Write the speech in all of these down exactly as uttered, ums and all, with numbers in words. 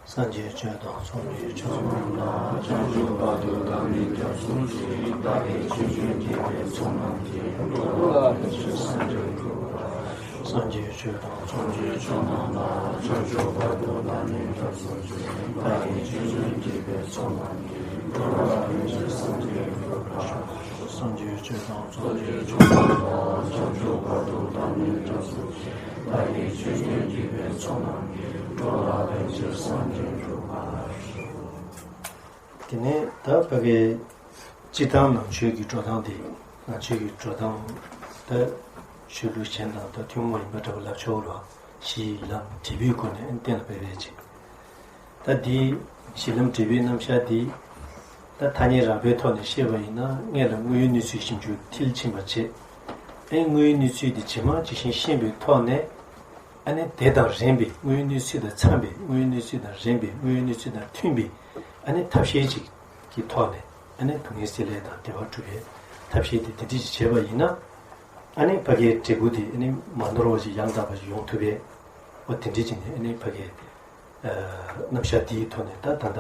སངས་རྒྱས་ཆོས་དང་ཚོགས་གཉིས་ཆོས་སུ་འགྲོ་ལ། བྱང་ཆུབ་བར་དུ་བདག་ནི་སྐྱབས་སུ་མཆི། བདག་གིས་ཆོས་ཀུན་བགྱིས་པའི་ཚོགས་རྣམས་ཀྱིས། འགྲོ་བ་ཕལ་ཆེར་སངས་རྒྱས་འགྲུབ་པར་ཤོག་སངས་རྒྱས་ཆོས་དང་ཚོགས་གཉིས་ཆོས་རྣམས་ལ། བྱང་ཆུབ་བར་དུ་བདག་ནི་སྐྱབས་སུ་མཆི། བདག་གིས་ཆོས་ཀུན་བགྱིས་པའི་ཚོགས་རྣམས་ཀྱིས། འགྲོ་བ་ཕལ་ཆེར་སངས་རྒྱས་འགྲུབ་པར་ཤོག་སངས་རྒྱས་ཆོས་དང་ཚོགས་གཉིས་ཆོས་རྣམས་ལ། བྱང་ཆུབ་བར་དུ་བདག་ནི་སྐྱབས་སུ་མཆི། བདག་གིས་ཆོས་ཀུན་བགྱིས་པའི་ཚོགས་རྣམས་ཀྱིས། འགྲོ་བ་ཕལ་ཆེར་སངས་རྒྱས་འགྲུབ་པར་ཤོག་དེ་ནས་ད་ཕ་གི་སྤྱིར་བཏང་ནང་ཆོས་ཀྱི་འགྲོ་སྟངས་དེ། ནང་ཆོས་ཀྱི་འགྲོ་སྟངས་ད་ཆོས་ལུགས་གཞན་དང་ད་ཐུན་མོང་མ་ཡིན་པ་འདྲ་བ་ལབ་ཆོག་རོགས། གཞི་ལམ་འབྲས་བུའི་སྒོ་ནས་གཏན་ལ་ཕེབས་པའི་ཆེད། ད་འདི་གཞི་ལམ་འབྲས་བུའི་རྣམ་གཞག་འདི། ད་ཐ་སྙད་རགས་པའི་ཐོག་ནས་བཤད་པ་ཡིན་ན་སྔོན་ལ་དངོས་ཡོད་གནས་ཚུལ་ཞིབ་འཇུག་མཐིལ་ཕྱིན་པ་བྱས། ཨེ་དངོས་ཡོད་གནས་ཚུལ་འདི་ཇི་མང་ཇི་བཞིན་ཤེས་པའི་ཐོག་ནས། ཨ་ནི་དེ་དང་རན་པའི་དངོས་ཡོད་གནས་ཚུལ་དང་འཚམས་པའི་དངོས་ཡོད་གནས་ཚུལ་དང་རན་པའི་དངོས་ཡོད་གནས་ཚུལ་དང་མཐུན་པའི་ཨ་ནི་ཐབས་ཤེས་ཅིག་གི་ཐོག་ནས་ཨ་ནི་སྡུག་བསྔལ་སེལ་ཡས་དང་བདེ་བ་སྒྲུབ་པའི་ཐབས་ཤེས་དེ་དེ་འདྲ་ཞིག་བྱས་པ་ཡིན་ན། ཨ་ནི་ཕ་གིའི་འབྲས་བུ་དེ་ཨ་ནི་མ་ནོར་བ་ཞིག་ཡང་དག་པ་ཞིག་ཡོང་ཐུབ་པས། འོ་དེ་འདྲ་བྱས་ནས་ཨ་ནི་ཕ་གིའི་རྣམ་གཞག་དེའི་ཐོག་ནས་ད་ད་ལྟ་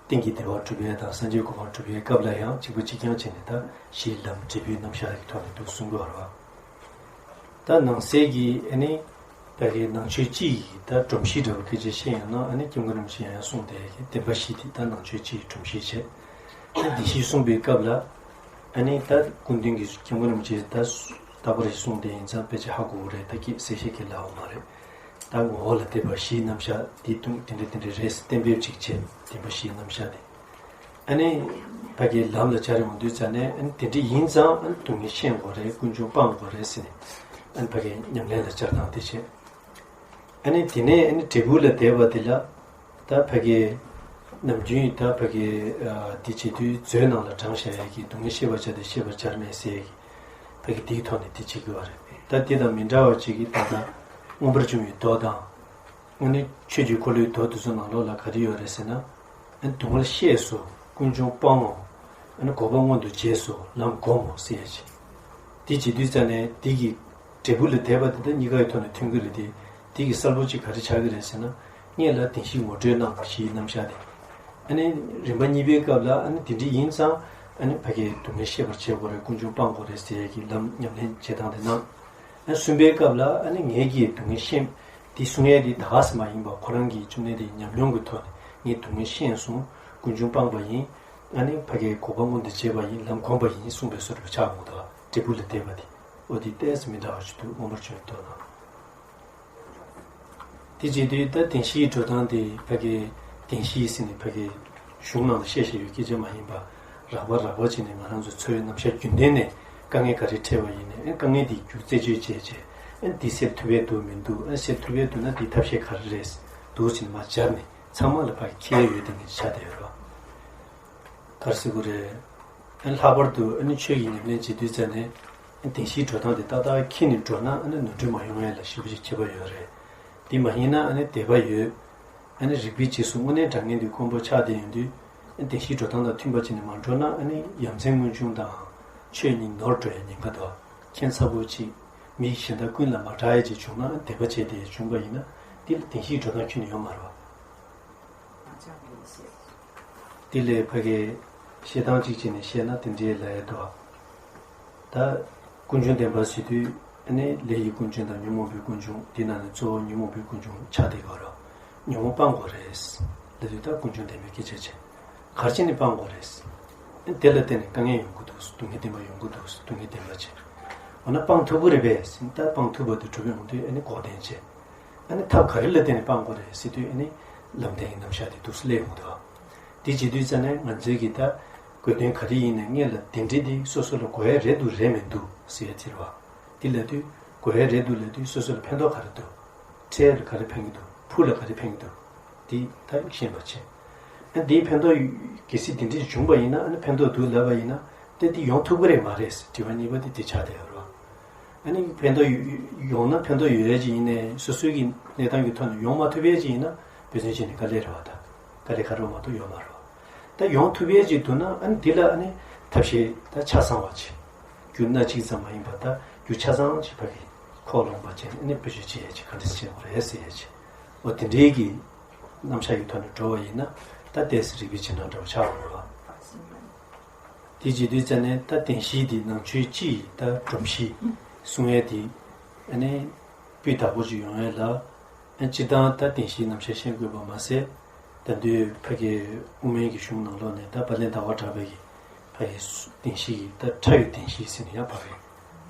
གཏན་གྱི་བདེ་བ་སྒྲུབ་པའི་དང་སངས་རྒྱས་གོ་འཕང་སྒྲུབ་པའི་སྐབས་ལ་ཡང་གཅིག་པ་གཅིག་རྐྱང་བྱས་ནས་ད་གཞི་ལམ་འབྲས་བུའི་རྣམ་གཞག་གི་ཐོག་ནས་འདུག་གསུང་དགོས་པ་རེད་བ། ད་ནང་གསེས་ཀྱི་ཨ་ནི་ད་གའི་ནང་ཆོས་སྤྱི་ཡི་ད་སྒྲོམ་གཞི་འདྲ་བོ་སྐད་ཆ་བཤད་ཡོང་ན། ཨ་ནི་སྐྱབས་མགོན་རིན་པོ་ཆེས་ཡང་གསུངས་བསྡད་ཀྱི་བདེན་པ་བཞི་དེ་ད་ནང་ཆོས་སྤྱི་ཡི་སྒྲོམ་གཞི་བྱས། ད་བདེན་བཞི་གསུངས་པའི་སྐབས་ལ་ཨ་ནི་ད་སྐུ་མདུན་གྱིས་སྐྱབས་མགོན་རིན་པོ་ཆེས་ད་རྟག་པར་གསུངས་བསྡད་ཡིན་ཙང་དཔེ་ཆ་ཧ་གོ་གི་རེད། ད་ཀྱི་གསལ་བཤད་ཀྱི་ལའོ་མ་རེད། ད་ངོ་བོ་ལ་བལྟས་པ་བཞིའི་རྣམ་གཞག་འདི་དུང་དེ་འདྲ་དེ་འདྲ་རེད་ཟེར་གཏན་འབེབས་ཅིག་བྱས། བདེན་པ་བཞིའི་རྣམ་གཞག་དེ། ཨ་ནི་ཕ་གིའི་ལམ་ལ་སྦྱར་ཡོང་དུས་ཙ་ནས་ཨ་ནི་དེ་འདྲ་ཡིན་ཙང་ཨ་ནི་སྡུག་བསྔལ་ཤེས་དགོས་རེད། ཀུན་འབྱུང་སྤང་དགོས་རེད་ཟེར་ནས་ཨ་ནི་ཕ་གིའི་ཉམས་ལེན་ལ་སྦྱར་སྟངས་དེ་བྱས། ཨ་ནི་དེ་ནས་ཨ་ནི་འབྲས་བུ་ལ་བསྡད་པ་དེ་ལ་ད་ཕ་གིའི་ནམ་རྒྱུན་ད་ཕ་གིའི་དེ་བྱེད་དུས་མཛོད་ནང་ལ་དྲངས་བཞག་ཡས་ཀྱི་སྡུག་བསྔལ་ཤེས་པར་བྱ་སྟེ་ཤེས་པར་བྱར་མེད་ཟེར་ཡས་ཀྱི་ཕ་གི་དེའི་ཐོག་ནས་དེ་བྱེད་དགོས་པ་རེད། ད་དེ་དང་མི་འདྲ་བ་ཅིག་གིས་ད་ལྟ་མངོན་པར་འབྱུང་བའི་མདོ་དང་། ཨ་ནི་ཆོས་ཀྱི་འཁོར་ལོའི་མདོ་དེ་ཚོ་ནང་ལོགས་ལ་ག་རེ་ཡོད་རེད་ཟེར་ན། ཨ་ནི་སྡུག་བསྔལ་ཤེས་སོ། ཀུན་འབྱུང་སྤང་ངོ་། ཨ་ནི་འགོག་པ་མངོན་དུ་བྱས་སོ། ལམ་སྒོམ་མོ་ཟེར་ཡ་ཅིག་དེ་བྱེད་དུས་ཙ་ནས་དེ་གི་འབྲས་བུ་ལ་བསྡད་པ་དེ་ད་གཉིས་ཀ་ཡི་ཐོག་ནས་མཐུན་གྱི་རེད་དེ། དེ་གི་གསལ་པོ་ཅིག་ག་རེ་ཆགས་ཀྱི་རེད་ཟེར་ན། སྔོན་ལ་བདེན་བཞི་ངོ་སྤྲོད་གནང་བཞིའི་རྣམ་གཞག་དེ། ཨ་ནི་རིམ་པ་གཉིས་པའི་སྐབས་ལ་ཨ་ནི་དེ་འདྲ་ཡིན་ཙང་ཨ་ནི་ཕ་གིའི་སྡུག་བསྔལ་ཤེས་པར་བྱེད་དགོས་རེད། ཀུན་འབྱུང་སྤང་དགོས་རེད་ཟེར་ཡ་གི་ལམ་ཉམས་ལེན་བྱེད་སྟངས་དེ་གནང་། ཨ་གསུམ་པའི་སྐབས་ལ་ཨ་ནི་ངེད་ཀྱིས་སྡུག་བསྔལ་ཤེས། དེ་གསུང་ཡས་དེ་ད་ག་སེ་མ་ཡིན་པ་ཁོ་རང་གི་བཅོམ་ལྡན་འདས་ཉམས་མྱོང་གི་ཐོག་ནས་ངས་སྡུག་བསྔལ་ཤེས་སོང་། ཀུན་འབྱུང་སྤངས་པ་ཡིན། ཨ་ནི་ཕ་གིའི་འགོག་པ་མངོན་དུ་བྱས་པ་ཡིན། ལམ་སྒོམ་པ་ཡིན་གསུངས་པའི་བཟོ་འདྲ་ཆགས་འོང་། ད་འབྲས་བུ་ལ་བལྟས་པ་དེ་འོ་དེ་ཏོག་ཙམ་མི་འདྲ་བ་ཞིག་འདུག་མངོན་པར་བྱུང་བའི་མདོ་ནང་། དེ་བྱེད་དུས་ད་བདེན་བཞིའི་འགྲོ་སྟངས་དེ་ཕ་གིའི་བདེན་བཞི་ཟེར་ནས་ཕ་གིའི་གཞུང་ནང་ལ་བཤད་བཞིན་ཡོད་སྐད་ཆ་མ་ཡིན་པ། རགས་པ་རགས་པ་བྱས་ནས་ང་རང་ཚོ་འཚོ་བའི་རྣམ་གཞག་རྒྱུན་ལྡན་ནས་དཀའ་ངལ་ག་རེ་འཕྲད་པ་ཡིན་ནའི་ཨ་དཀའ་ངལ་དེ་རྒྱུ་རྩད་གཅོད་བྱས་བྱས། ཨ་འདི་སེལ་ཐུབ་ཡས་འདུག་མི་འདུག་ཨ་སེལ་ཐུབ་ཡས་འདུག་ན་འདི་ཐབས་ཤེས་ག་རེ་རེད་འདུག་ཟེར་ནས་མར་སྦྱར་ནས་ཚང་མ་ལ་ཕ་གི་ཁྱེར་ཡོད་དེ་ངས་ཆ་དེ་ཡོད་རོགས། ག་རེ་ཟེར་དགོས་རེད། ཨ་ནི་ལྷག་པར་དུ་ཨ་ནི་ཆོས་ཀྱི་ཉམས་ལེན་བྱེད་དུས་ཙ་ནས་ཨ་ནི་བདེན་བཞིའི་འགྲོ་སྟངས་དེ་ཏག་ཏག་འཁྱེར་ནས་འགྲོ་ན་ཨ་ནི་ནོར་འཁྲུལ་མ་ཡོང་ཡ་ལ་ཞེ་པོ་ཅིག་ཁྱད་པར་ཡོད་རེད། དེ་མ་ཡིན་ན་ཨ་ནི་དད་པ་ཡོད། ཨ་ནི་རིག་པའི་རྗེས་སུ་དངོས་གནས་དྲང་ངེས་དུ་དཀོན་པོ་ཆགས་བསྡད་ཡོང་དུས་ཨ་ནི་བདེན་བཞིའི་འགྲོ་སྟངས་དང་མཐུན་པ་བྱས་ནས་མ་འགྲོ་ན་ཨ་ནི་ཡ་མཚན་དངོས་བྱུང་དང་ཆོས་གཉིས་ནོར་འགྲོ་ཡ་ཉེན་ཁ་འདུག་ཁྱད་མཚར་པོ་ཅིག་མི་གཞན་དག་ཀུན་ལ་མ་གྲགས་ཡ་ཅིག་བྱུང་ན་ཨ་ནི་དད་པ་བྱས་ཏེ་བྱུང་པ་ཡིན་ན་དེ་ལ་བདེན་བཞིའི་འགྲོ་སྟངས་ཁྱོན་ནས་ཡོད་མ་རེད་བ། དེ་ལས་ཕ་གིའི་བཤད་སྟངས་གཅིག་བྱས་ནས་བཤད་ན་དེ་འདྲའི་ལབ་ཡ་འདུག་ད་ཀུན་འབྱུང་བདེན་པ་ཟེར་དུས་ཨ་ནི་ལས་ཀྱི་ཀུན་འབྱུང་དང་ཉོན་མོངས་པའི་ཀུན་འབྱུང་། དེ་ནང་ནས་གཙོ་བོ་ཉོན་མོངས་པའི་ཀུན་འབྱུང་ཆགས་བསྡད་ཡོད་རེད། ཉོན་མོངས་སྤང་དགོས་རེད་ལབ་དུས་ད་ཀུན་འབྱུང་བདེན་པའི་སྐད་ཆ་བྱས། ག་རེ་བྱས་ནས་སྤང་དགོས་རེད། ཨ་ནི་དེ་ལ་བརྟེན་ནས་དཀའ་ངལ་ཡོང་གི་འདུག་སྡུག་བསྔལ་བདེན་པ་ཡོང་གི་འདུག་སྡུག་བསྔལ་བདེན་པ་བྱས། འོ་ན་སྤང་ཐུབ་ཀྱི་རེད་པས་ཟེར་ན་ད་སྤང་ཐུབ་པ་དེ་གྲུབ་ཡོང་དུས་ཨ་ནི་འགོག་བདེན་བྱས། ཨ་ནི་ཐབས་ག་རེ་ལ་བརྟེན་ནས་སྤང་དགོས་རེད་ཟེར་དུས་ཨ་ནི་ལམ་བདེན་གྱི་རྣམ་གཞག་དེ་འདུག་སེ་སླེབས་ཡོང་གི་འདུག་དེ་བྱེད་དུས་ཙ་ནས་ང་ཚོའི་གི་ད་དགོས་དོན་ག་རེ་ཡིན་ནའི་སྔོན་ལ་དེ་འདྲ་དེ་སོ་སོ་ལ་དགོས་ཡ་རེད་འདུག་རེད་མི་འདུག་ཟེར་ཡ་དེ་རེད་བ། དེ་ལབ་དུས་དགོས་ཡ་རེད་འདུག་ལབ་དུས་སོ་སོ་ལ་ཕན་ཐོགས་ག་རེ་འདུག་འཕྲལ་ལ་ག་རེ་ཕན་གྱི་འདུག་ཕུགས་ལ་ག་རེ་ཕན་གྱི་འདུག་དེ་ད་ཤེས་པ་བྱས། ཨ་དེའི་ཕན་ཐོགས་གལ་སྲིད་དེ་འདྲ་བྱུང་པ་ཡིན་ན་ཨ་ནི་ཕན་ཐོགས་འདུག་ལབ་པ་ཡིན་ན་དེ་དེ་ཡོང་ཐུབ་ཀྱི་རེད་མ་རེད་ཟེར་དྲི་བ་གཉིས་པ་དེ་དེ་ཆགས་བསྡད་ཡོད་རེད་བ། ཨ་ནི་ཕན་ཐོགས་ཡོང་ན་ཕན་ཐོགས་ཡོད་ཡ་ཅིག་ཡིན་ནའི་སོ་སོའི་གི་གནས་སྟངས་ཀྱི་ཐོག་ནས་ཡོང་མ་ཐུབ་ཡ་ཅིག་ཡིན་ན་འབད་བརྩོན་བྱས་ནས་དཀའ་ལས་རེད་བ། ད་དཀའ་ལས་ཁག་པོ་མ་གཏོགས་ཡོད་མ་རེད་བ། ད་ཡོང་ཐུབ་ཡ་ཅིག་འདུག་ན་ཨ་ནི་དེ་ལ་ཨ་ནི་ཐབས་ཤེས་ད་ཆ་ཚང་བ་ཅིག་རྒྱུ་སྣ་གཅིག་ཙམ་མ་ཡིན་པ་ད་རྒྱུ་ཆ་ཚང་ཅིག་ཕ་གི་ཁོག་ལོངས་པ་བྱས་ནས་ཨ་ནི་བེད་སྤྱོད་བྱེད་ཡ་ཅིག་ག་འདྲ་བྱེད་དགོས་རེད་ཟེར་ཡ་ཅིག་འོ་དེ་འདྲའི་གི་རྣམ་གཞག་གི་ཐོག་ནས་འགྲོ་བ་ཡིན་ན་ད་ཏོག་ཙམ་རིགས་པའི་རྗེས་གནང་འདྲ་བོ་ཆགས་འགྲོ་བ། དེ་བྱེད་དུས་ཙ་ནས་ད་བདེན་བཞིའི་དེ་ནང་ཆོས་སྤྱི་ཡི་ད་སྒྲོམ་གཞི་གསུང་ཡས་དེ་ཨ་ནི་སྤུས་དག་པོ་ཅིག་ཡོང་ཡས་ལ། ཨ་སྤྱིར་བཏང་ད་བདེན་བཞིའི་རྣམ་གཞག་ཤེས་དགོས་པ་མ་ཟད། ད་དུས་ཕ་གི་དབུ་མའི་གི་གཞུང་ནང་ལོགས་ནས་ད་བ་ལན་ཟླ་བ་གྲགས་པའི་གི་ཕ་གི་བདེན་བཞི་གི་ད་ཕྲ་བའི་བདེན་བཞི་ཟེར་ནས་ཡང་ཕ་གི་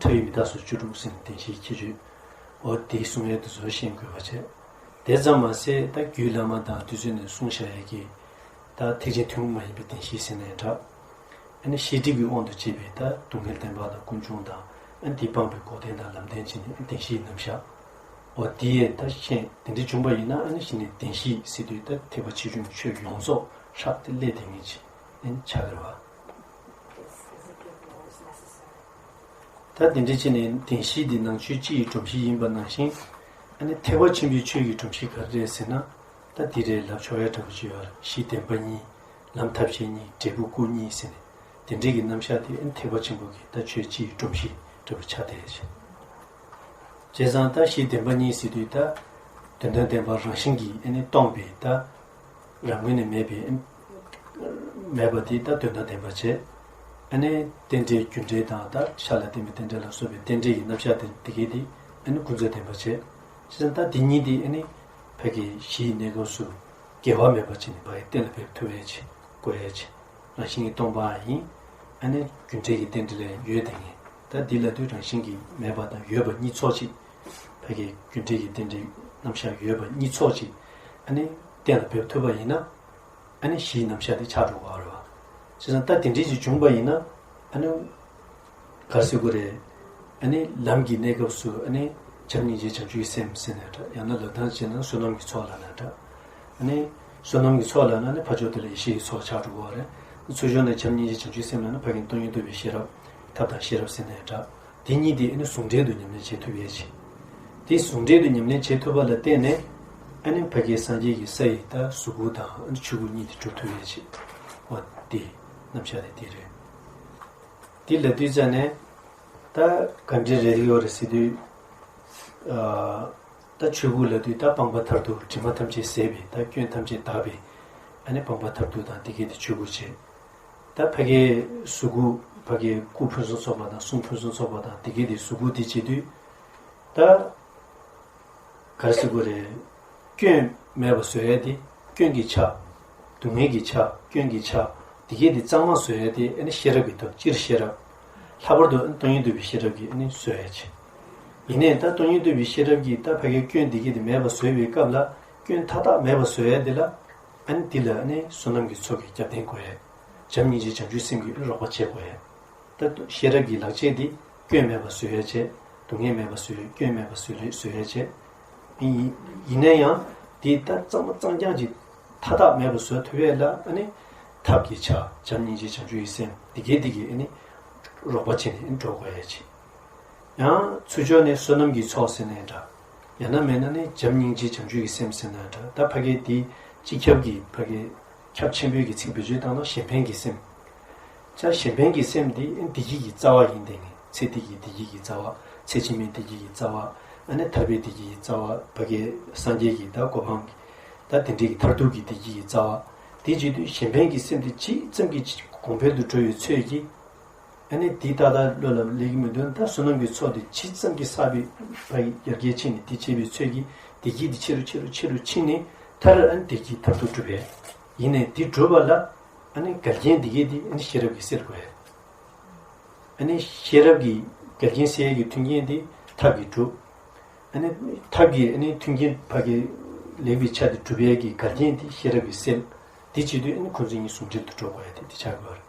ཕྲ་བའི་མི་རྟག་སོགས་བཅུ་དྲུག་ཟེར་ནས་བདེན་བཞིའི་ཁྱད་ཆོས། འོ་དེ་གསུང་ཡས་དེ་ཚོ་ཤེས་དགོས་པ་བྱས། དེ་ཙམ་མ་ཟད་ད་རྒྱུད་བླ་མ་དང་དུས་ཚོད་ནས་གསུངས་བཞག་ཡས་ཀྱི་ད་ཐེག་ཆེན་ཐུན་མོང་མ་ཡིན་པའི་བདེན་བཞི་ཟེར་ནའི་འདྲ། ཨ་ནི་ཤེས་སྒྲིབ་ཀྱི་དབང་དུ་བྱས་པའི་ད་སྡུག་བསྔལ་བདེན་པ་དང་ཀུན་འབྱུང་དང་། ཨ་ནི་དེ་སྤངས་པའི་འགོག་བདེན་དང་ལམ་བདེན་བྱས་ནས་བདེན་བཞིའི་རྣམ་གཞག་འོ་དེ་ཡས་ད་ཤེས་དེ་འདྲ་བྱུང་པ་ཡིན་ན། ཨ་ནི་གཞི་ནས་བདེན་བཞི་ཟེར་དུས་ད་ཐེག་པ་ཆེ་ཆུང་ཆོས་ཡོངས་རྫོགས་ཧྲག་སྟེ་སླེབས་བསྡད་མཁན་ཅིག་ཨ་ནི་ཆགས་ཀྱི་རེད་བ། ད་དེ་འདྲ་བྱས་ནས་བདེན་བཞི་འདི་ནང་ཆོས་སྤྱི་ཡི་སྒྲོམ་གཞི་ཡིན་པ་ནང་བཞིན། ཨ་ནི་ཐེག་པ་ཆེན་པོའི་ཆོས་ཀྱི་སྒྲོམ་གཞི་ག་རེ་རེད་ཟེར་ན། ད་འདི་རེད་ལབ་ཆོག་ཡ་འདྲ་པོ་ཅིག་ཡོད་རེད། གཞི་བདེན་པ་གཉིས། ལམ་ཐབས་ཤེས་གཉིས། འབྲས་བུ་སྐུ་གཉིས་ཟེར་ནས། དེ་འདྲའི་གི་རྣམ་གཞག་དེ་ཨ་ནི་ཐེག་པ་ཆེན་པོ་གི་ད་ཆོས་སྤྱི་ཡི་སྒྲོམ་གཞི་འདྲ་པོ་ཆགས་བསྡད་ཡོད་ཅིང་། བྱས་ཙང་ད་གཞི་བདེན་པ་གཉིས་ཟེར་དུས་ད། དོན་དམ་བདེན་པ་རང་བཞིན་གྱིས་ཨ་ནི་སྟོང་པའི་ད། རང་ངོས་ནས་མེད་པའི། མེད་པ་དེ་ད་དོན་དམ་བདེན་པ་བྱས། ཨ་ནི་རྟེན་འབྲེལ་རྒྱུ་འབྲས་དང་ད་ཤར་ལ་བརྟེན་པའི་རྟེན་འབྲེལ་ལ་སོགས་པའི་རྟེན་འབྲེལ་གྱི་རྣམ་གཞག་དེ་དེ་གས་དེ་ཨ་ནི་ཀུན་རྫོབ་བདེན་པ་བྱས། བྱས་ཙང་ད་དེ་གཉིས་དེ་ཨ་ནི་ཕ་གི་གཞིའི་གནས་སྐབས་སུ་འགལ་བ་མེད་པ་བྱས་ནས་ཕ་གི་གཏན་ལ་ཕེབས་ཐུབ་ཡས་བྱས་དགོས་ཡས་བྱས། རང་བཞིན་གྱིས་སྟོང་པའང་ཡིན། ཨ་ནི་རྒྱུ་འབྲས་ཀྱི་རྟེན་འབྲེལ་ལ་ཡོད་དེ་ངེས། ད་འདི་ལ་དུས་རང་བཞིན་གྱིས་མེད་པ་དང་ཡོད་པ་གཉིས་ཚོགས་ཅིག་ཕ་གི་རྒྱུ་འབྲས་ཀྱི་རྟེན་འབྲེལ་རྣམ་གཞག་ཡོད་པ་གཉིས་ཚོགས་ཅིག་ཨ་ནི་གཏན་ལ་ཕེབས་ཐུབ་པ་ཡིན་ན། ཨ་ནི་གཞིའི་རྣམ་གཞག་དེ་ཆགས་འགྲོ་གི་རེད་བ། བྱས་ཙང་ད་དེ་འདྲས་ཅིག་བྱུང་པ་ཡིན་ན། ཨ་ནི་ག་རེ་ཟེར་དགོས་རེད། ཨ་ནི་ལམ་གྱི་གནས་སྐབས་སུ་ཨ་ནི་བྱམས་སྙིང་རྗེ་བྱང་ཆུབ་ཀྱི་སེམས་ཟེར་ནའི་འདྲ། ཡང་ན་ལབ་སྟངས་བྱས་ན་བསོད་ནམས་ཀྱི་ཚོགས་ལབ་ནའི་འདྲ། ཨ་ནི་བསོད་ནམས་ཀྱི་ཚོགས་ལབ་ན་ནི་ཕར་ཕྱོགས་དེ་ལ་ཡེ་ཤེས་ཀྱི་ཚོགས་ཆགས་འགྲོ་གི་རེད། ཚུར་ཕྱོགས་ནས་བྱམས་སྙིང་རྗེ་བྱང་ཆུབ་སེམས་ལབ་ན་ཕ་གི་སྟོང་ཉིད་རྟོགས་པའི་ཤེས་རབ། ཐབས་དང་ཤེས་རབ་ཟེར་ནའི་འདྲ། དེ་གཉིས་དེ་ཨ་ནི་ཟུང་འབྲེལ་དུ་ཉམས་ལེན་བྱེད་ཐུབ་ཡས་ཆེ། དེ་ཟུང་འབྲེལ་དུ་ཉམས་ལེན་བྱེད་ཐུབ་པ་ལ་བརྟེན་ནས། ཨ་ནི་ཕ་གི་སངས་རྒྱས་ཀྱི་ས་ཡི་ད་གཟུགས་སྐུ་དང་ཨ་ནི་ཆོས་སྐུ་གཉིས་དེ་གྲུབ་ཐུབ་ཡས་ཆེ། འོ་དེ་རྣམ་གཞག་དེ་དེ་རེད། དེ་ལབ་དུས་ཙ་ནས་ད་ག་འདྲ་རེད་ཡོད་རེད་ཟེར་དུས། ཨ། ད་ཆོས་སྐུ་ལབ་དུས་ད་སྤངས་པ་མཐར་ཐུག་དྲི་མ་ཐམས་ཅད་ཟད་པའི་ད་སྐྱོན་ཐམས་ཅད་དག་པའི། ཨ་ནི་སྤངས་པ་མཐར་ཐུག་དང་དེ་གས་དེ་ཆོས་སྐུ་བྱས། ད་ཕ་གིའི་གཟུགས་སྐུ་ཕ་གིའི་སྐུ་ཕུན་སུམ་ཚོགས་པ་དང་གསུང་ཕུན་སུམ་ཚོགས་པ་དང་དེ་གས་དེ་གཟུགས་སྐུ་དེ་བྱེད་དུས། ད་ག་རེ་ཟེར་དགོས་རེད། སྐྱོན་མེད་པ་བཟོ་ཡས་དེ་སྐྱོན་གྱི་ཆ། སྡུག་བསྔལ་གྱི་ཆ། སྐྱོན་གྱི་ཆ། དེ་གས་དེ་གཙང་མ་བཟོ་ཡས་དེ་ཨ་ནི་ཤེས་རབ་ཀྱི་ཐོག་སྤྱིར་ཤེས་རབ། ལྷག་པར་དུ་ཨ་ནི་སྟོང་ཉིད་རྟོགས་པའི་ཤེས་རབ་ཀྱིས་ཨ་ནི་བཟོ་ཡས་ཆེ། ཡིན་ནའི་ད་སྟོང་ཉིད་རྟོགས་པའི་ཤེས་རབ་ཀྱིས་ད་ཕ་གིའི་སྐྱོན་དེ་གས་དེ་མེད་པ་བཟོས་པའི་སྐབས་ལ། སྐྱོན་མཐའ་དག་མེད་པ་བཟོ་ཡས་དེ་ལ། ཨ་ནི་འདི་ལ་ཨ་ནི་བསོད་ནམས་ཀྱི་ཚོགས་ཀྱི་རྒྱབ་རྟེན་དགོས་ཡས། བྱམས་སྙིང་རྗེ་བྱང་ཆུབ་སེམས་ཀྱིས་རོགས་པ་བྱེད་དགོས་ཡས། ད་ཤེས་རབ་ཀྱི་ལག་རྗེས་འདི་སྐྱོན་མེད་པ་བཟོ་ཡས་བྱས། སྡུག་བསྔལ་མེད་པ་བཟོ་ཡས། སྐྱོན་མེད་པ་བཟོ་ལེ་བཟོ་ཡས་བྱས། ཡིན་ཡིན་ན་ཡང་འདི་ད་གཙང་མ་གཙང་རྐྱང་ཅིག་མཐའ་དག་མེད་པ་བཟོ་ཐུབ་ཡས་ལ་ཨ་ནི་ཐབས་ཀྱི་ཆ། བྱམས་སྙིང་རྗེ་བྱང་ཆུབ་ཀྱི་སེམས་འདི་གས་འདི་གས་ཨ་ནི་རོགས་པ་བྱས་ནས་ཨ་ནི་འགྲོ་དགོས་ཡས་བྱས། ཡང་ཚུར་ཕྱོགས་ནས་བསོད་ནམས་ཀྱི་ཚོགས་ཟེར་ནའི་འདྲ། ཡང་ན་མེད་ན་ནི་བྱམས་སྙིང་རྗེ་བྱང་ཆུབ་ཀྱི་སེམས་ཟེར་ནའི་འདྲ། ད་ཕ་གི་འདི་སྤྱི་ཁྱབ་ཀྱི་ཕ་གི་ཁྱབ་ཆེན་པོའི་གི་ཚིག་བེད་སྤྱོད་བཏང་ན་གཞན་ཕན་གྱི་སེམས། ཅག་གཞན་ཕན་གྱི་སེམས་འདི་བདེ་སྐྱིད་ཀྱི་རྩ་བ་ཡིན་ཏེ་ནི། ཚེ་འདི་གི་བདེ་སྐྱིད་ཀྱི་རྩ་བ། ཚེ་ཕྱི་མའི་བདེ་སྐྱིད་ཀྱི་རྩ་བ། ཨ་ནི་ཐར་པའི་བདེ་སྐྱིད་ཀྱི་རྩ་བ། ཕ་གི་སངས་རྒྱས་ཀྱི་ད་གོ་འཕང་གི་ད་དེ་འདྲའི་གི་མཐར་ཐུག་གི་བདེ་སྐྱིད་ཀྱི་རྩ་བ། དེ་བྱེད་དུས་གཞན་ཕན་གྱི་སེམས་དེ་ཇི་ཙམ་གྱིས་གོང་འཕེལ་དུ་འགྲོ་བའི་ཚོད་ཀྱིས། ཨ་ནི་དེ་ཏག་ཏག་བློ་ལ་སླེབས་ཀྱི་མི་འདུག་ད་བསོད་ནམས་ཀྱི་ཚོགས་དེ་ཇི་ཙམ་གྱིས་བསགས་པའི་ཕ་ཡི་ཡར་རྒྱས་ཕྱིན་ནས་དེ་བྱེད་པའི་ཚོད་ཀྱིས་བདེ་སྐྱིད་དེ་ཆེ་རུ་ཆེ་རུ་ཆེ་རུ་ཕྱིན་ནས་མཐར་ཨ་ནི་བདེ་སྐྱིད་མཐར་ཐུག་འགྲུབ་པས། ཡིན་ནའི་དེ་འགྲུབ་པ་ལ་ཨ་ནི་འགལ་རྐྱེན་དེ་གས་དེ་ཨ་ནི་ཤེས་རབ་ཀྱིས་སེལ་དགོས། ཨ་ནི་ཤེས་རབ་ཀྱིས་འགལ་རྐྱེན་སེལ་ཡས་ཀྱི་མཐུན་རྐྱེན་དེ་ཐབས་ཀྱིས་འགྲུབ། ཨ་ནི་ཐབས་ཀྱིས་ཨ་ནི་མཐུན་རྐྱེན་ཕ་གི་ལེགས་པའི་ཆ་དེ་སྒྲུབ་ཡས་ཀྱི་འགལ་རྐྱེན་དེ་ཤེས་རབ་ཀྱིས་སེལ། དེ་བྱེད་དུས་ཨ་ནི་ཁོང་ཚོ་གཉིས་ཟུང་འབྲེལ་དུ་འགྲོ་དགོས་ཡ་དེ་དེ་ཆགས་དགོས་རེད།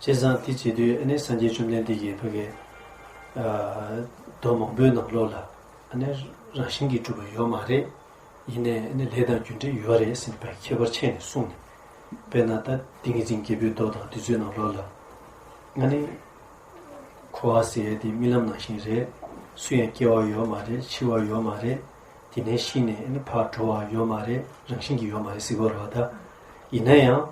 བྱས་ཙང་དེ་བྱེད་དུས་ཨ་ནི་སངས་རྒྱས་བཅོམ་ལྡན་འདས་ཀྱིས་ཕ་གི་ཨ་མདོ་མང་པོའི་ནང་ལོགས་ལ་ཨ་ནི་རང་བཞིན་གྱིས་གྲུབ་པ་ཡོད་མ་རེད། ཡིན་ནའི་ཨ་ནི་ལས་དང་རྒྱུ་འབྲས་ཡོད་རེད་ཟེར་ནས་ཕ་གི་ཁྱད་པར་ཕྱེ་ནས་གསུངས་ནས། དཔེར་ན་ད་ཏིང་ངེ་འཛིན་རྒྱལ་པོའི་མདོ་དང་དེ་ཚོའི་ནང་ལོགས་ལ་ཨ་ནི། འཁོར་བ་ཟེར་ཡས་དེ་རྨི་ལམ་ནང་བཞིན་རེད། སུ་ཡང་སྐྱེ་བ་ཡོད་མ་རེད། འཆི་བ་ཡོད་མ་རེད། དེ་ནས་ཤི་ནས་ཨ་ནི་ཕར་འགྲོ་བ་ཡོད་མ་རེད། རང་བཞིན་གྱིས་ཡོད་མ་རེད་ཟེར་གྱི་ཡོད་རེད་བ་ད། ཡིན་ན་ཡང་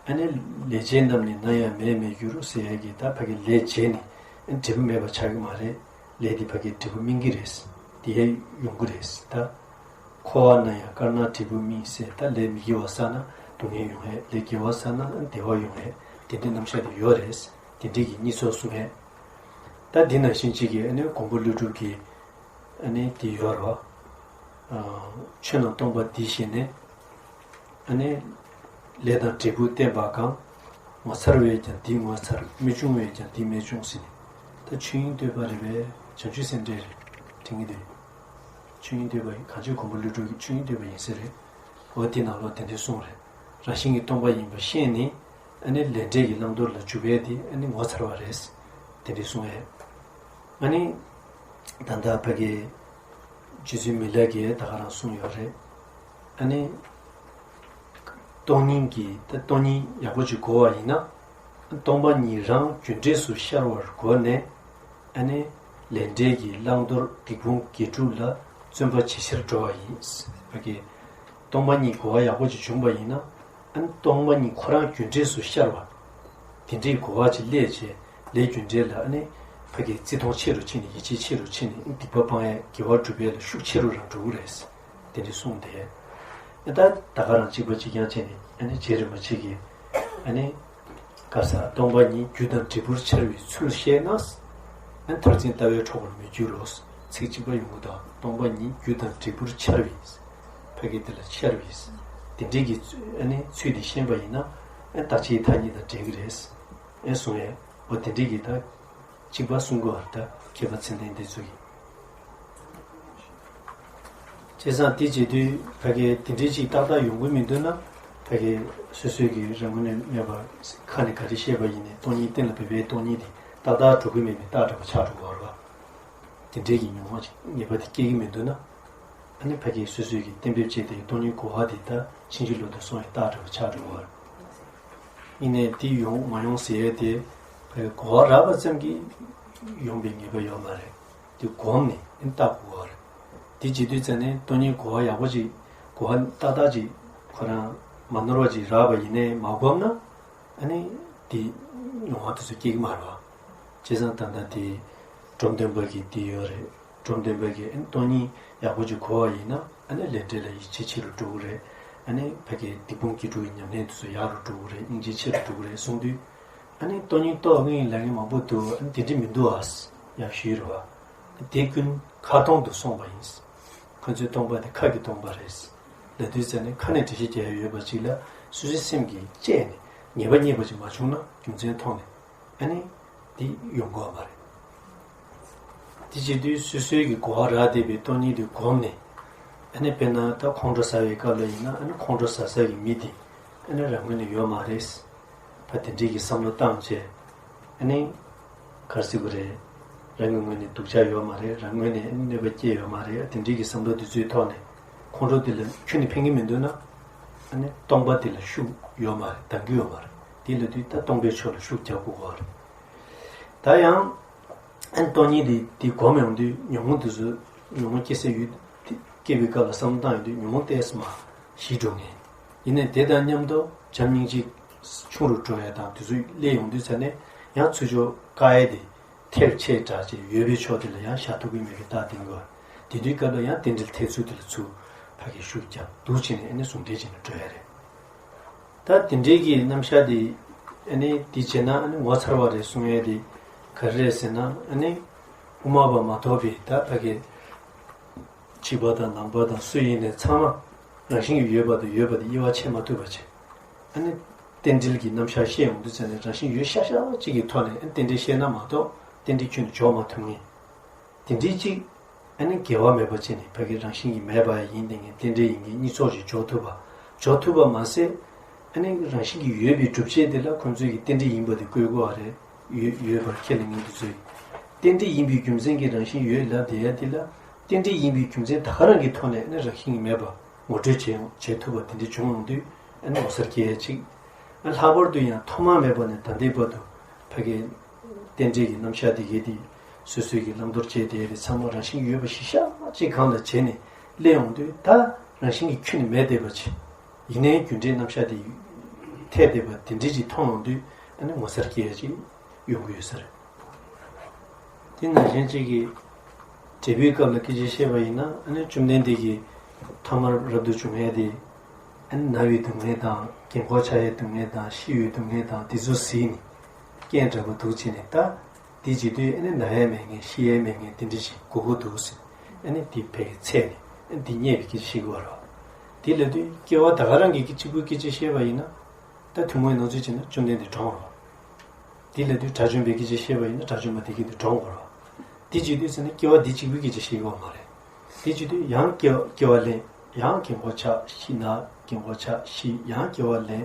ཨ་ནི་ལས་བྱས་རྣམས་ནི་ནམ་ཡང་མེད་མི་འགྱུར་ཟེར་ཡས་ཀྱི་ད་ཕ་གི་ལས་བྱས་ནས་ཨ་ནི་འབྲས་བུ་མེད་པ་ཆགས་ཀྱི་མ་རེད། ལས་དེ་ཕ་གི་འབྲས་བུ་སྨིན་གྱི་རེད། དེ་ཡང་ཡོང་གི་རེད་ད། འཁོར་བ་ན་ཡང་དཀར་ནག་འབྲས་བུ་སྨིན་ཟེར། ད་ལས་མི་དགེ་བ་བསགས་ན་སྡུག་བསྔལ་ཡོང་ཡས། ལས་དགེ་བ་བསགས་ན་བདེ་བ་ཡོང་ཡས། དེ་འདྲའི་རྣམ་གཞག་དེ་ཡོད་རེད། དེ་འདྲའི་གི་གཉིས་ཚོགས་གསུང་ཡས། ད་འདི་ནང་བཞིན་གཅིག་གི་ཨ་ནི་མགོན་པོ་ཀླུ་སྒྲུབ་ཀྱི་ཨ་ནི་དེ་ཡོད་རེད་བ། ཆོས་རྣམས་སྟོང་པ་འདི་ཤེས་ནས། ཨ་ནི། ལས་དང་འབྲས་བུ་བསྟན་པ་གང་། ངོ་མཚར་བས་ཀྱང་འདི་ངོ་མཚར། རྨད་བྱུང་བས་ཀྱང་འདི་རྨད་བྱུང་ཟེར་ནས། ད་ཆོས་དབྱིངས་བསྟོད་པ་རེད་པས། བྱང་ཆུབ་སེམས་འགྲེལ་རེད། དྲན་གྱི་འདུག་ཆོས་དབྱིངས་བསྟོད་པ་ཡིན། གངས་ཅན་མགོན་པོ་ཀླུ་སྒྲུབ་ཀྱི་ཆོས་དབྱིངས་བསྟོད་པ་ཡིན་ས་རེད། འོ་དེ་ནང་ལོགས་དེ་འདྲའི་གསུངས་རེད། རང་བཞིན་གྱིས་སྟོང་པ་ཡིན་པ་ཤེས་ནས། ཨ་ནི་ལས་འབྲས་ཀྱི་བླང་དོར་ལ་འཇུག་པའི་དེ་ཨ་ནི་ངོ་མཚར་བ་རེད། དེ་འདྲའི་གསུངས་ཡས། ཨ་ནི། ད་ལྟ་ཕ་གི་རྗེ་བཙུན་མི་ལ་གིས་ད་ག་རང་གསུངས་ཡོད་རེད། ཨ་ནི། སྟོང་ཉིད་ཀྱི་ད་སྟོང་ཉིད་ཡག་པོ་ཅིག་གོ་བ་ཡིན་ན། སྟོང་པ་ཉིད་རང་རྒྱུ་འབྲས་སུ་ཤར་བར་གོ་ནས། ཨ་ནི། ལས་འབྲས་ཀྱི་བླང་དོར་སྡིག་སྤོང་དགེ་སྒྲུབ་ལ་བརྩོན་པ་ཇེ་ཆེར་འགྲོ་བ་ཡིན། ཕ་གི། སྟོང་པ་ཉིད་གོ་བ་ཡག་པོ་ཅིག་བྱུང་བ་ཡིན་ན། ཨ་ནི་སྟོང་པ་ཉིད་ཁོ་རང་རྒྱུ་འབྲས་སུ་ཤར་བ། དེ་འདྲའི་གོ་བ་ཅིག་སླེབས་བྱས། ལས་རྒྱུ་འབྲས་ལ་ཨ་ནི། ཕ་གི་བརྩི་མཐོང་ཆེ་རུ་ཕྱིན་ནས། ཡིད་ཆེས་ཆེ་རུ་ཕྱིན་ནས། སྡིག་པ་སྤང་ཡས་དགེ་བ་སྒྲུབ་ཡས་ལ་ཤུགས་ཆེ་རུ་རང་འགྲོ་གི་རེད། དེ་འདྲ་གསུངས་ཏེ། ཨ་ད་ད་ག་རང་གཅིག་པ་གཅིག་རྐྱང་བྱས་ནས། ཨ་ནི་རྗེ་རིན་པོ་ཆེ་གིས་ཨ་ནི། ག་ས་སྟོང་པ་ཉིད་རྒྱུ་དང་འབྲས་བུར་འཆར་བའི་ཚུལ་ཤེས་ན། ཨ་ནི་མཐར་འཛིན་ལྟ་བས་འཕྲོག་པར་མི་འགྱུར་རོ། ཚིག་གཅིག་པ་ཡོང་གི་འདུག་སྟོང་པ་ཉིད་རྒྱུ་དང་འབྲས་བུར་འཆར་བའི། ཕ་གི་དེ་ལ་འཆར་བའི། དེ་འདྲའི་གི་ཚུལ་ཨ་ནི་ཚུལ་དེ་ཤེས་པ་ཡིན་ན། ཨ་ནི་བདག་ཅེས་ཐ་སྙད་དང་འབྲལ་གི་རེད། ཨེ་གསུང་ཡས། འོ་དེ་འདྲའི་གི་ད་གཅིག་པ་གསུང་གི་བར་ད་མཁས་པ་མཚན་ལྡན་དེ་ཚོ་གི། བྱས་ཙང་དེ་བྱེད་དུས་ཕ་གི་དེ་འདྲའི་ཅིག་ཏག་ཏག་ཡོང་གི་མི་འདུག་ན། ཕ་གི་སོ་སོའི་གི་རང་ངོས་ནས་མེད་པ་ཁ་ནས་ག་རེ་བཤད་པ་ཡིན་ནའི་སྟོང་ཉིད་གཏན་ལ་འབེབས་པའི་སྟོང་ཉིད་དེ་ཏག་ཏག་འགྲོ་གི་མེད་པའི་རྟགས་འདྲ་པོ་ཆགས་འགྲོ་གི་ཡོད་རེད་བ། དེ་འདྲའི་གི་མྱོང་བ་ཅིག་ངེས་པ་དེ་སྐྱེ་གི་མི་འདུག་ན། ཨ་ནི་ཕ་གིའི་སོ་སོའི་གི་གཏན་འབེབས་བྱས་ཏེ་སྟོང་ཉིད་གོ་བ་དེ་ད་ཕྱིན་ཅི་ལོག་ཏུ་སོང་བའི་རྟགས་འདྲ་པོ་ཆགས་འགྲོ་གི་ཡོད་རེད། ཡིན་ནའི་དེ་ཡོང་མ་ཡོང་ཟེར་ཡས་དེ་ཕ་གི་གོ་བ་རག་པ་ཙམ་གྱིས་ཡོང་པའི་ངེས་པ་ཡོད་མ་རེད། དེ་གོམས་ནས་ཨ་ནི་ལྟ་དགོས་པ་རེད། དེ་བྱེད་དུས་ཙམ་ནས་སྟོང་ཉིད་གོ་བ་ཡག་པོ་ཅིག་གོ་བ་ཏག་ཏག་ཅིག་ཁོ་རང་མ་ནོར་བ་ཅིག་རག་པ་ཡིན་ནའི་མ་གོམས་ན། ཨ་ནི་དེ་མྱོང་བ་དེ་ཚོ་སྐྱེ་གི་མ་རེད་བ། བྱས་ཙང་ད་ལྟ་དེ་འབྲོམ་སྟོན་པ་གི་དེ་ཡོད་རེད། འབྲོམ་སྟོན་པ་གི་ཨ་ནི་སྟོང་ཉིད་ཡག་པོ་ཅིག་གོ་བ་ཡིན་ན། ཨ་ནི་ལས་འབྲས་ལ་ཡིད་ཆེས་ཆེ་རུ་འགྲོ་གི་རེད། ཨ་ནི་ཕ་གི་སྡིག་སྤོང་དགེ་སྒྲུབ་ཀྱི་ཉམས་ལེན་དེ་ཚོ་ཡག་རུ་འགྲོ་གི་རེད། སྙིང་རྗེ་ཆེ་རུ་འགྲོ་གི་རེད་གསུངས་དུས། ཨ་ནི་སྟོང་ཉིད་རྟོགས་དངོས་ཡིན་ལབ་མཁན་མང་པོ་འདུག་ཨ་ནི་དེ་འདྲ་མི་འདུག་ཨ། ཡང་ཞུས་རེད་བ། དེ་ཀུན་ཁ་སྟོང་དུ་སོང་བ་ཡིན། ཁོ་ཚོའི་སྟོང་པ་དེ་ཁ་གི་སྟོང་པ་རེད། ལབ་དུས་ཙམ་ནས་ཁ་ནས་འགྲེལ་བཤད་རྒྱག་ཡ་ཡོད་པ་ཅིག་ལ་སོ་སོའི་སེམས་ཀྱིས་དཔྱད་ནས་ངེས་པ་རྙེད་པ་ཅིག་མ་བྱུང་ན། རྒྱུ་མཚན་མཐོང་ནས་ཨ་ནི་འདི་ཡོང་གི་ཡོད་མ་རེད། དེ་བྱེད་དུས་སོ་སོའི་གི་གོ་བ་རག་བསྡད་པའི་སྟོང་ཉིད་དེ་གོམས་ནས། ཨ་ནི་དཔེར་ན་ད་ཁོང་ཁྲོ་ཟ་བའི་སྐབས་ལ་ཡིན་ན། ཨ་ནི་ཁོང་ཁྲོ་ཟ་ས་གི་མི་དེ་ཨ་ནི་རང་ངོས་ནས་ཡོད་མ་རེད། ཕ་དེ་འདྲའི་གི་བསམ་བློ་བཏང་བྱས། ཨ་ནི། ག་རེ་ཟེར་དགོས་རེད། རང་གི་ངོས་ནས་སྡུག་ཅག་ཡོད་མ་རེད། རང་ངོས་ནས་ཨ་ནི་གནོད་པ་སྐྱེལ་ཡོད་མ་རེད། དེ་འདྲའི་གི་བསམ་བློ་དེ་ཚོའི་ཐོག་ནས་ཁོང་ཁྲོ་དེ་ལ་ཁྱོན་ནས་ཕན་གི་མི་འདུག་ན། ཨ་ནི་སྟོང་པ་དེ་ལ་ཤུགས་ཡོད་མ་རེད། འདང་གི་ཡོད་མ་རེད། དེ་ལབ་དུས་ད་སྟོང་པའི་ཕྱོགས་ལ་ཤུགས་རྒྱག་དགོས་པ་རེད། ད་ཡང་། ཨ་ནི་སྟོང་ཉིད་དེ་དེ་གོམས་ཡོང་དུས་ཉོན་མོངས་དེ་ཚོ། ཉོན་མོངས་སྐྱེ་སའི་ཡུལ་དེ་སྐྱེ་བའི་སྐབས་ལ་བསམ་བློ་བཏང་ཡོང་དུས་ཉོན་མོངས་ཏོག་ཙམ་ཞི་འགྲོ་ངེས། ཡིན་ནའི་དེ་དང་མཉམ་དུ་བྱམས་སྙིང་རྗེ་ཆུང་རུ་འགྲོ་ཡ་དང་། དེ་ཚོ་སླེབས་ཡོང་དུས་ཙམ་ནས་ཡང་ཚུར་ཕྱོགས་བཀག་ཡ་དེ་ཐལ་ཆད་དྲགས་བྱས་ཡོད་པའི་ཕྱོགས་དེ་ལ་ཡང་བཞག་ཐུབ་ཀྱི་མེད་པའི་རྟགས་བསྟན་དགོས། དེ་དུས་སྐབས་ལ་ཡང་རྟེན་འབྲེལ་ཐེ་ཚོམ་དེ་ལ་ཚུར་ཕ་གིར་ཤུགས་རྒྱག་འདུག་བྱས་ནས་ཨ་ནི་ཟུང་འབྲེལ་བྱས་ནས་འགྲོ་ཡ་རེད། ད་དེ་འདྲའི་གི་རྣམ་གཞག་དེ་ཨ་ནི་དེ་བྱས་ན་ཨ་ནི་ངོ་མཚར་བ་རེད་གསུང་ཡས་དེ་ག་རེ་རེད་ཟེར་ན། ཨ་ནི་དབུ་མ་པ་མ་གཏོགས་པའི་ད་ཕ་གི་ཕྱི་པ་དང་ནང་པ་དང་སུ་ཡིན་ནའི་ཚང་མ་རང་བཞིན་གྱིས་ཡོད་པ་དང་ཡོད་པ་དེ་དབྱེ་བ་ཕྱེ་མ་ཐུབ་པ་བྱས། ཨ་ནི་རྟེན་འབྲེལ་གྱི་རྣམ་གཞག་བཤད་ཡོང་དུས་ཙམ་ནས་རང་བཞིན་ཡོད་ཤག་ཤག་ཅིག་གི་ཐོག་ནས་ཨ་ནི་རྟེན་འབྲེལ་བཤད་ན་མ་གཏོགས་རྟེན་འབྲེལ་ཁྱོན་ནས་འཇོག་མ་ཐུབ་ངེས། དེ་འདྲའི་གཅིག་ཨ་ནི་འགལ་བ་མེད་པ་བྱས་ནས་ཕ་གི་རང་བཞིན་གྱིས་མེད་པ་ཡིན་བསྡད་མཁན་རྟེན་འབྲེལ་ཡིན་མཁན་གཉིས་ཚོགས་ཀྱིས་འཇོག་ཐུབ་པ། འཇོག་ཐུབ་པ་མ་ཟད། ཨ་ནི་རང་བཞིན་གྱིས་ཡོད་པའི་སྒྲུབ་བྱེད་དེ་ལ་ཁོང་ཚོས་ཀྱི་རྟེན་འབྲེལ་ཡིན་པ་དེ་བཀོད་དགོས་པ་རེད། ཡོད་ཡོད་པར་ཁས་ལེན་མཁན་དེ་ཚོས་རྟེན་འབྲེལ་ཡིན་པའི་རྒྱུ་མཚན་གྱིས་རང་བཞིན་ཡོད་ལབ་བསྡད་ཡ་དེ་ལ། རྟེན་འབྲེལ་ཡིན་པའི་རྒྱུ་མཚན་ད་ག་རང་གི་ཐོག་ནས་ཨ་ནི་རང་བཞིན་གྱིས་མེད་པ་ངོ་སྤྲོད་བྱེད་ཡོང་བྱེད་ཐུབ་པ་དེ་འདྲ་བྱུང་ཡོང་དུས་ཨ་ནི་ངོ་མཚར་སྐྱེ་ཡ་གཅིག་ཨ་ལྷག་པར་དུ་ཡང་ཐོག་མ་མེད་པ་ནས་ད་ལྟའི་བར་དུ་ཕ་གི་རྟེན་འབྲེལ་གྱི་རྣམ་གཞག་དེ་གའི་དེ་སོ་སོའི་གི་བླང་དོར་བྱས་དེ་རེད། ཚང་མ་རང་བཞིན་ཡོད་པ་ཞིག་ཤག་ཅིག་སྒང་ལ་བྱས་ནས་སླེབས་ཡོང་དུས་ད་རང་བཞིན་གྱིས་ཁྱོན་ནས་མེད་བསྡད་པ་ཅིག་ཡིན་ནའི་རྒྱུ་འབྲས་རྣམ་གཞག་དེ་འཐད་བསྡད་པ་དེ་འདྲ་ཅིག་མཐོང་ཡོང་དུས་ཨ་ནི་ངོ་མཚར་སྐྱེ་ཡ་ཅིག་ཡོང་གི་ཡོད་ས་རེད། དེ་ནང་བཞིན་གཅིག་གིས་འབྲས་བུའི་སྐབས་ལ་སྐད་ཆ་བཤད་པ་ཡིན་ན། ཨ་ནི་བཅོམ་ལྡན་འདས་ཀྱིས་ ཐོག་མར་རབ་ཏུ་བྱུང་ཡས་དེ། ཨ་ནི་ན་བའི་སྡུག་བསྔལ་དང་རྒན་འཁོགས་ཆགས་ཡས་སྡུག་བསྔལ་དང་ཤི་བའི་སྡུག་བསྔལ་དང་དེ་ཚོ་གཟིགས་ནས་རྐྱེན་འདྲ་པོ་འདུག་བྱས་ནས་ད། དེ་བྱེད་དུས་ཨ་ནི་ན་ཡས་མེད་མཁན་ཤི་ཡས་མེད་མཁན་དེ་འདྲ་ཞིག་དགོས་ཀྱི་འདུག་ཟེར། ཨ་ནི་དེ་ཕལ་ཆེར་ནས་ཨ་ནི་དེ་རྙེད་པའི་སྐད་ཆ་བཤད་ཀྱི་ཡོད་རེད་བ། དེ་ལབ་དུས་སྐྱེ་བ་ད་ག་རང་གི་གཅིག་པུའི་སྐད་ཆ་བཤད་པ་ཡིན་ན། ད་ཐུན་མོང་གི་ནང་ཚུལ་བྱས་ན་བཅོམ་ལྡན་འདས་གྲོངས་རེད་བ། དེ་ལབ་དུས་དགྲ་བཅོམ་པའི་སྐད་ཆ་བཤད་པ་ཡིན་ན་དགྲ་བཅོམ་པ་དེ་གི་དུས་གྲོངས་དགོས་རེད་བ། དེ་བྱེད་དུས་ཟེར་ན་སྐྱེ་བ་འདི་གཅིག་པུའི་སྐད་ཆ་བཤད་ཀྱི་ཡོད་མ་རེད། དེ་བྱེད་དུས་ཡང་སྐྱེ་སྐྱེ་བ་ལེན། ཡང་རྒན་འཁོགས་ཆགས་ཤི། ན་རྒན་འཁོགས་ཆགས་ཤི། ཡང་སྐྱེ་བ་ལེན།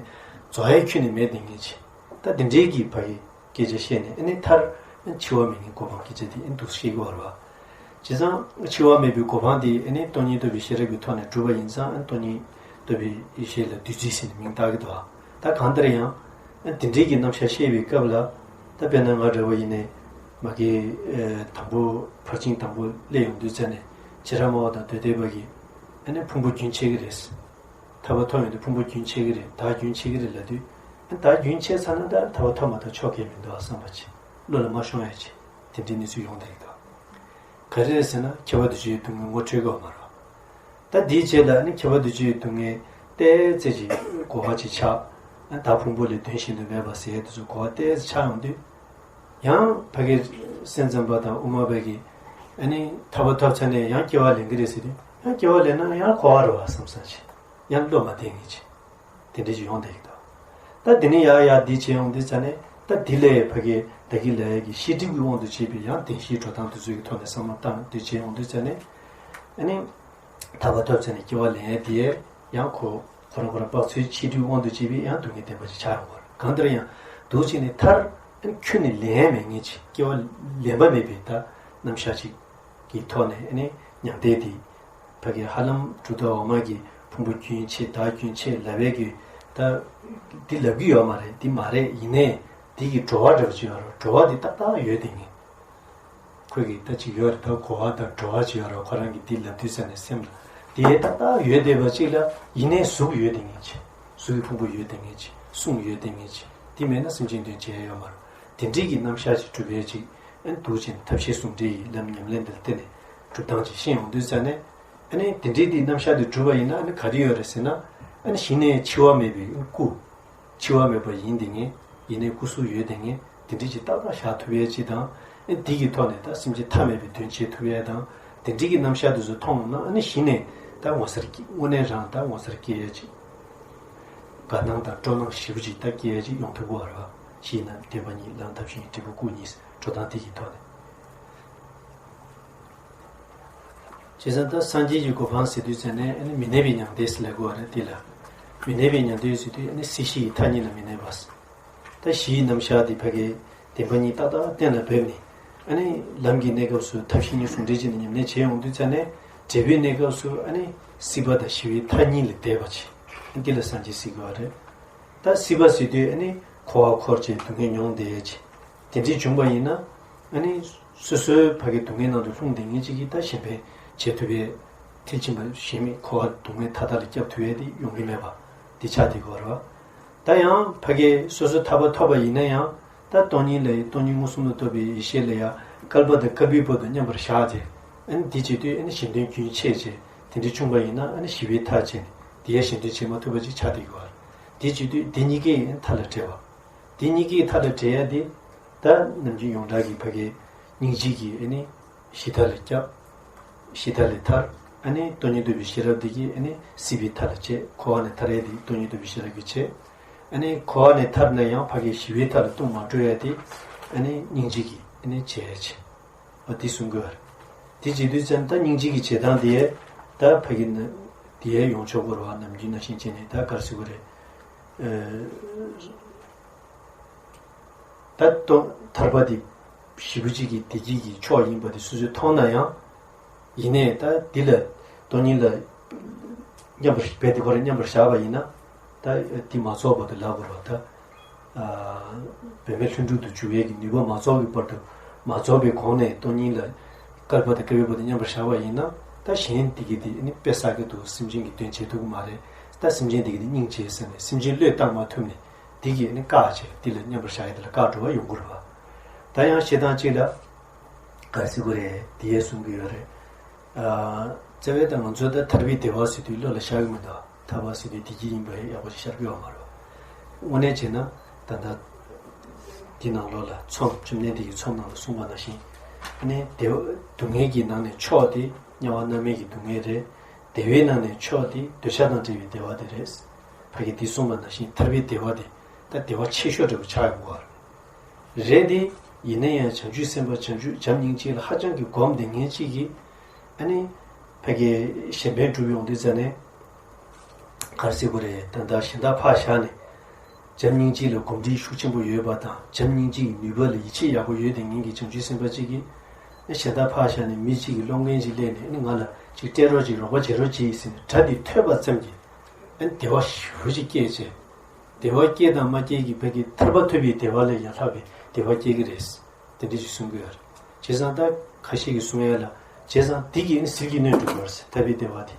རྫོགས་ཡས་ཁྱོན་ནས་མེད་དེ་ངེས་ཆེ། ད་དེ་འདྲའི་གི་ཕ་གི་སྐད་ཆ་བཤད་ནས་ཨ་ནི་མཐར་འཆི་བ་མེད་མཁན་གོ་འཕང་སྐད་ཆ་དེ་ཨ་ནི་འདུག་བཤད་ཀྱི་ཡོད་རེད་བ། བྱས་ཙང་འཆི་བ་མེད་པའི་གོ་འཕང་དེ་ཨ་ནི་སྟོང་ཉིད་རྟོགས་པའི་ཤེས་རབ་ཀྱི་ཐོག་ནས་གྲུབ་པ་ཡིན་ཙང་ཨ་ནི་སྟོང་ཉིད་རྟོགས་པའི་ཡེ་ཤེས་ལ་བདུད་རྩི་ཟེར་ནས་མིང་བཏགས་ཀྱི་འདུག་བ། ད་གང་ལྟར་ཡང་ཨ་ནི་དེ་འདྲའི་གི་རྣམ་གཞག་བཤད་པའི་སྐབས་ལ། ད་དཔེར་ན་ང་འདྲ་བོ་ཡིན་ནའི་མ་གི་ཨ་དང་པོ་ཕར་ཕྱིན་དང་པོ་སླེབས་ཡོང་དུས་ཙ་ནས་ཁྱེད་རང་སྨྲ་བ་དང་དོལ་རྒྱལ་པ་གི་ཨ་ནི་ཕུང་པོ་རྒྱུན་ཆད་ཀྱི་རེད། ཐར་པ་ཐོབ་ཡོང་དུས་ཕུང་པོ་རྒྱུན་ཆད་ཀྱི་རེད། བདག་རྒྱུན་ཆད་ཀྱི་རེད་ལབ་དུས། ཨ་ནི་བདག་རྒྱུན་ཆད་ཚར་ན་ད་ཐར་པ་ཐོབ་མ་ཐག་ཆོག་གི་མི་འདུག་བསམ་པ་ཅིག་བློ་ལ་མ་ཤོང་ཡ་ཅིག་དེ་འདྲའི་གནས་ཚུལ་ཡོང་བསྡད་ཀྱི་འདུག་ག་རེ་རེད་ཟེར་ན་ཁྱབ་པ་འདུ་བྱེད་ཀྱི་སྡུག་བསྔལ་ངོ་འཕྲོད་ཀྱི་ཡོད་མ་རེད། ད་དེའི་རྗེས་ལ་ནི་ཁྱབ་པ་འདུ་བྱེད་ཀྱི་སྡུག་བསྔལ་ཏོག་ཙམ་ཅིག་གོ་བ་ཅིག་ཆགས། ཨ་ད་ཕུང་པོ་ལས་དོན་གཞན་དུ་མེད་པ་ཟེར་ཡས་དེ་ཚོ་གོ་བ་ཏོག་ཙམ་ཆགས་ཡོང་དུས། ཡང་ཕ་གི་སེམས་ཙམ་པ་དང་དབུ་མ་པ་གིས་ཨ་ནི་ཐར་པ་ཐོབ་ཚར་ནས་ཡང་སྐྱེ་བ་ལེན་གྱི་རེད་ཟེར་དུས། ཡང་སྐྱེ་བ་ལེན་ན་ཡང་འཁོར་བ་རེད་བ་བསམ་བསམ་ཅིག་ཡང་བློ་མ་བདེ་ངེས་ཅིག་དེ་འདྲ་ཞིག་ཡོང་བསྡད་ཀྱི་འདུག་ད་དེ་ནས་ཡར་ཡར་འདི་བྱས་ཡོང་དུས་ཙ་ནས་ད་འདི་ལས་ཕ་གི་ད་གིན་ལབ་ཡས་ཀྱི་ཤེས་སྒྲིབ་ཀྱི་དབང་དུ་བྱས་པའི་ཡང་བདེན་བཞིའི་འགྲོ་སྟངས་དེ་ཚོའི་གི་ཐོག་ནས་བསམ་བློ་བཏང་དེ་བྱས་ཡོང་དུས་ཙ་ནས། ཨ་ནི་ཐར་པ་ཐོབ་ཚར་ནས་སྐྱེ་བ་ལེན་ཡས་དེ་ཡང་ཁོ་ཁོ་རང་ཁོ་རང་དཔག་ཚོད་ཤེས་སྒྲིབ་དབང་དུ་བྱས་པའི་ཡང་སྡུག་བསྔལ་བདེན་པ་ཅིག་ཆགས་ཡོང་བར་གང་ལྟར་ཡང་འདུག་བྱས་ནས་མཐར་ཨ་ནི་ཁྱོན་ནས་ལེན་ཡས་མེད་ངེས་ཅིག་སྐྱེ་བ་ལེན་པ་མེད་པའི་ད་རྣམ་གཞག་ཅིག་གི་ཐོག་ནས་ཨ་ནི་མྱང་འདས་དེ། ཕ་གི་ཧ་ལམ་གྲུབ་མཐའ་འོག་མ་གི་ཕུང་པོ་རྒྱུན་ཆད་བདག་རྒྱུན་ཆད་ལབ་ཡས་ཀྱི་ད་འདི་ལབ་ཀྱི་ཡོད་མ་རེད། འདི་མ་རེད། ཡིན་ནའི་འདི་གི་བྲོ་བ་འདྲ་བོ་ཅིག་ཡོད་རེད། བྲོ་བ་འདི་ཏག་ཏག་ཡོད་དེ་ངེས། ཁོས་ཀྱི་ད་ཅིག་ཡོད་རེད། ད་གོ་བ་དང་བྲོ་བ་ཅིག་ཡོད་རེད། ཁོ་རང་གི་འདི་ལབ་དུས་ཙ་ནས་སེམས་ལ་དེ་ཏག་ཏག་ཡོད་བསྡད་པ་ཅིག་ལ་ཡིན་ནའི་གཟུགས་ཡོད་དེ་ངེས་ཅིག་གཟུགས་ཀྱི་ཕུང་པོ་ཡོད་དེ་ངེས་ཅིག་གསུང་ཡོད་དེ་ངེས་ཅིག་དེ་མེད་ན་སེམས་ཅན་དོན་བྱེད་ཡ་ཡོད་མ་རེད། དེ་འདྲའི་གི་རྣམ་གཞག་ཅིག་གྲུབ་ཡས་ཅིག་ཨ་ནི་འདུག་ཅིང་ཐབས་ཤེས་ཟུང་འབྲེལ་ཡི་ལམ་ཉམས་ལེན་དེར་བརྟེན་ནས་གྲུབ་སྟངས་ཅིག་ཤེས་ཡོང་དུས་ཙ་ནས། ཨ་ནི་དེ་འདྲའི་དེའི་རྣམ་གཞག་དེ་གྲུབ་པ་ཡིན་ན་ཨ་ནི་ག་རེ་ཡོད་རེད་ཟེར་ན། ཨ་ནི་གཞི་ནས་འཆི་བ་མེད་པའི་སྐུ། འཆི་བ་མེད་པ་ཡིན་དེ་ངེས། ཡིན་ནའི་སྐུ་གཟུགས་ཡོད་དེ་ངེས། དེ་འདྲའི་ཅིག་ཏག་ཏག་བཞག་ཐུབ་ཡས་ཅིག་དང་། ཨ་ནི་དེ་གི་ཐོག་ནས་ད་སེམས་ཅན་མཐའ་མེད་པའི་དོན་བྱེད་ཐུབ་ཡས་དང་། དེ་འདྲའི་གི་རྣམ་གཞག་དེ་ཚོ་མཐོང་ཡོང་ན་ཨ་ནི་གཞི་ནས་ད་ངོ་མཚར་སྐྱེ་དངོས་གནས་རང་ད་ངོ་མཚར་སྐྱེ་ཡས་ཅིག་དགའ་སྣང་དང་སྤྲོ་སྣང་ཞེ་པོ་ཅིག་ད་སྐྱེ་ཡས་ཅིག་ཡོང་ཐུབ་ཀྱི་ཡོད་རེད་བ། གཞི་ན་བདེན་པ་གཉིས་ལམ་ཐབས་ཤེས་གཉིས་འབྲས་བུ་སྐུ་གཉིས་འགྲོ་སྟངས་དེ་གི་ཐོག་ནས། བྱས་ཙང་ད་སངས་རྒྱས་ཀྱི་གོ་འཕང་ཟེར་དུས་ཙ་ནས་ཨ་ནི་མི་གནས་པའི་མྱང་འདས་ཟེར་ལབ་དགོས་པ་རེད། དེ་ལ་མི་གནས་པའི་མྱང་འདས་ཟེར་དུས་ཨ་ནི་སྲིད་ཞི་ཡི་མཐའ་གཉིས་ལ་མི་གནས་པ། ད་ཞི་ཡི་རྣམ་གཞག་དེ་ཕ་གིའི་བདེན་པ་གཉིས་ཏག་ཏག་གཏན་ལ་འབེབས་ནས། ཨ་ནི་ལམ་གྱི་གནས་སྐབས་སུ་ཐབས་ཤེས་གཉིས་ཟུང་འབྲེལ་བྱས་ནས་ཉམས་ལེན་བྱས་ཡོང་དུས་ཙ་ནས་འབྲས་བུའི་གནས་སྐབས་སུ་ཨ་ནི་སྲིད་པ་དང་ཞི་བའི་མཐའ་གཉིས་ལས་འདས་པ་བྱས། ཨ་ནི་དེ་ལ་སངས་རྒྱས་ཟེར་དགོས་པ་རེད། ད་སྲིད་པ་ཟེར་དུས་ཨ་ནི་འཁོར་བ་འཁོར་བྱས་སྡུག་བསྔལ་མྱོང་བསྡད་ཡས་ཅིག་དེ་འདྲའི་བྱུང་བ་ཡིན་ན། ཨ་ནི་སོ་སོའི་ཕ་གི་སྡུག་བསྔལ་ནང་དུ་ལྷུང་བསྡད་མཁན་ཅིག་གིས་ད་གཞན་ཕན་བྱེད་ཐུབ་པའི་མཐིལ་ཕྱིན་པ་གཞན་མེད་འཁོར་བ་སྡུག་བསྔལ་མཐའ་དག་ལས་བསྐྱབ་ཐུབ་ཡས་དེ་ཡོང་གི་མེད་པ་འདི་ཆགས་བསྡད་ཀྱི་ཡོད་རེད་བ། ད་ཡང་ཕ་གི་སོ་སོ་ཐར་པ་ཐོབ་པ་ཡིན་ན་ཡང་ད་སྟོང་ཉིད་ལ་སྟོང་ཉིད་མངོན་སུམ་དུ་རྟོགས་པའི་ཡེ་ཤེས་ལ་ཡང་བསྐལ་པ་དང་བསྐལ་པའི་བར་དུ་མཉམ་པར་བཞག་སྟེ། ཨ་ནི་དེ་བྱེད་དུས་ཨ་ནི་གཞན་དོན་རྒྱུན་ཆད་བྱས་དེ་འདྲ་བྱུང་བ་ཡིན་ན་ཨ་ནི་ཞི་བའི་མཐའ་བྱས་ནས་དེ་ཡང་གཞན་དོན་བྱེད་མ་ཐུབ་པ་ཅིག་ཆགས་བསྡད་ཀྱི་ཡོད་རེད། དེ་བྱེད་དུས་དེ་གཉིས་ཀའི་མཐའ་ལ་བྲལ་བ། དེ་གཉིས་ཀའི་མཐའ་ལ་བྲལ་ཡ་དེ། ད་ནམ་རྒྱུན་ཡོངས་གྲགས་ཀྱི་ཕ་གིའི་སྙིང་རྗེ་གིས་ཨ་ནི་ཞི་མཐའ་ལ་བསྐྱབས། ཞི་མཐའ་ལས་ཐར། ཨ་ནི་སྟོང་ཉིད་རྟོགས་པའི་ཤེས་རབ་དེ་གིས་ཨ་ནི་སྲིད་པའི་མཐའ་ལ་བྱེད། འཁོར་བ་ནས་ཐར་ཡ་དེ་སྟོང་ཉིད་རྟོགས་པའི་ཤེས་རབ་ཀྱིས་བྱེད། ཨ་ནི་འཁོར་བ་ནས་ཐར་ན་ཡང་ཕ་གིའི་ཞི་བའི་མཐའ་ལ་ལྟུང་མ་འགྲོ་ཡ་དེ་ཨ་ནི་སྙིང་རྗེ་གིས་ཨ་ནི་བྱེད་ཡ་བྱེད། འོ་དེ་གསུང་དགོས་པ་རེད། དེ་བྱེད་དུས་ཙམ་ད་སྙིང་རྗེ་གི་བྱེད་སྟངས་དེ་ད་ཕ་གི་ན་དེ་ཡང་ཡོང་ཆོག་གི་རེད་བ། ནམ་རྒྱུན་ནང་བཞིན་བྱས་ནས་ད་ག་རེ་ཟེར་དགོས་རེད། ད་ལྟོ་ཐར་པ་དེ་ཞེ་པོ་ཅིག་གི་བདེ་སྐྱིད་ཀྱི་མཆོག་ཡིན་པ་དེ་སོ་སོས་མཐོང་ན་ཡང་། ཡིན་ནའི་ད་འདི་ལ་སྟོང་ཉིད་ལ་མཉམ་པར་རྦད་དེ་ཁོ་རང་མཉམ་པར་བཞག་པ་ཡིན་ན། ད་འདི་མ་རྫོགས་བར་དུ་ལབ་དགོས་རེད་བ། ད་བུད་མེད་ལྷུན་གྲུབ་ཏུ་འཇུག་ཡས་ཀྱི་ནུས་པ་མ་རྫོགས་ཀྱི་བར་དུ། མ་རྫོགས་པའི་གོང་ནས་སྟོང་ཉིད་ལ་བསྐལ་པ་དང་བསྐལ་པའི་བར་དུ་མཉམ་པར་བཞག་པ་ཡིན་ན། ད་གཞན་དེ་གི་དེ་ནི་དཔེ་བསགས་ཀྱི་འདུག་སེམས་ཅན་གྱི་དོན་བྱེད་ཐུབ་ཀྱི་མ་རེད། ད་སེམས་ཅན་དེ་གི་དེ་སྙིང་རྗེ་ཟེར་ནས་སེམས་ཅན་བློས་བཏང་མ་ཐུབ་ནས་དེ་གི་ནི་བཀག་བྱས་དེ་ལ་མཉམ་པར་བཞག་ཡས་དེ་ལ་བཀག་འགྲོ་བ་ཡོང་གི་རེད་བ། ད་ཡང་བཤད་སྟངས་གཅིག་ལ། ག་རེ་ཟེར་དགོས་རེད། དེ་ཡས་གསུང་གི་ཡོད་རེད། ཨ། བརྩེ་བས་ད་ང་ཚོ་ད་ཐར་པའི་བདེ་བ་ཟེར་དུས་བློ་ལ་ཤར་གི་མི་འདུག་ཐར་པ་ཟེར་དུས་བདེ་སྐྱིད་ཡིན་པ་ཡག་པོ་ཞིག་ཤར་གི་ཡོད་མ་རེད། དངོས་གནས་བྱས་ན་ད་ལྟ་འདི་ནང་ལོགས་ལ་ཚོགས་བཅོམ་ལྡན་འདས་ཀྱིས་ཚོགས་ནང་ལ་གསུངས་པ་ནང་བཞིན། ཨ་ནི་བདེ་བ་སྡུག་བསྔལ་གྱི་ནང་ནས་མཆོག་དེ་དམྱལ་བ་མནར་མེད་ཀྱི་སྡུག་བསྔལ་རེད། བདེ་བའི་ནང་ནས་མཆོག་དེ་འདོད་ཆགས་དང་བྲལ་བའི་བདེ་བ་དེ་རེད། ཕ་གི་འདི་གསུངས་པ་ནང་བཞིན་ཐར་པའི་བདེ་བ་དེ་ད་བདེ་བ་ཆེ་ཤོས་འདྲ་པོ་ཆགས་ཡོང་གི་ཡོད་རེད། རེད་དེ། ཡིན་ན་ཡང་བྱང་ཆུབ་སེམས་དཔའ་བྱང་ཆུབ་བྱམས་སྙིང་རྗེ་ལ་ཧ་ཅང་གི་སྒོམ་བསྡད་མཁན་གཅིག་གིས། ཨ་ནི། ཕ་གི་གཞན་ཕན་སྒྲུབ་ཡོང་དུས་ཙ་ནས། ག་རེ་ཟེར་དགོས་རེད། ད་ལྟ་གཞན་དག་ཕར་བཞག་ནས། བྱམས་སྙིང་རྗེ་ལ་གོམས་འདྲིས་ཤུགས་ཆེན་པོ་ཡོད་པ་དང་བྱམས་སྙིང་རྗེ་གི་ནུས་པ་ལ་ཡིད་ཆེས་ཡག་པོ་ཡོད་དེ་མཁན་གྱི་བྱང་ཆུབ་སེམས་དཔའ་གཅིག་གིས། ཨ་གཞན་དག་ཕར་བཞག་ནས་མི་གཅིག་གིས་སློང་མཁན་ཅིག་སླེབས་ནས་ཨ་ནི་ང་ལ་ཅིག་སྤྲད་རོགས་ཅིག་རོགས་པ་བྱེད་རོགས་ཅིག་ཟེར་ནས་སྒྲ་དེ་ཐོས་པ་ཙམ་གྱིས། ཨ་ནི་བདེ་བ་ཞེ་པོ་ཅིག་སྐྱེས་བྱས། བདེ་བ་སྐྱེས་དང་མ་སྐྱེས་ཀྱི་ཕ་གི་ཐར་པ་ཐོབ་པའི་བདེ་བ་ལས་ཡང་ལྷག་པའི་བདེ་བ་སྐྱེ་གི་རེད། དེ་འདྲ་ཞིག་གསུང་གི་ཡོད་རེད། བྱས་ཙང་ད་ཁ་ཤས་ཀྱིས་གསུང་ཡ་ལ། བྱས་ཙང་འདི་གིས་ནི་ཟིལ་གྱིས་གནོན་འགྲོ་གི་ཡོད་རེད་ཟེར། ཐར་པའི་བདེ་བ་དེ།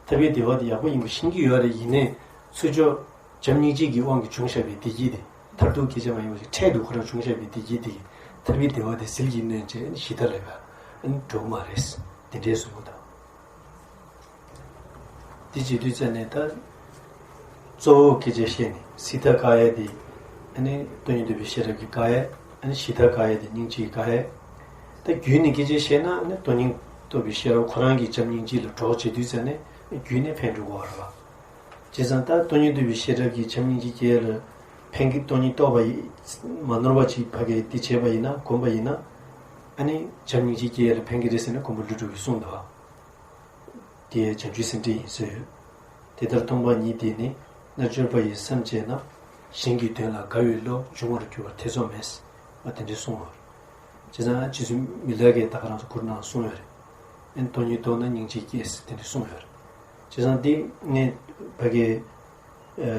ཐར་པའི་བདེ་བ་དེ་ཡག་པོ་ཡིན་པ་ཤེས་ཀྱི་ཡོད་རེད། ཡིན་ནའི་ཚུར་ཕྱོགས་བྱམས་སྙིང་རྗེ་གི་དབང་གིས་བྱུང་བཞག་པའི་བདེ་སྐྱིད་དེ། མཐར་ཐུག་སྐད་ཆ་མ་ཡིན་པ་ཞིག་འཕྲལ་དུ་ཁོ་རང་བྱུང་བཞག་པའི་བདེ་སྐྱིད་དེ་གིས་ཐར་པའི་བདེ་བ་དེ་ཟིལ་གྱིས་གནོན་བྱས་ཞི་དྲག་ལས་པ་འགྲོ་གི་མ་རེད། དེ་འདྲའི་གསུང་གི་འདུག་དེ་བྱེད་དུས་ཙ་ནས་ད། གཙོ་བོ་སྐད་ཆ་བཤད་ནས་སྲིད་མཐའ་བཀག་ཡ་དེ། ཨ་ནི་སྟོང་ཉིད་རྟོགས་པའི་ཤེས་རབ་ཀྱིས་བཀག་ཡ། ཨ་ནི་ཞི་མཐའ་བཀག་ཡ་དེ་སྙིང་རྗེས་བཀག་ཡ། ད་རྒྱུད་ནས་སྐད་ཆ་བཤད་ན་ཨ་ནི་སྟོང་ཉིད་རྟོགས་པའི་ཤེས་རབ་ཁོ་རང་གིས་བྱམས་སྙིང་རྗེ་ལ་གྲོགས་བྱེད་དུས་ཙ་ནས་རྒྱུད་ནས་ཕན་འགྲོ་གི་ཡོད་རེད་པ། བྱས་ཙང་ད་སྟོང་ཉིད་རྟོགས་པའི་ཤེས་རབ་ཀྱིས་བྱམས་སྙིང་རྗེ་སྐྱེ་ཡ་ལ་ཕན་གྱི། སྟོང་ཉིད་རྟོགས་པ་ཡིས་མ་ནོར་བ་ཅིག་ཕ་གིར་དེ་བྱས་པ་ཡིན་ན། བསྒོམས་པ་ཡིན་ན། ཨ་ནི་བྱམས་སྙིང་རྗེ་སྐྱེ་ཡ་ལ་ཕན་གྱི་རེད་ཟེར་ནས་མགོན་པོ་ཀླུ་སྒྲུབ་ཀྱིས་གསུངས་འདུག་དེ་བྱང་ཆུབ་སེམས་འགྲེལ་ཡིན་ཟེར་ཡོད། དེ་ལྟར་སྟོང་པ་ཉིད་དེ་ནི། རྣལ་འབྱོར་པ་ཡིས་བསམ་བྱས་ན། གཞན་གྱི་དོན་ལ་དགའ་བའི་བློ། འབྱུང་བར་འགྱུར་བ་ཐེ་ཚོམ་མེད། ཨ་དེ་འདྲའི་གསུངས་པ། བྱས་ཙང་རྗེ་བཙུན་མི་ལ་གས་ད་ག་རང་ཚོ་མགུར་ནང་གསུངས་ཡོད་རེད། ཨ་ནི་སྟོང་ཉིད་རྟོགས་ན་སྙིང་རྗེ་སྐྱེ་ཟེར་དེ་འདྲ་གསུངས་ཡོད་རེད། བྱས་ཙང་འདི་ངས་ཕ་གི་ཨ་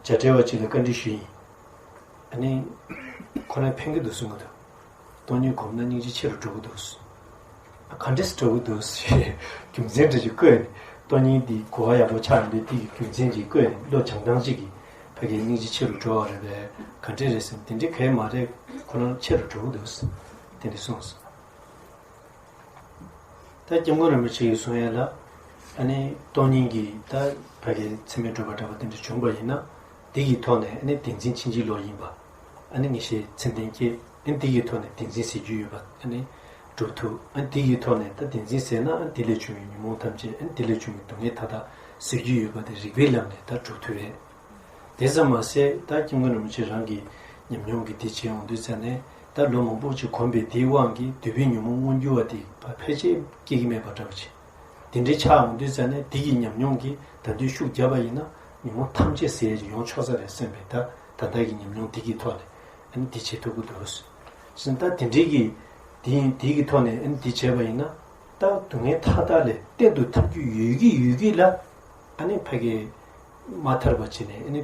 བྱ་བྲལ་བ་ཅིག་ལ་བཀའ་འདྲི་ཞུས་ཡིན། ཨ་ནི། ཁོ་རང་ཕན་གྱི་འདུག་གསུང་གི་འདུག་སྟོང་ཉིད་སྒོམ་ན་སྙིང་རྗེ་ཆེ་རུ་འགྲོ་གི་འདུག་ག་འདྲས་འགྲོ་གི་འདུག་རྒྱུ་མཚན་འདྲ་ཅིག་བཀོད་ནས། སྟོང་ཉིད་འདི་གོ་བ་ཡག་པོ་ཆགས་ཡོང་དུས་དེ་གི་རྒྱུ་མཚན་ཅིག་བཀོད་ནས། བློ་བྱང་ཐང་ཅིག་གིས་ཕ་གིའི་སྙིང་རྗེ་ཆེ་རུ་འགྲོ་བ་རེད་པས། ག་འདྲས་རེད་ཟེར་ན་དེ་འདྲས་གང་ཡང་མ་རེད། ཁོ་རང་ཆེ་རུ་འགྲོ་གི་འདུག་དེ་འདྲས་གསུངས་སོང་། ད་སྐྱབས་མགོན་རིན་པོ་ཆེ་ཡིས་གསུང་ཡ་ལ། ཨ་ནི་སྟོང་ཉིད་ཀྱི་ད་ཕ་གི་མཚན་མེད་སྒྲུབ་པ་འདྲ་བ་དེ་འདྲ་བྱུང་བ་ཡིན་ན། དེ་གི་ཐོག་ནས་ཨ་ནི་བདེན་འཛིན་ཕྱིན་ཅི་ལོག་ཡིན་པ། ཨ་ནི་ངེས་ཤེས་མཚན་ལྡན་སྐྱེས། ཨ་ནི་དེ་གི་ཐོག་ནས་བདེན་འཛིན་ཟེར་རྒྱུ་ཡོད་པ་ཨ་ནི་སྒྲུབ་ཐུབ། ཨ་ནི་དེ་གི་ཐོག་ནས་ད་བདེན་འཛིན་ཟེར་ན། ཨ་ནི་དེ་ལས་བྱུང་བའི་ཉོན་མོངས་ཐམས་ཅད། ཨ་ནི་དེ་ལས་བྱུང་བའི་སྡུག་བསྔལ་མཐའ་དག་ཟེར་རྒྱུ་ཡོད་པ་དེ་རིགས་པའི་ལམ་ནས་ད་སྒྲུབ་ཐུབ་རེད། དེ་ཙམ་མ་ཟད་ད་སྐྱབས་མགོན་རིན་པོ་ཆེ་རང་གི་ཉམས་མྱོང་གིས་དེ་བྱས་ཡོང་དུས་ཙ་ནས། ད་ལོ་མང་པོ་ཅིག་གོམས་པའི་དེའི་དབང་གིས་འདོད་པའི་ཉོན་མོངས་མངོན་གྱུར་བ་དེ་ཕལ་ཆེར་སྐྱེ་གི་མེད་པ་འདྲ་བ་ཅིག་དེ་འདྲའི་ཆགས་ཡོང་དུས་ཙ་ནས། དེ་གི་ཉམས་མྱོང་གིས་ད་དུང་ཤུགས་བརྒྱབ་པ་ཡིན་ན། ཉོན་མོངས་ཐམས་ཅད་ཟད་ཡ་ཅིག་ཡོང་ཆོག་ས་རེད་བསམ་པའི། ད་ད་ལྟ་གི་ཉམས་མྱོང་དེ་གི་ཐོག་ནས་ཨ་ནི་དེ་བྱེད་ཐུབ་ཀྱི་འདུག་ཟེར་ན། ད་དེ་འདྲའི་གི་དེ་ཡིན། དེ་གི་ཐོག་ནས་ཨ་ནི་དེ་བྱས་པ་ཡིན་ན། ད་སྡུག་བསྔལ་མཐའ་དག་ལས་གཏན་དུ་ཐར་རྒྱུ་ཡོད་ཀྱི་ཡོད་ཀྱི་ལ། ཨ་ནི་ཕ་གི་མ་ཐར་བ་བྱས་ནས། ཨ་ནི་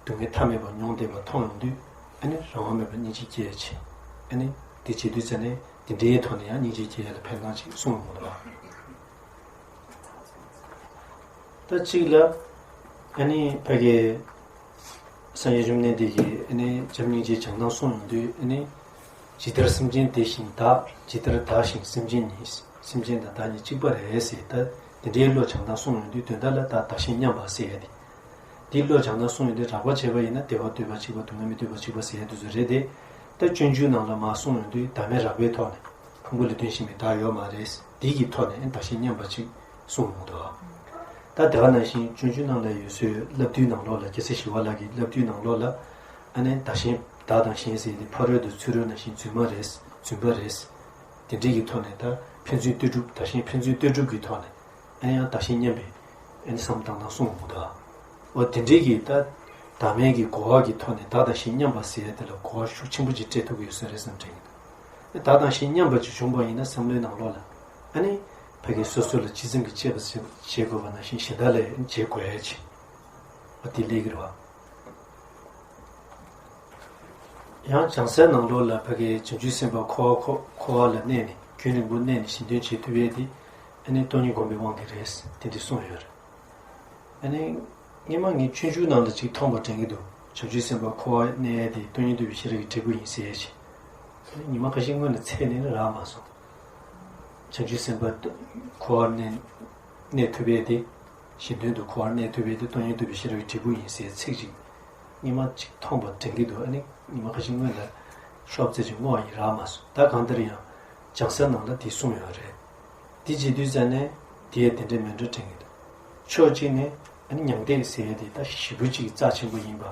སྡུག་བསྔལ་མཐའ་མེད་པ་མྱོང་བསྡད་པ་མཐོང་ཡོང་དུས། ཨ་ནི་རང་དབང་མེད་པར་སྙིང་རྗེ་སྐྱེ་ཡ་བྱེད། ཨ་ནི་དེ་བྱེད་དུས་ཙ་ནས་དེ་འདྲའི་ཐོག་ནས་ཡང་སྙིང་རྗེ་སྐྱེ་ཡ་ལ་ཕན་ཐོགས་ཅིག་གསུངས་ཡོང་གི་འདུག་ད་གཅིག་ལ། ཨ་ནི་ཕ་གི་སངས་རྒྱས་བཅོམ་ལྡན་འདས་ཀྱིས་ཨ་ནི་བྱམས་སྙིང་རྗེའི་བྱང་ཐང་གསུངས་ཡོང་དུས། ཨ་ནི་ཇི་ལྟར་སེམས་ཅན་དེ་བཞིན་བདག་ཇི་ལྟར་བདག་གཞན་སེམས་ཅན་ཉིད། སེམས་ཅན་དང་བདག་ཉིད་གཅིག་པ་རེད་ཟེར། ད་དེ་འདྲའི་བློ་བྱང་ཐང་གསུངས་ཡོང་དུས། དོན་དག་ལ་ད་བདག་གཞན་མཉམ་པ་ཟེར་ཡ་དེ། དེའི་བློ་བྱང་ཐང་གསུངས་ཡོང་དུས། རགས་པ་བྱས་པ་ཡིན་ན་བདེ་བ་འདོད་པ་གཅིག་པ། སྡུག་བསྔལ་མི་འདོད་པ་གཅིག་པ་ཟེར་ཡ་དེ་ཚོ་རེད་དེ། ད་སྤྱོད་འཇུག་ནང་ལ་མར་གསུངས་ཡོང་དུས། བདག་མེད་རགས་པའི་ཐོག་ནས་ཕུང་པོ་ལས་དོན་གཞན་མིན་བདག་ཡོད་མ་རེད། དེ་གི་ཐོག་ནས་ཨ་ནི་བདག་གཞན་མཉམ་པ་ཅིག་གསུངས་ཡོང་འདུག་ད་དེ་ག་ནང་བཞིན་སྤྱོད་འཇུག་ནང་ལ་ཡོད་སའི་བསླབ་བཏུས་ནང་ལོགས་ལ། རྒྱལ་སྲས་ཞི་བ་ལྷ་གི་བསླབ་བཏུས་ནང་ལོགས་ལ། ཨ་ནི་བདག་གཞན། བདག་དང་གཞན་ཟེར་དེ་ཕ་རོལ་ཏུ་ཚུ་རོལ་ནང་བཞིན་རྫུན་མ་རེད། རྫུན་པ་རེད། དེ་འདྲའི་གི་ཐོག་ནས། ད་ཕན་ཚུན་ལྟོས་གྲུབ། བདག་གཞན་ཕན་ཚུན་ལྟོས་གྲུབ་ཀྱི་ཐོག་ནས། ཨ་ནི་ཡང་བདག་གཞན་མཉམ་པའི་ཨ་ནི་བསམ་བློ་བཏང་སྟངས་གསུངས་ཡོང་གི་འདུག་འོ་དེ་འདྲའི་གི་ད་བདག་མེད་ཀྱི་གོ་བ་གི་ཐོག་ནས་བདག་དང་གཞན་མཉམ་པ་ཟེར་ཡ་དེ་ལ་གོ་བ་ཤུགས་ཆེན་པོ་ཅིག་སྤྲད་ཐུབ་ཀྱི་ཡོད་ས་རེད་བསམ་དྲན་གྱི་འདུག་བདག་དང་གཞན་མཉམ་པ་ཅིག་བྱུང་པ་ཡིན་ན། བསམ་བློའི་ནང་ལོགས་ལ་ཨ་ནི་ཕ་གི་སོ་སོ་ལ་གཅེས་འཛིན་གྱི་བྱེད་པ་བྱེད་དགོས་པ་ནང་བཞིན་གཞན་དག་ལ་བྱེད་དགོས་ཡ་ཅིག་འོ་དེ་སླེབས་ཀྱི་རེད་བ། ཡང་བྱང་སའི་ནང་ལོགས་ལ་ཕ་གི་བྱང་ཆུབ་སེམས་དཔའ་འཁོར་བ་འཁོར་འཁོར་བ་ལ་གནས་ནས། རྒྱུན་རིང་པོ་གནས་ནས་གཞན་དོན་བྱེད་ཐུབ་ཡས་དེ། ཨ་ནི་སྟོང་ཉིད་སྒོམ་པའི་དབང་གིས་རེད། དེ་འདྲ་གསུངས་ཡོད་རེད། ཨ་ནི་སྔོན་མ་ངས་སྤྱོད་འཇུག་ནང་ལ་ཅིག་མཐོང་བ་དྲན་གྱི་འདུག་བྱང་ཆུབ་སེམས་དཔའ་འཁོར་བ་གནས་ཡས་དེ་སྟོང་ཉིད་རྟོགས་པའི་ཤེས་རབ་ཀྱི་འབྲས་བུ་ཡིན་ཟེར་ཡས་ཅིག་ཨ་ནི་ཉི་མ་ཁ་ཤས་སྔོན་ལ་ཚད་ནས་ནི་རག་མ་སོང་། བྱང་ཆུབ་སེམས་དཔའ་འཁོར་བར་གནས་གནས་ཐུབ་པའི་དེ། གཞན་དོན་དུ་འཁོར་བར་གནས་ཐུབ་པའི་དེ། སྟོང་ཉིད་རྟོགས་པའི་ཤེས་རབ་ཀྱི་འབྲས་བུ་ཡིན་ཟེར་ཚིག་ཅིག་སྔོན་མ་ཅིག་མཐོང་པ་དྲན་གྱི་འདུག་ཨ་ནི་ཉི་མ་ཁ་ཤས་སྔོན་ལ་ཤོབ་ཙེ་ཅིག་བསྔོ་བ་ཡིན་རག་མ་སོང་། ད་གང་ལྟར་ཡང་སྦྱང་ས་ནང་ལ་དེ་གསུངས་ཡོད་རེད། དེ་བྱེད་དུས་ཙ་ནས་དེ་ཡང་དེ་འདྲའི་མེད་འགྲོ་དྲན་གྱི་འདུག་ཕྱོགས་གཅིག་ནས་ཨ་ནི་མྱང་འདས་ཟེར་ཡ་དེ་ད་ཞེ་པོ་ཅིག་རྩ་ཆེན་པོ་ཡིན་པ།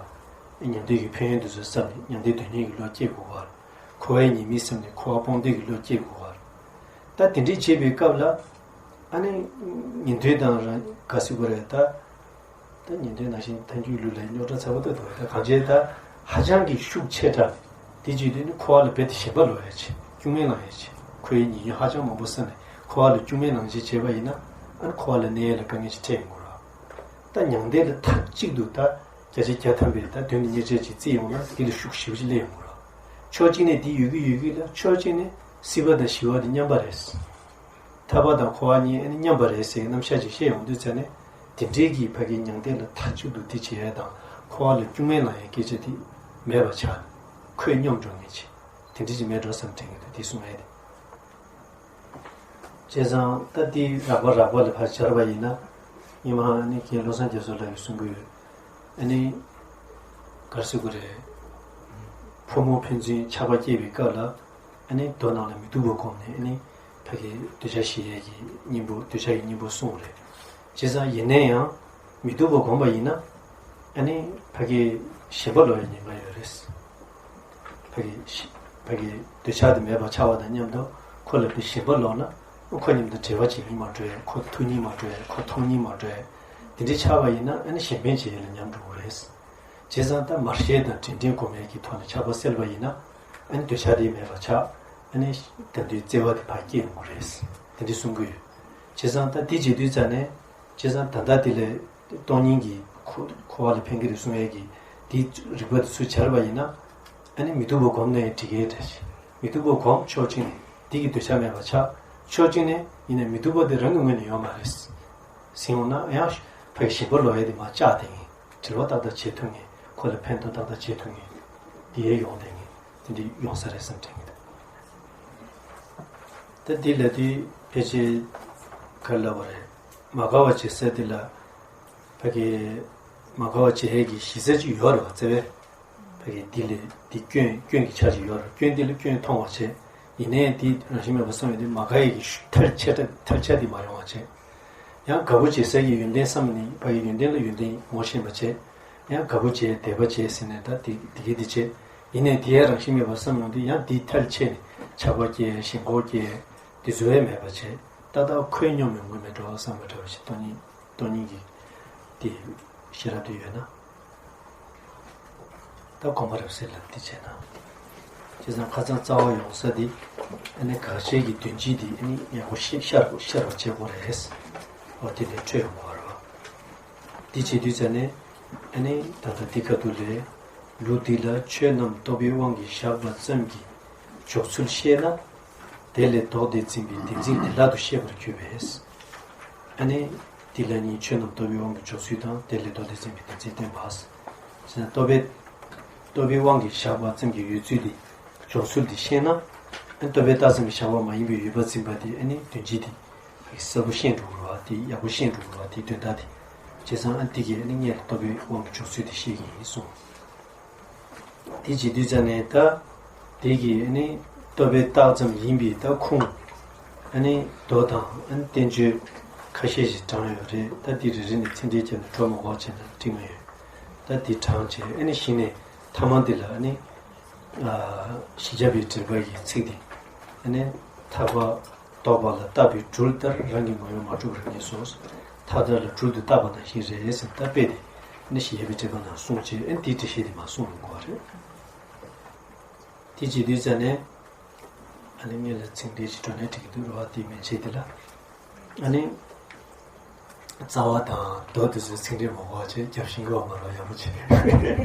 མྱང་འདས་ཀྱི་ཕན་ཡོན་དེ་ཚོ་བསམ་ནས་མྱང་འདས་དོན་གཉེར་གྱི་བློ་སྐྱེ་དགོས་པ། འཁོར་བའི་ཉེས་དམིགས་བསམ་ནས་འཁོར་བ་སྤོང་འདོད་ཀྱི་བློ་སྐྱེ་དགོས་པ། ད་དེ་འདྲའི་བྱེད་པའི་སྐབས་ལ། ཨ་ནི་ཉན་ཐོས་དང་རང་ག་སྲིད་པ་རེད་ད། ད་ཉན་ཐོས་ནང་བཞིན་ཐལ་འགྱུར་ལུགས་ལ་རྙོག་དྲ་ཚ་པོ་ལྟ་འདུག་ད་གང་བྱས་ད་ཧ་ཅང་གི་ཤུགས་ཆེ་དྲགས། དེ་བྱེད་དུས་ནི་འཁོར་བ་ལ་རྦད་དེ་ཞེན་པ་ལོག་ཡ་ཆེ། སྐྱུག་མེར་ལངས་ཡ་ཆེ། འཁོར་བའི་ཉེས་དམིགས་ཧ་ཅང་མང་པོ་བསམ་ནས་འཁོར་བ་ལ་སྐྱུག་མེར་ལངས་བྱས་བྱས་པ་ཡིན་ན། ཨ་ནི་འཁོར་བ་ལ་གནས་ཡ་ལ་དཀའ་ངལ་ཞིག་འཕྲད་ཡོང་གི་རེད། ད་མྱང་འདས་ལ་མཐའ་གཅིག་ཏུ་ད་བརྒྱ་ཆ་བརྒྱ་ཐམ་པའི་ད་དོན་དུ་གཉེར་བྱ་ཅིག་བརྩིས་ཡོང་ན་དེ་ལ་ཤུགས་ཞེ་པོ་ཅིག་སླེབས་ཡོང་གི་རེད། ཕྱོགས་གཅིག་ནས་དེ་ཡོད་ཀྱི་ཡོད་ཀྱི་ལ། ཕྱོགས་གཅིག་ནས་སྲིད་པ་དང་ཞི་བ་དེ་མཉམ་པ་རེད། ཐར་པ་དང་འཁོར་བ་གཉིས་ཨ་ནི་མཉམ་པ་རེད་ཟེར་རྣམ་གཞག་ཅིག་བཤད་ཡོང་དུས་ཙ་ནས། དེ་འདྲའི་གི་ཕ་གི་མྱང་འདས་ལ་མཐའ་གཅིག་ཏུ་དེ་བྱེད་ཡ་དང་འཁོར་བ་ལ་སྐྱུག་མེར་ལངས་ཡའི་སྐད་ཆ་དེ་མེད་པ་ཆགས། ཁོད་སྙོམས་འགྲོ་ངེས་ཆེ། དེ་འདྲ་ཅིག་མེད་འགྲོ་བསམ་དྲན་གྱི་འདུག་དེ་གསུང་ཡ་དེ། བྱས་ཙང་ད་དེ་རགས་པ་རགས་པ་ལ་ཕར་སྦྱར་བ་ཡིན་ན། སྔོན་མ་ཨ་ནི་རྒན་བློ་བཟང་རྒྱ་མཚོ་ལགས་ཀྱིས་གསུང་གི་ཡོད། ཨ་ནི་ག་རེ་ཟེར་དགོས་རེད། ཕོ་མོ་ཕན་ཚུན་ཆགས་པ་སྐྱེས་པའི་སྐབས་ལ། ཨ་ནི་མདོ་ནང་ལ་མི་སྡུག་པ་བསྒོམས་ནས། ཨ་ནི་ཕ་གི་འདོད་ཆགས་ཞི་ཡས་ཀྱི་གཉེན་པོ། འདོད་ཆགས་ཀྱི་གཉེན་པོ་གསུངས་རེད། བྱས་ཙང་ཡིན་ན་ཡང་མི་སྡུག་པ་བསྒོམས་པ་ཡིན་ན། ཨ་ནི་ཕ་གི་ཞེན་པ་ལོག་ཡའི་ཉེན་ཁ་ཡོད་རེད། ཕ་གི་ཞི་ཕ་གི་འདོད་ཆགས་དེ་མེད་པ་ཆགས་པ་དང་མཉམ་དུ་ཁོ་ལ་དཔེ་ཞེན་པ་ལོག་ན། ཁོ་མཉམ་དུ་འབྲེལ་བ་བྱེད་མཁན་མ་འགྲོ་ཡ། ཁོ་ཐུག་མཁན་མ་འགྲོ་ཡ། ཁོ་མཐོང་མཁན་མ་འགྲོ་ཡ། དེ་འདྲའི་ཆགས་པ་ཡིན་ན་ཨ་ནི་གཞན་ཕན་བྱེད་ཡ་ལ་ཉམས་འགྲོ་གི་རེད། བྱས་ཙང་ད་མར་ཤེས་དང་དྲིན་དྲན་སྒོམ་ཡ་གི་ཐོག་ནས་ཆགས་པ་སེལ་བ་ཡིན་ན། ཨ་ནི་འདོད་ཆགས་དེ་མེད་པ་ཆགས། ཨ་ནི་ད་དུང་བརྩེ་བ་དེ་ཕར་སྐྱེ་ཡོང་གི་རེད། དེ་འདྲའི་གསུང་གི་ཡོད། བྱས་ཙང་ད་དེ་བྱེད་དུས་ཙ་ནས། བྱས་ཙང་ད་ལྟ་དེ་ལས་སྟོང་ཉིད་ཀྱི་འཁོར་འཁོར་བ་ལ་ཕན་གྱི་རེད་གསུང་ཡས་ཀྱི་དེའི་རིགས་པ་དེ་ཚུར་སྦྱར་བ་ཡིན་ན། ཨ་ནི་མི་སྡུག་པ་བསྒོམས་ནས་འགྲིག་གི་རེད། མི་སྡུག་པ་བསྒོམ་ཕྱོགས་གཅིག་ནས་དེ་གི་འདོད་ཆགས་མེད་པ་ཆགས། ཕྱོགས་གཅིག་ནས་ཡིན་ན་མི་སྡུག་པ་དེ་རང་གི་ངོས་ནས་ཡོད་མ་རེད། ཟིན་འོང་ན་ཡང་ཕ་གི་ཞེན་པ་ལོག་ཡས་དེ་མར་བཅག་བསྡད་མཁན། དྲིལ་བ་ཏག་ཏག་བྱེད་ཐུབ་མཁན། ཁོ་ལ་ཕན་ཐོགས་ཏག་ཏག་བྱེད་ཐུབ་མཁན་དེ་ཡས་ཡོང་བསྡད་མཁན། དེ་འདྲ་ཡོང་ས་རེད་བསམ་དྲན་གྱི་འདུག་ད་འདི་ལ་དུས་ཕལ་ཆེར་ག་རེ་ལབ་པ་རེད། མ་དགའ་བ་བྱེད་ས་འདི་ལ་ཕ་གི་མ་དགའ་བ་བྱེད་ཡས་ཀྱི་གཞི་རྩ་ཅིག་ཡོད་རེད་བ། བརྩེ་བས་ཕ་གི་འདི་ལས་འདི་སྐྱོན་སྐྱོན་གྱི་ཆ་ཅིག་ཡོད་རེད། སྐྱོན་འདི་ལ་སྐྱོན་མཐོང་བ་བྱས། ཡིན་ནའི་འདི་རང་བཞིན་མེད་པར་བསམ་ཡོད་དུས་མ་དགའ་ཡས་ཀྱི་ཐལ་ཆད་ཐལ་ཆད་འདི་མ་ཡོང་བ་བྱས། ཡང་དགའ་པོ་བྱེད་ས་ཀྱི་ཡོན་ཏན་བསམ་ནས་ཕ་གི་ཡོན་ཏན་ལ་ཡོན་ཏན་ངོ་ཤེས་པ་བྱས། ཡང་དགའ་པོ་བྱས་དད་པ་བྱས་ཟེར་ནས་ད་དེ་དེ་གའི་དེ་བྱས། ཡིན་ནའི་དེ་ཡང་རང་བཞིན་མེད་པར་བསམ་ཡོང་དུས་ཡང་དེའི་ཐལ་ཆད་ནས་ཆགས་པ་སྐྱེ། ཞེན་ཁོག་སྐྱེ། དེ་ཚོ་ཡང་མེད་པ་བྱས། ཏག་ཏག་ཁོད་སྙོམས་ཡོང་གི་མེད་འགྲོ་བསམ་པ་འདྲ་བ་ཞིག་སྟོང་ཉིད་སྟོང་ཉིད་ཀྱི་དེ་ཤེས་རབ་དེ་ཡོད་ན། ད་གོམས་པ་རབ་གསལ་ལ་འདི་བྱས་ན། བྱས་ཙང་ཁ་སང་རྩ་བ་ཡོང་ས་འདི། ཨ་ནི་དགག་བྱའི་གི་དོན་སྤྱི་འདི་ཨ་ནི་ཡག་པོ་ཤེས་ཤར་ཤར་བ་བྱེད་དགོས་རེད། འོ་དེ་ལས་འཕྲོས་ཡོང་དགོས་རེད་བ། འདི་བྱེད་དུས་ཙ་ནས་ཨ་ནི་ད་ལྟ་འདི་ཁ་ཐུག་ལས། ལུགས་འདི་ལ་ཆོས་རྣམས་རྟོག་པའི་དབང་གིས་བཞག་པ་ཙམ་གྱིས་འཇོག་ཚུལ་ཤེས་ན། དེ་ལས་ལྡོག་སྟེ་འཛིན་པའི་བདེན་འཛིན་བདེན་བདག་ཏུ་ཤེས་པར་གྱུར་པས། ཨ་ནི། འདི་ལ་ནི་ཆོས་རྣམས་རྟོག་པའི་དབང་གིས་འཇོག་ཚུལ་དང་། དེ་ལས་ལྡོག་སྟེ་འཛིན་པའི་བདེན་འཛིན་བསྟན་པ། ཟེར་ན་རྟོག་པའི། རྟོག་པའི་དབང་གིས་བཞག་པ་ཙམ་གྱི་ཡོད་ཚུལ་དེ། འཇོག་ཚུལ་དེ་ཤེས་ན། ཨ་ནི་རྟོག་པའི་རྟགས་ཙམ་གྱིས་བཞག་པ་མ་ཡིན་པའི་ཡོད་པར་འཛིན་པ་དེ་ཨ་ནི་དོན་སྤྱི་དེ། གསལ་པོ་ཤེས་འགྲོ་དགོས་པ་དེ། ཡག་པོ་ཤེས་འགྲོ་དགོས་པ་དེ་དོན་དག་དེ། བྱས་ཙང་ཨ་ནི་འདི་གིས་ཨ་ནི་སྔོན་ལ་རྟོག་པའི་དབང་གིས་འཇོག་ཚུལ་དེ་ཤེས་ཀྱི་ཡིན་གསུངས། དེ་བྱེད་དུས་ཙ་ནས་ད། དེ་གི་ཨ་ནི་རྟོག་པའི་རྟགས་ཙམ་ཡིན་པའི་ད་ཁུངས། ཨ་ནི་མདོ་དང་ཨ་ནི་བསྟན་བཅོས་ཁ་ཤས་ཤིག་དྲངས་ཡོད་རེད། ད་དེ་རེ་རེ་ནས་ཚིག་འགྲེལ་བརྒྱབ་ནས་འགྲོ་མ་དགོས་བྱས་ན་འགྲིག་མ་ཡོད། ད་དེ་དྲངས་བྱས་ཨ་ནི་གཞི་ནས་ཐ་མ་འདི་ལ་ཨ་ནི། ཨ་ཞི་ཁྱབ་པའི་འགྲེལ་པ་ཡི་ཚིག་འདི། ཨ་ནི་ཐར་པ། རྟོགས་པ་ལ་བརྟགས་པའི་སྦྲུལ་ལྟར་རང་གི་ངོ་བོས་མ་གྲུབ་པར་ངེས་སོ། མཐའ་དག་ལ་སྦྲུལ་དུ་བཏགས་པ་ནང་བཞིན་རེད་ཟེར་ད་དཔེ་དེ་ནི་ཞི་གཡས་པའི་འགྲེལ་པ་ནང་གསུངས་བྱས། ཨ་ནི་དེའི་འགྲེལ་བཤད་དེ་མར་གསུངས་ཡོང་གི་རེད། དེ་བྱེད་དུས་ཙ་ནས་ཨ་ནི་སྔོན་ལ་ཚིག་འགྲེལ་ཞིག་འགྲོ་ནས་འགྲིག་གི་འདུག་རེད་བ། དེ་མན་ཆད་དེ་ལ་ཨ་ནི། རྩ་བ་དང་མདོ་དེ་ཚོའི་ཚིག་འགྲེལ་མང་བ་བྱས། རྒྱབ་ཤིང་གི་བ་མ་ར་ཡག་པོ་བྱས།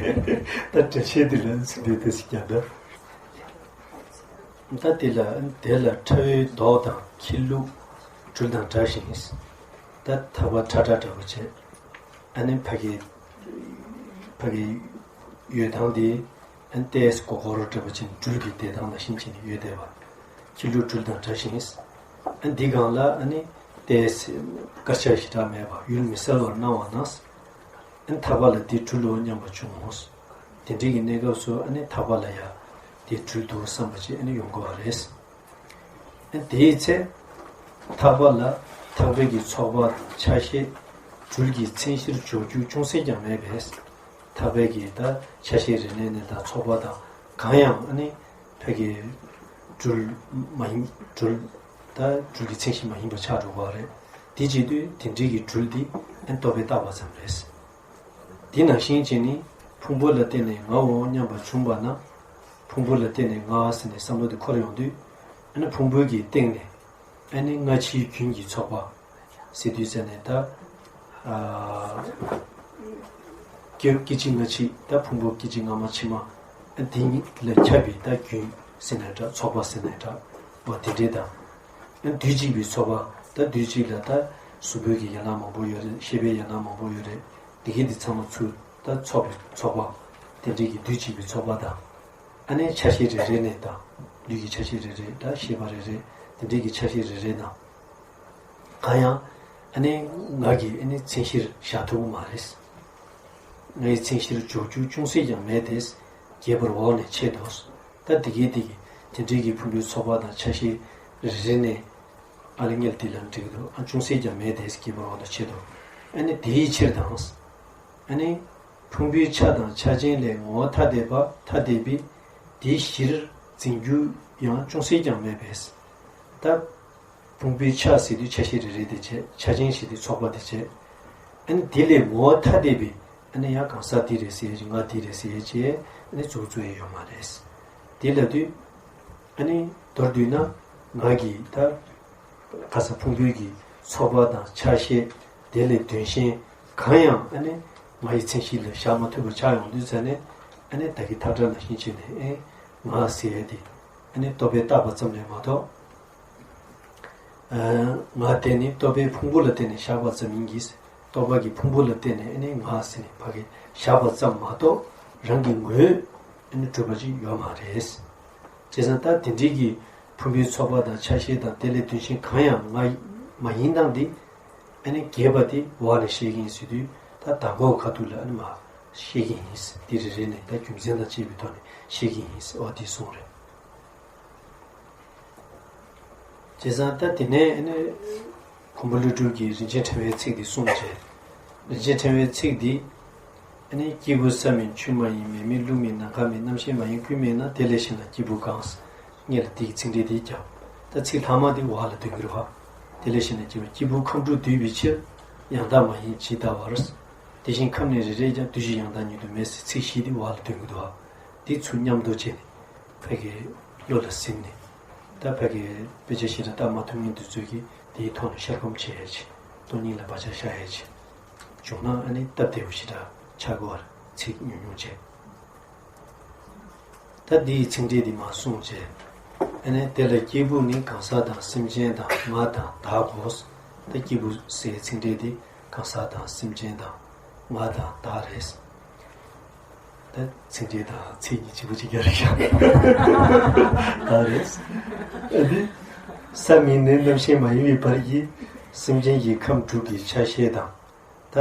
ད་འགྲེལ་བཤད་དེ་ལ་ཚིག་འགྲེལ་དེ་ཚིག་ཀྱང་འདྲ། ད་དེ་ལ་དེ་ལ་ཕྲ་བའི་མདོག་དང་ཁྱི་ལུག་སྦྲུལ་དང་འདྲ་ཞིང་། ད་ཐག་པ་ཁྲ་ཁྲ་འདྲ་པོ་བྱས། ཨ་ནི་ཕ་གི་ཕ་གི་ཡོད་སྟངས་དེ་ཨ་ནི་ཏེས་སྒོར་སྒོར་འདྲ་པོ་བྱས་ནས་སྦྲུལ་གྱི་བསྡད་སྟངས་ལ་ཤིན་བྱས་ནས་ཡོད་བསྡད་པ། ཁྱི་ལུག་སྦྲུལ་དང་འདྲ་ཞིང་། ཨ་འདི་སྒང་ལ་ཨ་ནི་ཏེ་དཀར་ཆ་ཞེ་དྲག་མེད་པ་ཡུལ་མི་གསལ་བར་སྣང་བ་ན། ཨ་ནི་ཐག་པ་ལ་འདི་འཁྲུལ་ལོ་སྙམ་པ་བྱུང་ངོ་། དེ་འདྲའི་གི་གནས་སྐབས་སུ་ཨ་ནི་ཐག་པ་ལ་ཡ་འདི་འཁྲུལ་འདུག་བསམ་པ་ཅིག་ཨ་ནི་ཡོང་དགོས་པ་རེད། ཨ་ནི་དེའི་ཚེ་ཐག་པ་ལ་ཐག་པའི་གི་ཚོགས་པ་དང་ཆ་ཤས་འཁྲུལ་གྱི་མཚན་གཞིར་འཇོག་རྒྱུ་ཅུང་ཟད་ཀྱང་མེད་པས། ཐག་པའི་གི་ད་ཆ་ཤས་རེ་རེ་ནས་ད་ཚོགས་པ་དང་གང་ཡང་ཨ་ནི་ཕ་གི་འཁྲུལ་མ་ཡིན་འཁྲུལ་ད་འཁྲུལ་གྱི་མཚན་གཞི་མ་ཡིན་པ་ཆགས་འགྲོ་གི་རེད། དེ་བྱེད་དུས་དེ་འདྲའི་གི་འཁྲུལ་འདི་ཨ་ནི་རྟོག་པས་བཏགས་པ་ཙམ་རེད། དེ་ནང་བཞིན་བྱས་ནས་ཕུང་པོ་ལ་བརྟེན་ནས་ངའོ་སྙམ་པ་བྱུང་བ་ན། ཕུང་པོ་ལ་བརྟེན་ནས་ང་ཟེར་ནས་བསམ་བློ་དེ་འཁོར་ཡོང་དུས། ཨ་ནི་ཕུང་པོའི་གི་སྟེང་ནས་ཨ་ནི་སྔ་ཕྱིའི་རྒྱུན་གྱི་ཚོགས་པ་ཟེར་དུས་ཟེར་ནས་ད། ཨ་སྐྱེ་སྐྱེ་འཆི་སྔ་ཕྱི་ད་ཕུང་པོ་སྐྱེ་འཆི་སྔ་མ་ཕྱི་མ། ཨ་དེ་གཉིས་ལ་ཁྱབ་པའི་ད་རྒྱུན་ཟེར་ནས་འདྲ་ཚོགས་པ་ཟེར་ནས་འདྲ་བ་དེ་འདྲས་དང་། ཨ་དུས་གཅིག་པའི་ཚོགས་པ་ད་དུས་གཅིག་ལ་ད་གཟུགས་པོའི་གི་ཡན་ལག་མང་པོ་ཡོད་རེད། ཤེས་པའི་ཡན་ལག་མང་པོ་ཡོད་རེད། དེ་གའི་དེ་ཚང་མ་ཚུར་ད་ཚོགས་པའི་ཚོགས་པ་དེ་འདྲའི་གི་དུས་གཅིག་པའི་ཚོགས་པ་དང་། ཨ་ནི་ཆ་ཤས་རེ་རེ་ནས་དང་། ལུས་ཀྱི་ཆ་ཤས་རེ་རེ་དང་ཤེས་པ་རེ་རེ་དེ་འདྲའི་གི་ཆ་ཤས་རེ་རེ་དང་། གང་ཡང་ཨ་ནི་ང་གི་ཨ་ནི་མཚན་གཞིར་བཞག་ཐུབ་ཀྱི་མ་རེད། ངའི་མཚན་གཞིར་འཇོག་རྒྱུ་ཅུང་ཟད་ཀྱང་མེད་དེ། རྒྱས་པར་འོག་ནས་འཆད་དོ། ད་དེ་གའི་དེ་གི་དེ་འདྲའི་གི་ཕུང་པོའི་ཚོགས་པ་དང་ཆ་ཤས་རེ་རེ་ནས། ཨ་ལས་ངེས་དེ་ལ་འགྲིག་འདུག་ཨ་ཅུང་ཟད་ཀྱང་མེད་དེ་སྐྱེ་བར་འོ་ན་ཆེད་དུ། ཨ་ནི་དེའི་ཕྱིར་དང་། ཨ་ནི་ཕུང་པོའི་ཆ་དང་ཆ་ཅན་ལས་ངོ་བོ་ཐ་དད་པ་ཐ་དད་པས་དེའི་གཞིར་འཛིན་རྒྱུ་ཡང་ཅུང་ཟད་ཀྱང་མེད་པས། ད་ཕུང་པོའི་ཆ་ཟེར་དུས་ཆ་ཤས་རེ་རེ་དེ་བྱས། ཆ་ཅན་ཞེས་དུས་ཚོགས་པ་དེ་བྱས། ཨ་ནི་དེ་ལས་ངོ་བོ་ཐ་དད་པས་ཨ་ནི་ཡང་གང་ཟག་འདི་རེད་ཟེར་ཡས་ཀྱི་ང་འདི་རེད་ཟེར་ཡས་ཀྱི་ཨ་ནི་གཙོ་བོ་གཙོ་ཡས་ཡོད་མ་རེད། དེ་ལབ་དུས། ཨ་ནི་མདོར་བསྡུས་ན་ང་གིས་ད། ཁ་སང་ཕུང་པོའི་གི་ཚོགས་པ་དང་ཆ་ཤས་དེ་ལས་དོན་གཞན་གང་ཡང་ཨ་ནི་ང་ཡི་མཚན་གཞི་ལ་བཞག་མ་ཐུབ་པ་ཆགས་ཡོང་དུས་ཙ་ནས། ཨ་ནི་ད་གི་ཐག་ཁྲ་ནང་བཞིན་བྱས་ནས་ཨེ་ང་ཟེར་ཡས་དེ་ཨ་ནི་རྟོག་པས་བཏགས་པ་ཙམ་ལས་མ་གཏོགས། ཨ་ང་དེ་ནི་རྟོག་པས་ཕུང་པོ་ལ་བརྟེན་ནས་བཞག་པ་ཙམ་ཡིན་གྱི། རྟོག་པ་གིས་ཕུང་པོ་ལ་བརྟེན་ནས་ཨ་ནི་ང་ཟེར་ནས་ཕ་གི་བཞག་པ་ཙམ་མ་གཏོགས་རང་གི་ངོས་ཨ་ནི་གྲུབ་པ་ཅིག་ཡོད་མ་རེད། བྱས་ཙང་ད་དེ་འདྲའི་གི་ཕུང་པོའི་ཚོགས་པ་དང་ཆ་ཤས་དང་དེ་ལས་དོན་གཞན་གང་ཡང་ང་མ་ཡིན་སྟངས་འདི་ཨ་ནི་རྒྱས་པ་དེ་འོག་ནས་བཤད་ཀྱི་ཡིན་ཟེར་དུས། ད་དང་པོ་ཁ་ཐུག་ལ་ཨ་ནི་མ་བཤད་ཀྱི་ཡིན། དེ་རེ་རེ་ནས་ད་རྒྱུ་མཚན་དང་བཅས་པའི་ཐོག་ནས་བཤད་ཀྱི་ཡིན། འོ་དེ་གསུངས་རེད། བྱས་ཙང་ད་དེ་ནས་ཨ་ནི། མགོན་པོ་ཀླུ་སྒྲུབ་ཀྱིས་རིན་ཆེན་ཕྲེང་བའི་ཚིག་འདི་གསུངས་བྱས། རིན་ཆེན་ཕྲེང་བའི་ཚིག་འདི། ཨ་ནི་སྐྱེས་བུ་ས་མིན་ཆུ་མ་ཡིན། མེ་མིན་རླུང་མིན་ནམ་མཁའ་མིན། རྣམ་ཤེས་མ་ཡིན་ཀུན་མིན་ན། དེ་ལས་གཞན་ལ་སྐྱེས་བུ་གང་། སྔོན་ལ་འདི་གི་ཚིག་འགྲེལ་འདི་བརྒྱབ། ད་ཚིག་ལྷག་མ་འདི་འོག་ལ་འདོན་གྱི་རེད་བ། དེ་ལས་གཞན་ལ་སྐྱེས་བུ་སྐྱེས་བུ་ཁམས་དྲུག་འདུས་པའི་ཕྱིར། ཡང་དག་མ་ཡིན་ཇི་ལྟ་བར། དེ་བཞིན་ཁམས་ནི་རེ་རེས་ཀྱང་། འདུས་བྱས་ཡང་དག་ཉིད་དུ་མེད་ཟེར་ཚིག་བཞི་འདི་འོག་ལ་འདོན་གྱི་འདུག་བ། འདི་ཚུར་མཉམ་དུ་བྱས་ནས། ཕ་གི་བློ་ལ་ཟིན་ནས། ད་ཕ་གི་དཔེ་ཆ་ཞིག་ལ་ལྟ་མ་ཐུབ་མཁན་དེ་ཚོས་ཀྱིས་དེའི་ཐོག་ནས་ཤར་སྒོམ་བྱེད་ཡས་ཆེ། སྟོང་ཉིད་ལ་བག་ཆགས་བཞག་ཡས་ཆེ། བྱུང་ན་ཨ་ནི་སྟབས་བདེ་བོ་ཞེ་དྲག་ཆགས་ཀྱི་ཡོད་རེད། ཚིག་ཉུང་ཉུང་བྱས། ད་འདིའི་ཚིག་འགྲེལ་འདི་མར་གསུངས་བྱས། ཨ་ནི་དེ་ལ་སྐྱེས་བུ་ནི་གང་ཟག་དང་སེམས་ཅན་དང་ང་དང་བདག་གོ། ད་སྐྱེས་བུ་ཟེར་ཚིག་འགྲེལ་འདི་གང་ཟག་དང་སེམས་ཅན་དང་ང་དང་བདག་རེད། ད་ཚིག་འགྲེལ་དང་ཚིག་གཉིས་གཅིག་པ་གཅིག་རྐྱང་རེད་ཤག་ད་རེད། ཨ་ནི། ས་མིན་ནི་རྣམ་ཤེས་མ་ཡིན་པའི་བར་གྱི་སེམས་ཅན་གྱི་ཁམས་དྲུག་གི་ཆ་ཤས་དང་། ད་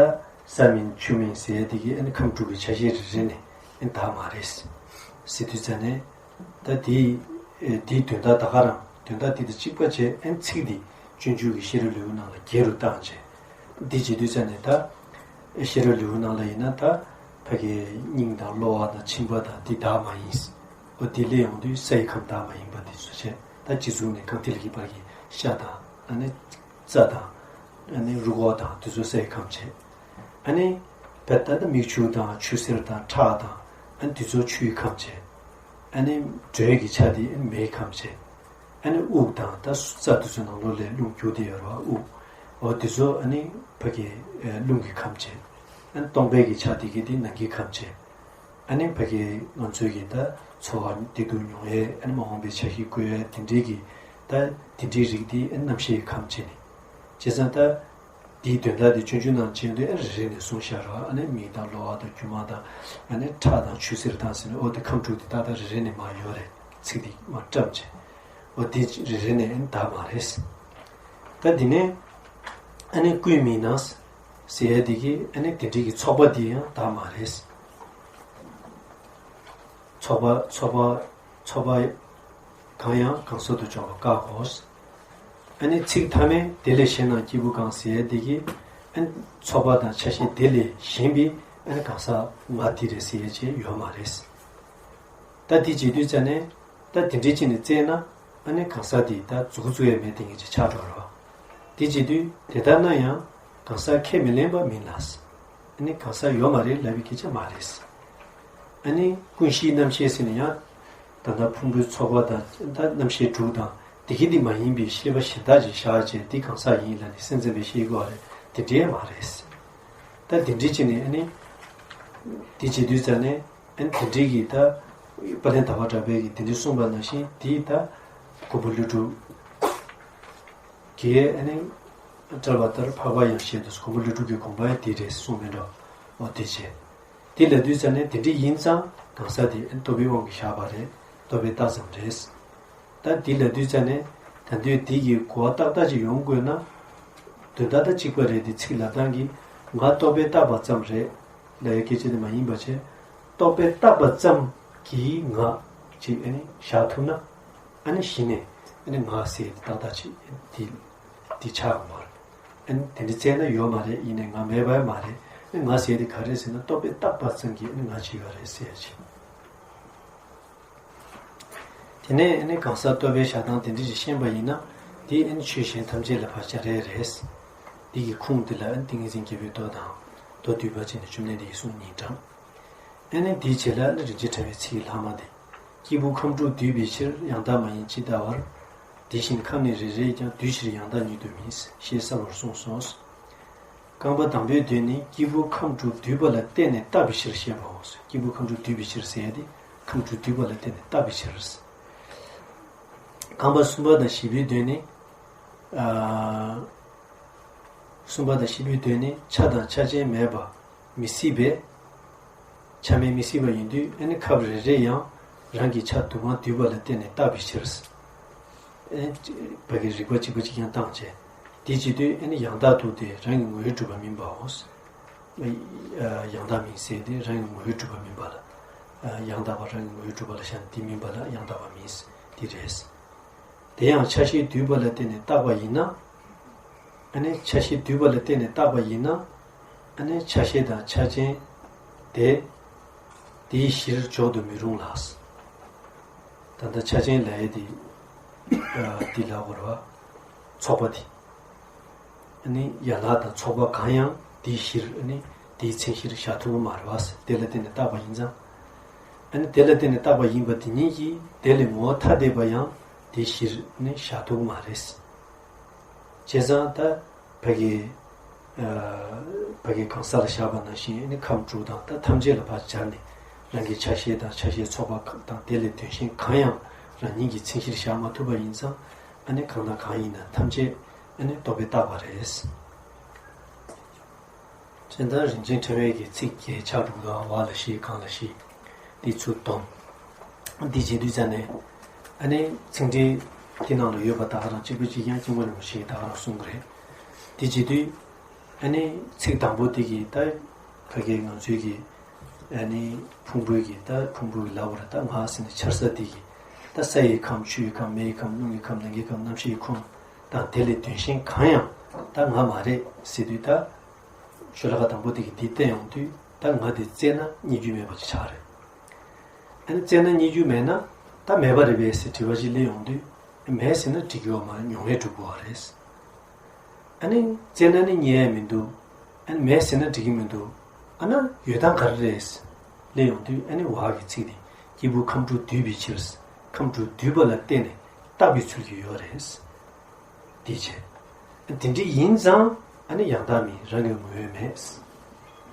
ས་མིན་ཆུ་མིན་ཟེར་ཡ་དེ་གི་ཨ་ནི་ཁམས་དྲུག་གི་ཆ་ཤས་རེ་རེ་ནས་ཨ་ནི་བདག་མ་རེད། ཟེར་དུས་ཙ་ནས། ད་དེའི་དེའི་དོན་དག་ད་ག་རང་དོན་དག་དེ་དང་གཅིག་པ་བྱས། ཨ་ནི་ཚིག་འདི་སྤྱོད་འཇུག་གི་ཤེས་རབ་ལེའུ་ནང་ལ་རྒྱས་རུ་བཏང་བྱས། འདི་བྱེད་དུས་ཙ་ནས་ད། ཤེས་རབ་ལེའུ་ནང་ལ་ཡིན་ན་ད། ཕ་གི་སྙིང་དང་གློ་བ་དང་མཆིན་པ་དང་འདི་བདག་མ་ཡིན། འོ་དེ་ལས་ཡོང་དུས་ས་ཡི་ཁམས་བདག་མ་ཡིན་པ་དེ་ཚོ་བྱས། ད་སྤྱི་གཙུག་ནས་རྐང་མཐིལ་གྱི་བར་གྱི་ཤ་དང་། ཨ་ནི་རྩ་དང་། ཨ་ནི་རུས་ཁོག་དང་དེ་ཚོ་ས་ཡི་ཁམས་བྱས། ཨ་ནི་བད་ད་ད་མིག་ཆུ་དང་ཆུ་སེར་དང་ཁྲག་དང་། ཨ་ནི་དེ་ཚོ་ཆུ་ཡི་ཁམས་བྱས། ཨ་ནི་དྲོད་ཀྱི་ཆ་དེ་མེ་ཡི་ཁམས་བྱས། ཨ་ནི་དབུགས་དང་ད་རྩ་དེ་ཚོའི་ནང་ལོགས་ལ་རླུང་རྒྱུག་བསྡད་ཡོད་རེད་བ། དབུགས། འོ་དེ་ཚོ་ཨ་ནི་ཕ་གི་རླུང་གི་ཁམས་བྱས། ཨ་ནི་སྟོང་པའི་གི་ཆ་དེ་གི་དེ་ནང་གི་ཁམས་བྱས། ཨ་ནི་ཕ་གི་ང་ཚོའི་གི་ད་འཚོ་བ་སྡུག་སྡུག་མྱོང་ཡས། ཨ་ནི་མ་འོངས་པའི་ཆ་ཤས་བཀོད་ཡས་དེ་འདྲའི་གི་ད་དེ་འདྲའི་རིགས་དེ་ཨ་ནི་རྣམ་ཤེས་ཀྱི་ཁམས་བྱས་ནས། བྱས་ཙང་ད། འདིའི་དོན་དག་དེ་སྤྱོད་འཇུག་ནང་བྱས་དུས་ཨ་ནི་རེ་རེ་ནས་གསུངས་བཞག་རེད་བ། ཨ་ནི་མིག་དང་གློ་བ་དང་རྒྱུ་མ་དང་། ཨ་ནི་ཁྲག་དང་ཆུ་སེར་དང་ཟེར་ནས། འོ་དེ་ཁམས་དྲུག་དེ་ཏག་ཏག་རེ་རེ་ནས་མར་ཡོད་རེད། ཚིག་དེ་མར་བཀྲམ་བྱས། འོ་དེ་རེ་རེ་ནས་ཨ་ནི་བདག་མ་རེད། ད་འདི་ནས་ཨ་ནི་ཀུན་མིན་ན་ཟེར་ཡ་འདི་གི་ཨ་ནི་དེ་འདྲའི་གི་ཚོགས་པ་འདི་ཡང་དག་མ་རེད། ཚོགས་པ་ཚོགས་པ་ཚོགས་པ་གང་ཡང་གང་ཟག་ཏུ་འཇོག་པ་བཀག་གོ། ཨ་ནི་ཚིག་མཐའ་མའི་དེ་ལས་གཞན་རྣམས་སྐྱེས་བུ་གང་ཟེར་ཡ་འདི་གི་ཨ་ནི་ཚོགས་པ་དང་ཆ་ཤས་དེ་ལས་གཞན་པའི་ཨ་ནི་གང་ཟག་ང་འདི་རེད་ཟེར་ཡ་ཅིག་ཡོད་མ་རེད། ད་འདི་བྱེད་དུས་ཙ་ནས་ད་དེ་འདྲའི་ཅིག་ནས་བཙལ་ན་ཨ་ནི་གང་ཟག་དེ་ད་མཛུབ་གུ་བཙུགས་ཡས་མེད་དེ་ངེས་ཅིག་ཆགས་འགྲོ་རེད་བ། དེ་བྱེད་དུས་དེ་ལྟར་ན་ཡང་གང་ཟག་ཁས་མི་ལེན་པ་མིན་ལ། ཨ་ནི་གང་ཟག་ཡོད་མ་རེད་ལབ་པའི་སྐད་ཆ་མ་རེད། ཨ་ནི་ཀུན་གཞིའི་རྣམ་ཤེས་ཟེར་ན་ཡང་ད་ལྟ་ཕུང་པོའི་ཚོགས་པ་དང་ད་རྣམ་ཤེས་དྲུག་དང་དེ་གི་འདི་མ་ཡིན་པའི་ཤེས་པ་གཞན་དག་ཅིག་བཞག་བྱས་འདི་གང་ཟག་ཡིན་ལབ་ནས་སེམས་ཙམ་པས་ཤེས་དགོས་པ་རེད། དེ་འདྲའི་མ་རེད། ད་དེ་འདྲའི་ཅིག་ནས་ཨ་ནི་དེ་བྱེད་དུས་ཙ་ནས། ཨན་དེ་འདྲའི་གི་ད་དཔལ་ལྡན་དར་བ་གྲགས་པའི་གི་དེ་འདྲའི་གསུངས་པ་ནང་བཞིན་དེའི་ད་མགོན་པོ་ཀླུ་སྒྲུབ་ཀྱིས་ཨ་ནི་བཀྲལ་བ་ལྟར་འཕགས་པ་ཡང་ཞེས་དུས་མགོན་པོ་ཀླུ་སྒྲུབ་ཀྱི་དགོངས་པ་ཡང་དེ་རེད་གསུངས་པའི་འགྲོ། འོ་དེ་བྱས། དེ་ལབ་དུས་ཙ་ནས་དེ་འདྲའི་ཡིན་ཙང་གང་ཟག་དེ་ཨན་རྟོག་པའི་དབང་གིས་བཞག་པ་རེད། རྟོག་པས་བཏགས་ཙམ་རེད། ད་འདི་ལབ་དུས་ཙ་ནས་ད་དུས་འདི་གི་གོ་བ་ཏག་ཏག་ཅིག་ཡོང་དགོས་ན། དོན་དག་ད་གཅིག་པ་རེད་དེ་ཚིག་ལབ་སྟངས་ཀྱིས་ང་རྟོག་པས་བཏགས་པ་ཙམ་རེད་ལབ་ཡ་སྐད་ཆ་དེ་མ་ཡིན་པ་བྱས། རྟོག་པས་བཏགས་པ་ཙམ་གྱིས་ང་ཅིག་ཨ་ནི་བཞག་ཐུབ་ན། ཨ་ནི་གཞི་ནས་ཨ་ནི་ང་ཟེར་ཏག་ཏག་ཅིག་འདི་འདི་ཆགས་ཡོང་བ་རེད། ཨ་ནི་དེ་འདྲ་བཙལ་ན་ཡོད་མ་རེད། ཡིན་ནའི་ང་མེད་པ་མ་རེད། ཨ་ནི་ང་ཟེར་དེ་ག་རེད་ཟེར་ན་རྟོག་པས་བཏགས་པ་ཙམ་གྱིས་ཨ་ནི་ང་ཅིག་ཡོད་རེད་ཟེར་ཡ་ཅིག་དེ་ནས་ཨ་ནི་གང་ཟག་རྟོག་པའི་བཞག་སྟངས་དེ་འདྲ་ཞིག་ཤེས་པ་ཡིན་ན། དེ་ཨ་ནི་ཆོས་གཞན་ཐམས་ཅད་ལ་ཕར་སྦྱར་ཡས་རེད། འདི་གི་ཁུངས་དེ་ལ་ཨ་ནི་ཏིང་ངེ་འཛིན་རྒྱལ་པོའི་མདོ་དང་། མདོ་སྡུད་པ་བྱས་ནས་བཅོམ་ལྡན་འདས་ཀྱིས་གསུངས་ཉིན་དྲངས། ཨ་ནི་དེའི་རྗེས་ལ་ཨ་ནི་རིན་ཆེན་ཕྲེང་བའི་ཚིག་གི་ལྷག་མ་དེ། སྐྱེས་བུ་ཁམས་དྲུག་འདུས་པའི་ཕྱིར་ཡང་དག་མ་ཡིན་ཇི་ལྟ་བར། དེ་བཞིན་ཁམས་ནི་རེ་རེས་ཀྱང་འདུས་ཕྱིར་ཡང་དག་ཉིད་དུ་མིན། ཞེས་གསལ་བར་གསུངས་སོ། རྐང་པ་དང་པོའི་དོན་ནི་སྐྱེས་བུ་ཁམས་དྲུག་འདུས་པ་ལ་བརྟེན་ནས་བཏགས་པའི་ཕྱིར་ཞེས་པའོ། སྐྱེས་བུ་ཁམས་དྲུག་འདུས་པའི་ཕྱིར་ཟེར་ཡ་དེ་ཁམས་དྲུག་འདུས་པ་ལ་བརྟེན་ནས་བཏགས་པའི་ཕྱིར། རྐང་པ་གསུམ་པ་དང་བཞི་པའི་དོན་ནི། ཨ། གསུམ་པ་དང་བཞི་པའི་དོན་ནི་ཆ་དང་ཆ་ཅན་མེད་པ་མི་སྲིད་པས། ཆ་མེད་མི་སྲིད་པ་ཡིན་དུས་ཨ་ནི་ཁམས་རེ་རེ་ཡང་རང་གི་ཆ་དུ་མ་འདུས་པ་ལ་བརྟེན་ནས་བཏགས་པའི་ཕྱིར། ཨ་ནི་བ་གི་རིགས་པ་གཅིག་པ་གཅིག་རྐྱང་བཏང་བྱས། དེ་བྱེད་དུས་ཨ་ནི་ཡང་དག་ཏུ་དེ་རང་གི་ངོ་བོས་གྲུབ་པ་མིན་པའོ། ཨ་ཡང་དག་མིན་ཟེར་དེ་རང་གི་ངོ་བོས་གྲུབ་པ་མིན་པ་ལ། ཨ་ཡང་དག་པ་རང་གི་ངོ་བོས་གྲུབ་པ་ལ་བཞག་ན་དེ་མིན་པ་ལ་ཡང་དག་པ་མིན། དེ་རེད། དེ་ཡང་ཆ་ཤས་འདུས་པ་ལ་བརྟེན་ནས་བཏགས་པ་ཡིན་ན། ཨ་ནི་ཆ་ཤས་འདུས་པ་ལ་བརྟེན་ནས་བཏགས་པ་ཡིན་ན། ཨ་ནི་ཆ་ཤས་དང་ཆ་ཅན་དེ། དེའི་གཞིར་འཇོག་ཏུ་མི་རུང་ལ། ད་ལྟ་ཆ་ཅན་ལབ་ཡས་དེ། ཨ་དེ་ལབ་དགོས་རེད་བ། ཚོགས་པ་དེ། ཨ་ནི་ཡན་ལག་དང་ཚོགས་པ་གང་ཡང་དེའི་གཞིར་ཨ་ནི་དེའི་མཚན་གཞིར་བཞག་ཐུབ་ཀྱི་མ་རེད་བ། དེ་ལ་བརྟེན་ནས་བཏགས་པ་ཡིན་ཙང་། ཨ་ནི་དེ་ལ་བརྟེན་ནས་བཏགས་པ་ཡིན་པ་དེ་ཉིད་ཀྱིས་དེ་ལས་ངོ་བོ་ཐ་དད་པ་ཡང་དེའི་གཞིར་ཨ་ནི་བཞག་ཐུབ་ཀྱི་མ་རེད། བྱས་ཙང་ད་ཕ་གི། ཨ་ཕ་གི་གང་ཟག་ལ་བཞག་པ་ནང་བཞིན་ཨ་ནི་ཁམས་དྲུག་དང་ད་ཐམས་ཅད་ལ་ཕར་སྦྱར་ནས་རང་གི་ཆ་ཤས་དང་ཆ་ཤས་ཚོགས་པ་དང་དེ་ལས་དོན་གཞན་གང་ཡང་རང་ཉིད་ཀྱི་མཚན་གཞིར་བཞག་མ་ཐུབ་པ་ཡིན་ཙང་། ཨ་ནི་གང་དང་གང་ཡིན་ན་ཐམས་ཅད་ཨ་ནི་རྟོག་པས་བཏགས་པ་རེད། ཅེས་ད་རིན་ཆེན་ཕྲེང་བའི་གི་ཚིག་བརྒྱད་ཆགས་འགྲོ་གི་འདུག་བ་ལ་ཤི་གང་ལ་ཤི། འདི་ཚུར་སྡོམ། འདི་བྱེད་དུས་ཙ་ནས། ཨ་ནི་ཚིག་འགྲེལ་འདི་ནང་ལ་ཡོད་པ་ད་ག་རང་གཅིག་པུ་གཅིག་ཡང་སྐྱེས་བུ་རིན་པོ་ཆེས་ད་ག་རང་གསུང་གི་རེད། འདི་བྱེད་དུས། ཨ་ནི་ཚིག་དང་པོ་དེ་གི་ད་ཕ་གི་ང་ཚོའི་གི། ཨ་ནི་ཕུང་པོའི་གི་ད་ཕུང་པོའི་གི་ལབ་པ་རེད། ད་ང་ཟེར་ནས་འཆར་ས་དེ་གི། ད་ས་ཡི་ཁམས་ཆུ་ཡི་ཁམས་མེ་ཡི་ཁམས་རླུང་གི་ཁམས་ནམ་མཁའི་ཁམས་རྣམ་ཤེས་ཀྱི་ཁམས། དང་དེ་ལས་དོན་གཞན་གང་ཡང་ད་ང་མ་རེད་ཟེར་དུས་ད། ཤོ་ལོ་ཀ་དང་པོ་དེ་གི་འདི་བསྟན་ཡོང་དུས་ད་ང་དེ་བཙལ་ན་རྙེད་རྒྱུ་མེད་པ་ཅིག་ཆགས་རེད། ཨ་ནི་བཙལ་ན་རྙེད་རྒྱུ་མེད་ན་ད་མེད་པ་རེད་པས་ཟེར་དྲི་བ་ཅིག་སླེབས་ཡོང་དུས། མེད་ཟེར་ན་འགྲིག་གི་ཡོད་མ་རེད། མྱོང་བས་གྲུབ་དགོས་པ་རེད། ཨ་ནི་བཙལ་ན་ནི་རྙེད་ཡ་མི་འདུག་ཨ་ནི་མེད་ཟེར་ན་འགྲིག་གི་མི་འདུག་ཨ་ན་ཡོད་སྟངས་ག་རེ་རེད། སླེབས་ཡོང་དུས་ཨ་ནི་བ་གི་ཚིག་དེ་སྐྱེས་བུ་ཁམས་དྲུག་འདུས་པའི་ཕྱིར། ཁམས་དྲུག་འདུས་པ་ལ་བརྟེན་ནས་བཏགས་པའི་ཚུལ་གྱིས་ཡོད་རེད། དེ་བྱས། དེ་འདྲ་ཡིན་ཙང་ཨ་ནི་ཡང་དག་མིན་རང་གི་ངོ་བོས་མེད།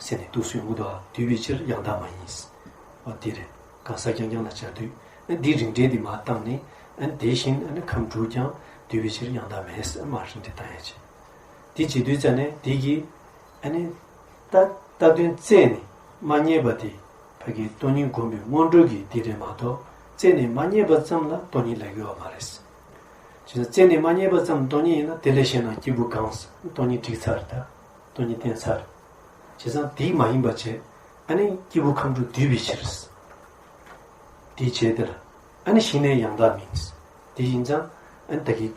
ཟེར་ནས་འདུག་སེ་ཡོང་གི་འདུག་འདུས་པའི་ཕྱིར་ཡང་དག་མ་ཡིན། འོ་དེ་རེད། གང་ཟག་རྐྱང་རྐྱང་ལ་སྦྱར་དུས་ཨ་འདི་རིགས་འགྲེ་འདི་མར་བཏང་ནས་ཨ་དེ་བཞིན་ཨ་ནི་ཁམས་དྲུག་ཀྱང་འདུས་པའི་ཕྱིར་ཡང་དག་མེད་ཟེར་མར་རིགས་འགྲེ་བཏང་ཡ་བྱས། དེ་བྱེད་དུས་ཙ་ནས་དེ་གིས་ཨ་ནི་ལྟ་ལྟ་དོན་རྩད་ནས་མ་རྙེད་པ་དེ་ཕ་གིའི་སྟོང་ཉིད་སྒོམ་པའི་སྔོན་འགྲོ་གི་འདི་རེད་མ་གཏོགས་རྩད་ནས་མ་རྙེད་པ་ཙམ་ལ་སྟོང་ཉིད་ལབ་ཀྱི་ཡོད་མ་རེད། བྱས་ཙང་རྩད་ནས་མ་རྙེད་པ་ཙམ་སྟོང་ཉིད་ཡིན་ན་དེ་ལས་གཞན་ན་སྐྱེས་བུ་གང་སྟོང་ཉིད་བསྒྲིགས་ཚར། ད་སྟོང་ཉིད་བསྟན་ཚར། བྱས་ཙང་དེ་མ་ཡིན་པ་བྱས། ཨ་ནི་སྐྱེས་བུ་ཁམས་དྲུག་འདུས་པའི་ཕྱིར། དེའི་རྗེས་དེ་ལ་ཨ་ནི་གཞི་ནས་ཡང་དག་མིན། དེ་ཡིན་ཙང་ཨ་ནི་ད་གིན་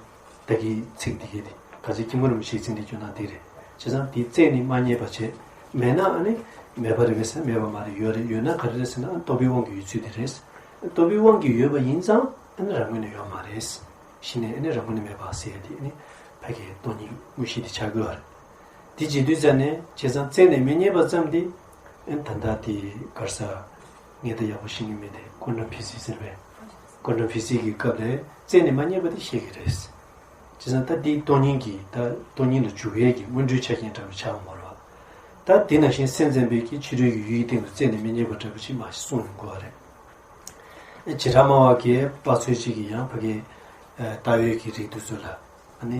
ད་གིན་ཚིག་འདི་གས་དེ་ག་ཚོད་སྐྱེས་བུ་རིན་པོ་ཆེའི་ཚིག་འདི་སྐྱོན་ན་དེ་རེད། བྱས་ཙང་དེ་རྩད་ནས་མ་རྙེད་པ་བྱས། མེད་ན་ཨ་ནི་མེད་པ་རེད་པས་ཟེར་ན་མེད་པ་མ་རེད། ཡོད་རེད། ཡོད་ན་ག་རེ་རེད་ཟེར་ན་ཨ་ནི་རྟོག་པའི་དབང་གིས་ཡོད་ཚུལ་དེ་རེད། རྟོག་པའི་དབང་གིས་ཡོད་པ་ཡིན་ཙང་ཨ་ནི་རང་ངོས་ནས་ཡོད་མ་རེད། གཞི་ནས་ཨ་ནི་རང་ངོས་ནས་མེད་པ་ཟེར་ཡ་དེ་ཨ་ནི་ཕ་གི་སྟོང་ཉིད་དངོས་གཞི་དེ་ཆགས་དགོས་པ་རེད། དེ་བྱེད་དུས་ཙ་ནས་བྱས་ཙང་རྩད་ནས་མི་རྙེད་པ་ཙམ་དེ་ཨ་ནི་ད་ལྟ་དེ་ག་རེ་ཟེར། ངས་ད་ཡག་པོ་ཤེས་ཀྱི་མེད་དེ། ཀོན་ཊམ་ཕི་སིག་སི་ཟེར་བས། ཀོན་ཊམ་ཕི་སིག་སི་གི་སྐབས་ལ་རྩད་ནས་མ་རྙེད་པ་དེ་བཤད་ཀྱི་རེད། བྱས་ཙང་ད་དེ་སྟོང་ཉིད་ཀྱི་ད་སྟོང་ཉིད་ལ་འཇུག་ཡས་ཀྱི་སྔོན་འགྲོའི་ཆ་རྐྱེན་འདྲ་པོ་ཆགས་ཡོང་བ་རེད་པ། ད་དེ་ནང་བཞིན་སེམས་ཙམ་པས་ཀྱི་ཕྱི་རོལ་གྱི་ཡུལ་གྱི་སྟེང་དུ་རྩད་ནས་མི་རྙེད་པ་འདྲ་པོ་ཅིག་མ་གསུངས་ཡོང་གི་ཡོད་རེད། བྱེ་བྲག་སྨྲ་བ་གིས་དཔག་ཚོད་ཅིག་གིས་ཡང་ཕ་གི་ལྟ་བའི་གི་རིགས་དེ་ཚོ་ལ་ཨ་ནི་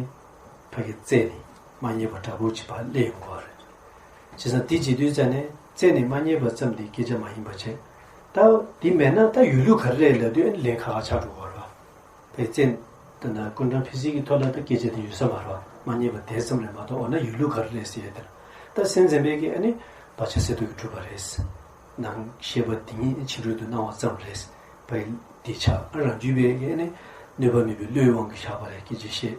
ཕ་གི་རྩད་ནས་མ་རྙེད་པ་འདྲ་པོ་ཅིག་ཕར་སླེབས་ཡོང་གི་ཡོད་རེད། བྱས་ཙང་དེ་བྱེད་དུས་ཙ་ནས་རྩད་ནས་མ་རྙེད་པ་ཙམ་དེ་སྐད་ཆ་མ་ཡིན་པ་བྱས། ད་དེ་མེད་ན་ད་ཡོད་ལུགས་ག་རེ་རེད་ལབ་དུས་ཨ་ནི་ལན་ཁག་ཁག་ཆགས་འགྲོ་གི་ཡོད་རེད་པ། བས་ཙན། ད་ན་ཀུན་ཀྲང་ཕི་སི་གི་ཐོག་ལ་ད་སྐད་ཆ་དེ་ཡོད་ས་མ་རེད་པ། མ་རྙེད་པ་དེ་ཙམ་རེད་མ་གཏོགས། འོ་ན་ཡོད་ལུགས་ག་རེ་རེད་ཟེར་ཡ་དེ་ལ། ད་སེམས་ཙམ་པས་ཀྱི་ཨ་ནི་བག་ཆགས་གསལ་སྟོང་གིས་གྲུབ་པ་རེད། ནང་ཤེས་པ་དེ་ཉིད་ཕྱི་རོལ་དུ་སྣང་བ་ཙམ་རེད། བས་དེ་ཆགས། ཨ་རང་རྒྱུད་པས་ཀྱི་ཨ་ནི་གནོད་པ་མེད་པའི་བློའི་དབང་གིས་བཞག་པ་རེད། སྐད་ཆ་བཤད།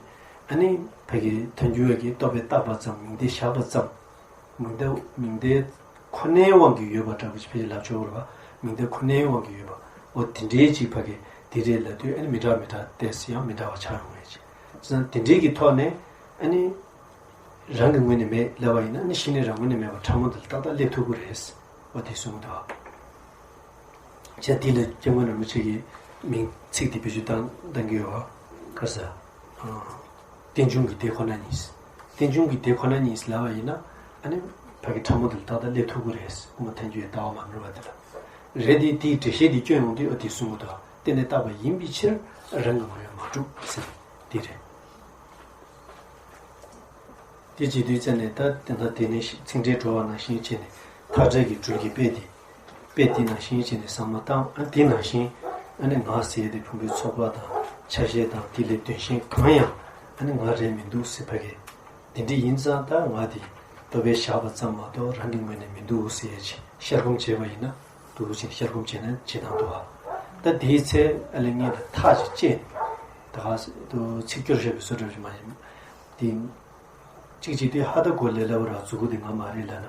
ཨ་ནི་ཕ་གི་ཐལ་འགྱུར་བས་ཀྱི་རྟོག་པས་བཏགས་པ་ཙམ། མིང་དེ་བཞག་པ་ཙམ། མིང་དེ་མིང་དེ་ཁོ་ནའི་དབང་གིས་ཡོད་པ་འདྲ་པོ་ཞིག་ཕལ་ཆེར་ལབ་ཆོག་གི་རེད་པ། མིང་དེ་ཁོ་ནའི་དབང་གིས་ཡོད་པ། འོ་དེ་འདྲའི་ཅིག་ཕ་གི་དེ་རེད་ལབ་དུས་ཨ་ནི་མི་འདྲ་མི་འདྲ་ཏོག་ཙམ་ཡང་མི་འདྲ་བ་ཆགས་ཡོང་ངེས་ཅིག། བྱས་ཙང་དེ་འདྲའི་གི་ཐོག་ནས་ཨ་ནི་རང་གི་ངོས་ནས་མེད་ལབ་པ་ཡིན་ན་ཨ་ནི་གཞི་ནས་རང་ངོས་ནས་མེད་པ་ཕྲ་མོ་འདི་ལ་ཏག་ཏག་སླེབས་ཐུབ་ཀྱི་རེད། འོ་དེ་གསུངས་འདུག། བྱས་དེ་ལ་སྐྱབས་མགོན་རིན་པོ་ཆེ་གིས་མིང་ཚིག་དེ་བེད་སྤྱོད་བཏང་བཏང་གི་ཡོད་པ། ག་རེ་ཟེར། རྟེན་འབྱུང་གི་དེ་ཁོ་ན་ཉིད། རྟེན་འབྱུང་གི་དེ་ཁོ་ན་ཉིད་ལབ་པ་ཡིན་ན་ཨ་ནི་ཕ་གི་ཕྲ་མོ་དེ་ལ་ཏག་ཏག་སླེབས་ཐུབ་ཀྱི་རེད། དབུ་མ་ཐལ་འགྱུར་བའི་ལྟ་བ་མ་ནོར་བ་དེ་ལ། རེད་དེ། དེའི་འགྲེལ་བཤད་དེ་སྐྱོན་ཡོང་དུས་ཨ་དེ་གསུང་གི་འདུག། རྟེན་ནི་བཏགས་པ་ཡིན་པའི་ཕྱིར་རང་གི་ངོ་བོས་མ་གྲུབ་ཟེར། དེ་རེད། དེ་བྱེད་དུས་ཙ་ནས་ད་དེ་ད་དེ་ནས་ཚིག་འགྲེལ་འགྲོ་བ་ནང་བཞིན་བྱས་ནས་ཐག་བྲལ་གྱི་སྦྲུལ་གྱི་དཔེ་དེ། དཔེ་དེ་ནང་བཞིན་བྱས་ནས་བསམ་བློ་བཏང་། ཨ་དེ་ནང་བཞིན་ཨ་ནི་ང་ཟེར་ཡ་དེ་ཕུང་པོའི་ཚོགས་པ་དང་ཆ་ཤས་དང་དེ་ལས་དོན་གཞན་གང་ཡང་ཨ་ནི་ང་རེད་མི་འདུག་ཟེར། ཕ་གི་དེ་འདྲ་ཡིན་ཙང་ད་ང་དེ་རྟོག་པས་བཞག་པ་ཙམ་མ་གཏོགས་རང་གི་ངོས་ནས་མི་འདུག་ཟེར་ཡ་ཅིག་ཤར་སྒོམ་བྱས་པ་ཡིན་ན། འདུག་ཅིང་ཤར་སྒོམ་བྱས་ན་བྱེད་སྟངས་འདུག་པ། ད་དེའི་ཚེ་ཨ་ལས་ངས་ད་ཐག་ཅིག་བཅད། ད་ག་ཚིག་སྐྱོར་བཤད་པའི་བཟོ་འདྲ་ཞིག་མ་ཡིན། དེ་གཅིག་བྱེད་དུས་ཧ་ད་གོ་ལེ་ལབ་ར་མཛུ་གུ་དེ་ང་མ་རེད་ལབ་ན།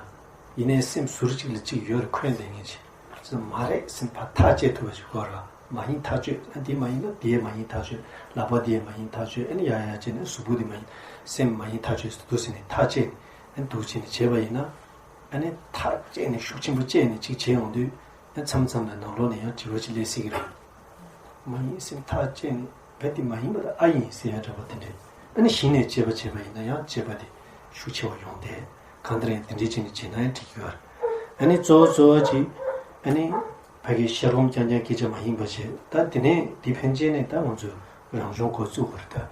ཡིན་ནའི་སེམས་ཟུར་གཅིག་ལ་གཅིག་ཡོད་རེད། འཁོན་བསྡད་མཁན་ཅིག་ཙམ་མ་རེད་ཟེར་ཕར་ཐག་བཅད་ཐུབ་པ་ཞིག་དགོས་ར། མ་ཡིན་ཐག་ཆོད། ཨ་དེ་མ་ཡིན་ན་དེ་མ་ཡིན་ཐག་ཆོད། ལག་པ་དེ་མ་ཡིན་ཐག་ཆོད། ཨ་ནི་ཡ་ཡ་བྱས་ནས་གཟུགས་པོ་དེ་མ་ཡིན། སེམས་མ་ཡིན་ཐག་ཆོད་ཟེར་འདུག་ཟེར་ནས་ཐག་བཅད། ཨ་ནི་འདུག་བྱས་ནས་བྱས་པ་ཡིན་ན། ཨ་ནི་ཐག་བཅད་ནས་ཤུགས་ཆེན་པོ་བཅད་ནས་ཅིག་བྱས་ཡོང་དུས། ཨ་མཚམས་མཚམས་ལ་ནང་ལོགས་ནས་ཡང་དྲི་བ་ཅིག་སླེབས་སྲིད་ཀྱི་རེད། མ་ཡིན་སེམས་ཐག་བཅད་ནས་རྦད་དེ་མ་ཡིན་པ་དང་ཨ་ཡིན་ཟེར་ཡ་འདྲ་པོ་དེ་འདྲས། ཨ་ནི་གཞི་ནས་དཔྱད་པ་བྱས་པ་ཡིན་ན་ཡང་དཔྱད་པ་དེ་ཤུགས་ཆེ་བ་ཡོང་དེ། གང་ལྟར་ཡང་དེ་འདྲས་བྱས་ནས་བྱས་ན་ཡང་འགྲིག་གི་ཡོད་རེད། ཨ་ནི་གཙོ་བོ་གཙོ་བོ་ཅིག་ཨ་ནི། ཕ་གི་ཤར་སྒོམ་རྐྱང་རྐྱང་སྐད་ཆ་མ་ཡིན་པ་བྱས། ད་དེ་ནས་དེ་ཕན་ཆད་ནས་ད་ང་ཚོས་རང་སྦྱོང་འགོ་བཙུགས་པ་རེད་ད།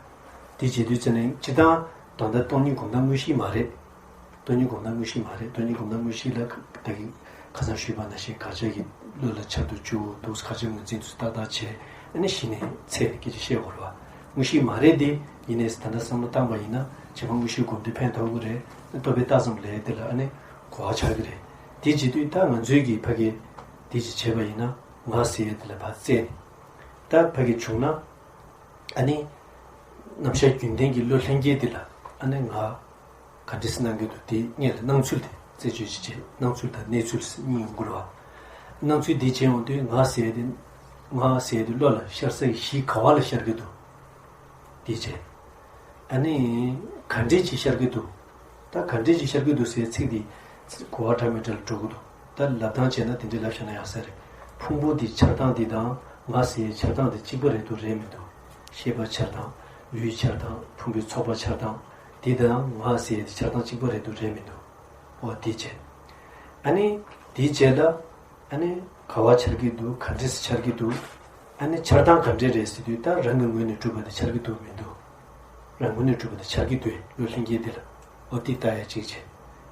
དེ་བྱེད་དུས་ཙ་ནས་སྤྱིར་བཏང་ད་ལྟ་སྟོང་ཉིད་སྒོམ་སྟངས་དངོས་གཞི་མ་རེད། སྟོང་ཉིད་སྒོམ་སྟངས་དངོས་གཞི་མ་རེད། སྟོང་ཉིད་སྒོམ་སྟངས་དངོས་གཞི་ལ་ད་གིན་ཁ་སང་ཞུས་པ་ནང་བཞིན་དགག་བྱ་གི་བློ་ལ་འཆར་དུ་བཅུག་འདུག། དགག་བྱ་ངོས་འཛིན་དུ་ཏག་ཏག་བྱས། ཨ་ནི་གཞི་ནས་ཚད་ནས་སྐད་ཆ་བཤད་དགོས་རེད་བ། དངོས་གཞི་མ་རེད་དེ། ཡིན་ནའི་ད་ལྟ་བསམ་བློ་བཏང་པ་ཡིན་ན་བྱེ་བྲག་དངོས་གཞི་སྒོམ་དེ་ཕན་ཐོགས་ཀྱི་རེད། རྟོག་པས་བཏགས་ཙམ་ལབ་ཡས་དེ་ལ་ཨ་ནི་གོ་བ་ཆགས་ཀྱི་རེད། དེ་བྱེད་དུས་ད་ང་ཚོའི་གི་ཕ་གི་དེ་ཅིག་བྱས་པ་ཡིན་ན། ང་ཟེར་ཡས་དེ་ལ་ཕར་བཙལ་ནས། ད་ཕ་གི་བྱུང་ན། ཨ་ནི། རྣམ་གཞག་རྒྱུན་ལྡན་གྱི་བློ་ལྷན་སྐྱེས་དེ་ལ་ཨ་ནི་ང་ག་འདྲ་སེ་སྣང་གི་འདུག། དེ་སྔོན་ལ་སྣང་ཚུལ་དེ་རྩད་གཅོད་ཅིག་བྱས། སྣང་ཚུལ་དང་གནས་ཚུལ་གཉིས་ཡོང་གི་རེད་བ། སྣང་ཚུལ་འདི་བྱས་ཡོང་དུས་ང་ཟེར་ཡས་དེ། ང་ཟེར་ཡས་དེ་བློ་ལ་ཤར་ས་གི་གཞི་ག་བ་ལ་ཤར་གི་འདུག། དེ་བྱས། ཨ་ནི། ག་འདྲས་ཅིག་ཤར་གི་འདུག། ད་ག་འདྲས་ཅིག་ཤར་གི་འདུག་ཟེར་ཚིག་འདི་གོ་བ་འདྲ་མི་འདྲ་ལ་འགྲོ་གི་འདུག། ད་ལབ་སྟངས་བྱས་ན་དེ་འདྲས་ལབ་བཞག་ན་ཡག་ས་རེད། ཕུང་པོ་འདི་འཆར་སྟངས་འདི་དང་ང་ཟེར་ཡའི་འཆར་སྟངས་འདི་གཅིག་པ་རེད་འདུག་རེད་མི་འདུག། ཤེས་པ་འཆར་སྟངས། ལུས་འཆར་སྟངས། ཕུང་པོའི་ཚོགས་པ་འཆར་སྟངས། འདི་དང་ང་ཟེར་ཡའི་འཆར་སྟངས་གཅིག་པ་རེད་འདུག་རེད་མི་འདུག། འོ་དེ་བྱས། ཨ་ནི། དེའི་རྗེས་ལ། ཨ་ནི། ག་བ་འཆར་གྱི་འདུག། ག་འདྲས་སེ་འཆར་གྱི་འདུག། ཨ་ནི་འཆར་སྟངས་ག་འདྲས་རེད་ཟེར་དུས་ད་རང་གི་ངོས་ནས་གྲུབ་པ་དེ་འཆར་གྱི་འདུག་མི་འདུག། རང་ངོས་ནས་གྲུབ་པ་དེ་འཆར་གྱི་འདུག། བློ་ལྷན་སྐྱེས་དེ་ལ། འོ་དེ་ལྟ་ཡ་གཅིག་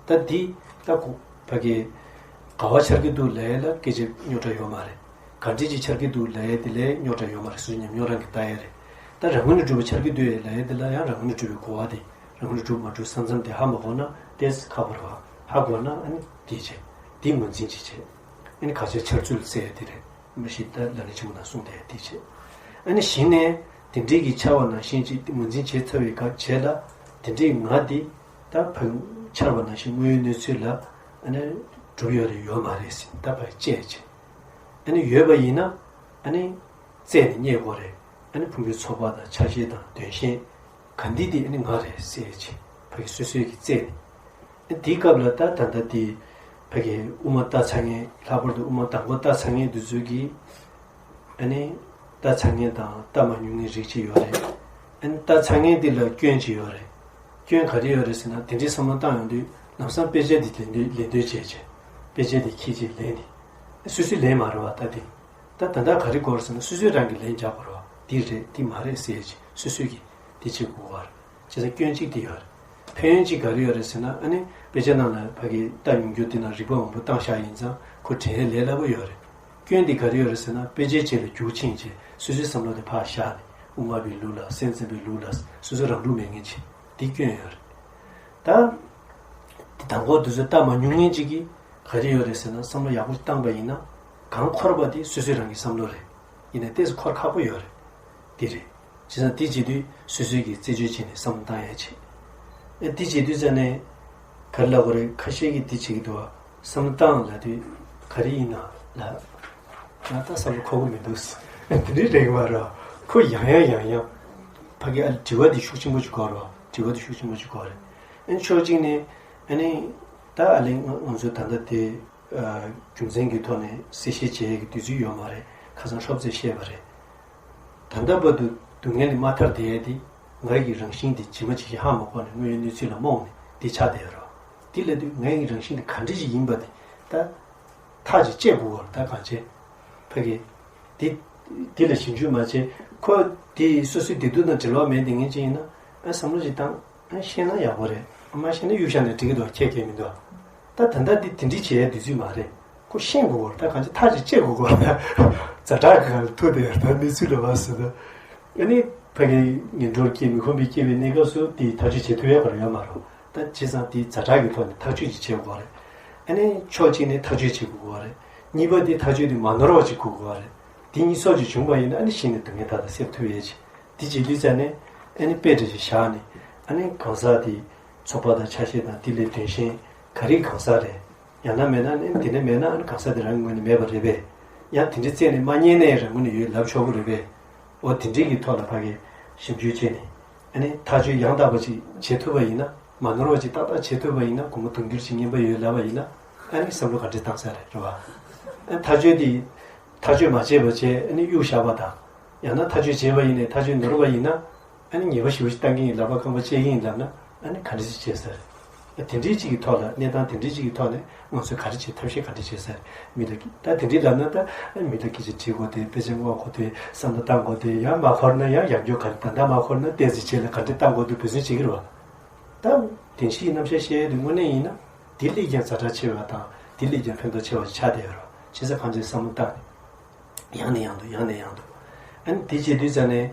བྱས། ད་འདི། ད་གོ། ཕ་གི། ག་བ་འཆར་གྱི་འདུག་ལབ་ཡ་ལ་སྐད་ཆ་རྙོག་དྲ་ཡོད་མ་རེད། ག་འདྲས་ཅིག་འཆར་གྱི་འདུག་ལབ་ཡ་དེ་ལ་རྙོག་དྲ་ཡོད་མ་རེད། སུ་ཉམས་མྱོང་རང་གིས་ལྟ་ཡ་རེད། ད་རང་ངོས་ནས་གྲུབ་པ་འཆར་གྱི་འདུག་ལབ་ཡ་དེ་ལ་ཡང་རང་ངོས་ནས་གྲུབ་པའི་གོ་བ་དེ་རང་ངོས་ནས་གྲུབ་མ་གྲུབ་ས་མཚམས་དེ་ཧ་མ་གོ་ན་ཏོག་ཙམ་ཁག་པོ་རེད་བ། ཧ་གོ་ན་ཨ་ནི་དེ་བྱས་དེ་ངོས་འཛིན་ཅིག་བྱས། ཨ་ནི་ག་ཚོད་འཆར་ཚུལ་ཟེར་ཡ་དེ་རེད། མ་གཞི་ད་ལག་ལེན་ཆེན་མོ་ནང་གསུངས་བསྡད་ཡ་དེ་བྱས། ཨ་ནི་གཞི་ནས་དེ་འདྲའི་གི་འཆར་བ་ནང་བཞིན་ཅིག་ངོས་འཛིན་བྱེད་ཚར་བའི་སྐབས་བྱས་ལ་དེ་འདྲའི་ང་དེ་ད་ཕ་འཆར་བ་ནང་བཞིན་དངོས་ཡོད་གནས་ཚུལ་ལ་ཨ་ནི་གྲུབ་ཡོད་རེད་ཡོད་མ་རེད་ཟེར་ད་ཕར་དཔྱད་བྱས། ཨ་ནི་ཡོད་པ་ཡིན་ན་ཨ་ནི་རྩད་ནས་རྙེད་དགོས་རེད། ཨ་ནི་ཕུང་པོའི་ཚོགས་པ་དང་ཆ་ཤས་དང་དོན་གཞན་ག་འདི་དེ་ཨ་ནི་ང་རེད་ཟེར་བྱས་ཕ་གི་སོ་སོའི་གི་རྩད་ནས། ཨ་དེའི་སྐབས་ལ་ད་ད་ལྟ་དེ་ཕ་གི་དབུ་མ་ལྟ་ཚར་མཁན་ལྷག་པར་དུ་དབུ་མ་དང་པོ་ལྟ་ཚར་མཁན་དེ་ཚོ་གིས་ཨ་ནི་ལྟ་ཚར་མཁན་དང་ལྟ་མ་མྱོང་མཁན་རིགས་གཅིག་ཡོད་རེད། ཨ་ནི་ལྟ་ཚར་མཁན་དེ་ལ་སྐྱོན་གཅིག་ཡོད་རེད། སྐྱོན་ག་རེ་ཡོད་རེད་ཟེར་ན་དེ་འདྲའི་བསམ་བློ་བཏང་ཡོང་དུས་ལམ་སང་དཔེ་ཆ་དེ་ལེན་འདོད་ལེན་འདོད་བྱས་བྱས་དཔེ་ཆ་དེ་ཁྱེར་བྱས་ལེན་དེ་སོ་སོས་ལེན་མ་རེད་བ། ད་དེ་ད་ད་ལྟ་ག་རེ་དགོས་རེད་ཟེར་ན་སོ་སོས་རང་གིས་ལན་རྒྱག་དགོས་རེད་བ། འདི་རེད་འདི་མ་རེད་ཟེར་བྱས་སོ་སོས་ཀྱིས་དེ་བྱེད་དགོས་པ་རེད། བྱས་ཙང་སྐྱོན་གཅིག་དེ་ཡོད་རེད། ཕན་ཡོན་གཅིག་ག་རེ་ཡོད་རེད་ཟེར་ན་ཨ་ནི་དཔེ་ཆ་ནང་ལ་ཕ་གི་ལྟ་མྱོང་རྒྱུ་དེ་ནང་རིག་པ་མང་པོ་བཏང་བཞག་ཡིན་ཙང་ཁོ་དྲན་ཡས་ལས་སླ་པོ་ཡོད་རེད། སྐྱོན་དེ་ག་རེ་ཡོད་རེད་ཟེར་ན་དཔེ་ཆའི་རྗེས་ལ་རྒྱུག་ཕྱིན་བྱས་སོ་སོའི་བསམ་བློ་དེ་ཕར་བཞག་ནས་དབུ་མ་པའི་ལུགས་ལ་སེམས་ཙམ་པའི་ལུགས་ལ་སོ་སོ་རང་ལུགས་མེད་མཁན་བྱས་དེ་སྐྱོན་ཡོད་རེད། ད། དེ་དང་པོ་དེ་ཚོ་ལྟ་མ་མྱོང་མཁན་ཅིག་གིས་ག་རེ་ཡོད་རེད་ཟེར་ན་བསམ་བློ་ཡག་པོ་བཏང་པ་ཡིན་ན་གང་འཁོར་བ་དེ་སོ་སོའི་རང་གི་བསམ་བློ་རེད། ཡིན་ནའི་ཏོག་ཙམ་འཁོར་ཁག་པོ་ཡོད་རེད། དེ་རེད། བྱས་ཙང་དེ་བྱེད་དུས་སོ་སོའི་གི་རྩད་གཅོད་བྱས་ནས་བསམ་བློ་བཏང་ཡ་བྱེད། ཨེ་དེ་བྱེད་དུས་ཙ་ནས་ག་རེ་ལབ་དགོས་རེད། ཁ་ཤས་ཀྱིས་དེ་བྱེད་ཀྱི་འདུག་བ། བསམ་བློ་བཏང་ལབ་དུས་ག་རེ་ཡིན་ན་ལབ། ང་ད་བསམ་བློ་འཁོར་གི་མི་འདུག་ཟེར། དེ་འདྲའི་རེད་མ་རེད། ཁོ་ཡང་ཡང་ཡང་ཡང་ཕ་གི་ཨ་དྲི་བ་དེ་ཤུགས་ཆེན་པོ་ཅིག་དགོས་རེད་བ། དྲི་བ་དེ་ཤུགས་ཆེན་པོ་ཅིག་དགོས་རེད། ཨ་ནི་ཕྱོགས་གཅིག་ནས་ཨ་ནི་ད་ཨ་ལས་ང་ང་ཚོ་ད་ལྟ་དེ་ཨ་རྒྱུ་མཚན་གྱི་ཐོག་ནས་གསལ་བཤད་བྱེད་ཡས་ཀྱི་དུས་ཚོད་ཡོད་མ་རེད། ཁ་སང་ཧྲོབ་ཙེ་བཤད་པ་རེད། ད་ལྟ་བར་དུ་སྡུག་བསྔལ་ལས་མ་ཐར་བསྡད་ཡས་དེ་ང་གི་རང་བཞིན་དེ་ཇི་མ་ཇི་བཞིན་ཧ་མ་གོ་ནས་དངོས་ཡོད་གནས་ཚུལ་ལ་རྨོངས་ནས་དེ་ཆགས་བསྡད་ཡོད་རེད་བ། དེ་ལབ་དུས་ང་གི་རང་བཞིན་དེ་ག་འདྲ་ཞིག་ཡིན་པ་དེ་ད། ཐག་ཅིག་བཅད་དགོས་པར་ད་གང་བྱེད། ཕ་གི་དེ་དེ་ལ་ཞིབ་འཇུག་མ་བྱེད། ཁོ་དེ་སོ་སོའི་བདེ་སྡུག་དང་འབྲེལ་བ་མེད་དེ་ངན་ཅིག་ཡིན་ན་ཨ་བསམ་བློ་ཅིག་བཏང་ཨ་ཤེས་ན་ཡག་པོ་རེད། ཨ་མ་ཤེས་ན་གཡུག་བཞག་ནས་འགྲིག་གི་འདུག་ཁྱད་ཁྱད་མི་འདུག་ད་ད་ལྟ་འདི་དེ་འདྲི་བྱེད་ཡ་དུས་ཚོད་མ་རེད། ཁོ་ཤེས་དགོས་པར་ད་གང་བྱེད་ཐག་ཅིག་བཅད་དགོས་པར་ད་ཛ་དྲག་གི་ཁ་ལ་ཐུག་བསྡད་ཡོད་ད་གནས་ཚུལ་ལ་བ་ཟེར་ད་ཨ་ནི་ཕ་གི་ངན་འགྲོར་སྐྱེས་མི་ཁོམ་པའི་སྐྱེ་བའི་གནས་སྐབས་སུ་དེ་ཐག་གཅོད་བྱེད་ཐུབ་ཡ་ག་རེ་ཡོད་མ་རེད། ད་བྱས་ཙང་དེའི་ཛ་དྲག་གི་ཐོག་ནས་ཐག་གཅོད་ཅིག་བྱེད་དགོས་རེད། ཨ་ནི་ཕྱོགས་གཅིག་ནས་ཐག་གཅོད་བྱེད་དགོས་རེད། གཉིས་པ་དེ་ཐག་གཅོད་དེ་མ་ནོར་བ་ཅིག་དགོས་དགོས་རེད། དེ་གཉིས་སོགས་ཅིག་བྱུང་བ་ཡིན་ན་ཨ་ནི་གཞི་ནས་སྡུག་བསྔལ་ད་ལྟ་སེལ་ཐུབ་ཡས་ཅིག་དེ་བྱེད་དུས་ཙ་ནས་ཨ་ནི་དཔེ་འདྲ་ཞིག་བཞག་ནས་ཨ་ནི་གང་ཟག་དེ་ཚོགས་པ་དང་ཆ་ཤས་དང་དེ་ལས་དོན་གཞན་ག་རེ་གང་ཟག་རེད། ཡང་ན་མེད་ན་ཨ་ནི་དེ་འདྲ་མེད་ན་ཨ་ནི་གང་ཟག་དེ་རང་གི་ངོས་ནས་མེད་པ་རེད་པས། ཡང་དེ་འདྲའི་རྩད་ནས་མ་རྙེད་ནའི་རང་ངོས་ནས་ཡོད་ལབ་ཆོག་གི་རེད་པས། འོ་དེ་འདྲའི་གི་ཐོག་ལ་ཕ་གི་ཞིབ་འཇུག་བྱས་ནས། ཨ་ནི་ཐག་གཅོད་ཡང་དག་པ་ཅིག་བྱེད་ཐུབ་པ་ཡིན་ན་མ་ནོར་བ་ཅིག་ཏག་ཏག་བྱེད་ཐུབ་པ་ཡིན་ན་སྒོར་མོ་དུང་ཕྱུར་ཅིག་རྙེད་པ་ཡོད་ལབ་པ་ཡིན་ན་ཨ་ནི་བསམ་བློ་ག་འདྲས་བཏང་ས་རེད་རེད་བ། ཨ་ཐག་གཅོད་དེ་ཐག་གཅོད་མ་བྱས་པ་བྱས་ཨ་ནི་གཡུག་བཞག་པ་དང་ཡང་ན་ཐག་གཅོད་བྱས་པ་ཡིན་ནའི་ཐག་གཅོད་ནོར་བ་ཡིན་ན་ཨ་ནི་ཉེས་པ་ཞེ་པོ་ཅིག་བཏང་གི་ཡིན་ལབ་པ་རྐང་པ་བཅད་ཀྱི་ཡིན་ལབ་ན་ཨ་ནི་ག་འདྲས་ཅིག་བྱས་ས་རེད། དེ་འདྲའི་གཅིག་གི་ཐོག་ལ་གནས་སྟངས་དེ་འདྲའི་གཅིག་གི་ཐོག་ནས་ང་ཚོས་ག་རེ་བྱེད་ཐབས་ཤེས་ག་འདྲ་བྱེད་ས་རེད། མི་ལ་ད་དེ་འདྲའི་ལབ་ན་ད་མི་ལ་སྐད་ཆ་དྲི་དགོས་ཏེ་དཔེ་ཆ་བསྔོག་དགོས་ཏེ་བསམ་བློ་བཏང་དགོས་ཏེ་ཡང་མ་འཁོར་ན་ཡང་ཡང་བསྐྱར་ག་རེ་ད་ལྟ་མ་འཁོར་ན་ཏོག་ཙམ་རྗེས་ལ་ག་འདྲ་བཏང་དགོས་འདུག་འབད་བརྩོན་བྱེད་ཀྱི་རེད་བ། ད་བདེན་བཞིའི་རྣམ་གཞག་བཤད་ཡས་དེ་དངོས་གནས་ཡིན་ན་དེ་ལས་ཀྱང་ཛ་དྲག་ཆེ་བ་དང་དེ་ལས་ཀྱང་ཕན་ཐོགས་ཆེ་བ་ཞིག་ཆགས་བསྡད་ཡོད་རེད་བ། བྱས་ཙང་གང་ཅིའི་བསམ་བློ་བཏང་ནས། ཡང་ནས་ཡང་དུ་ཡང་ནས་ཡང་དུ། ཨ་ནི་དེ་བྱེད་དུས་ཙ་ནས་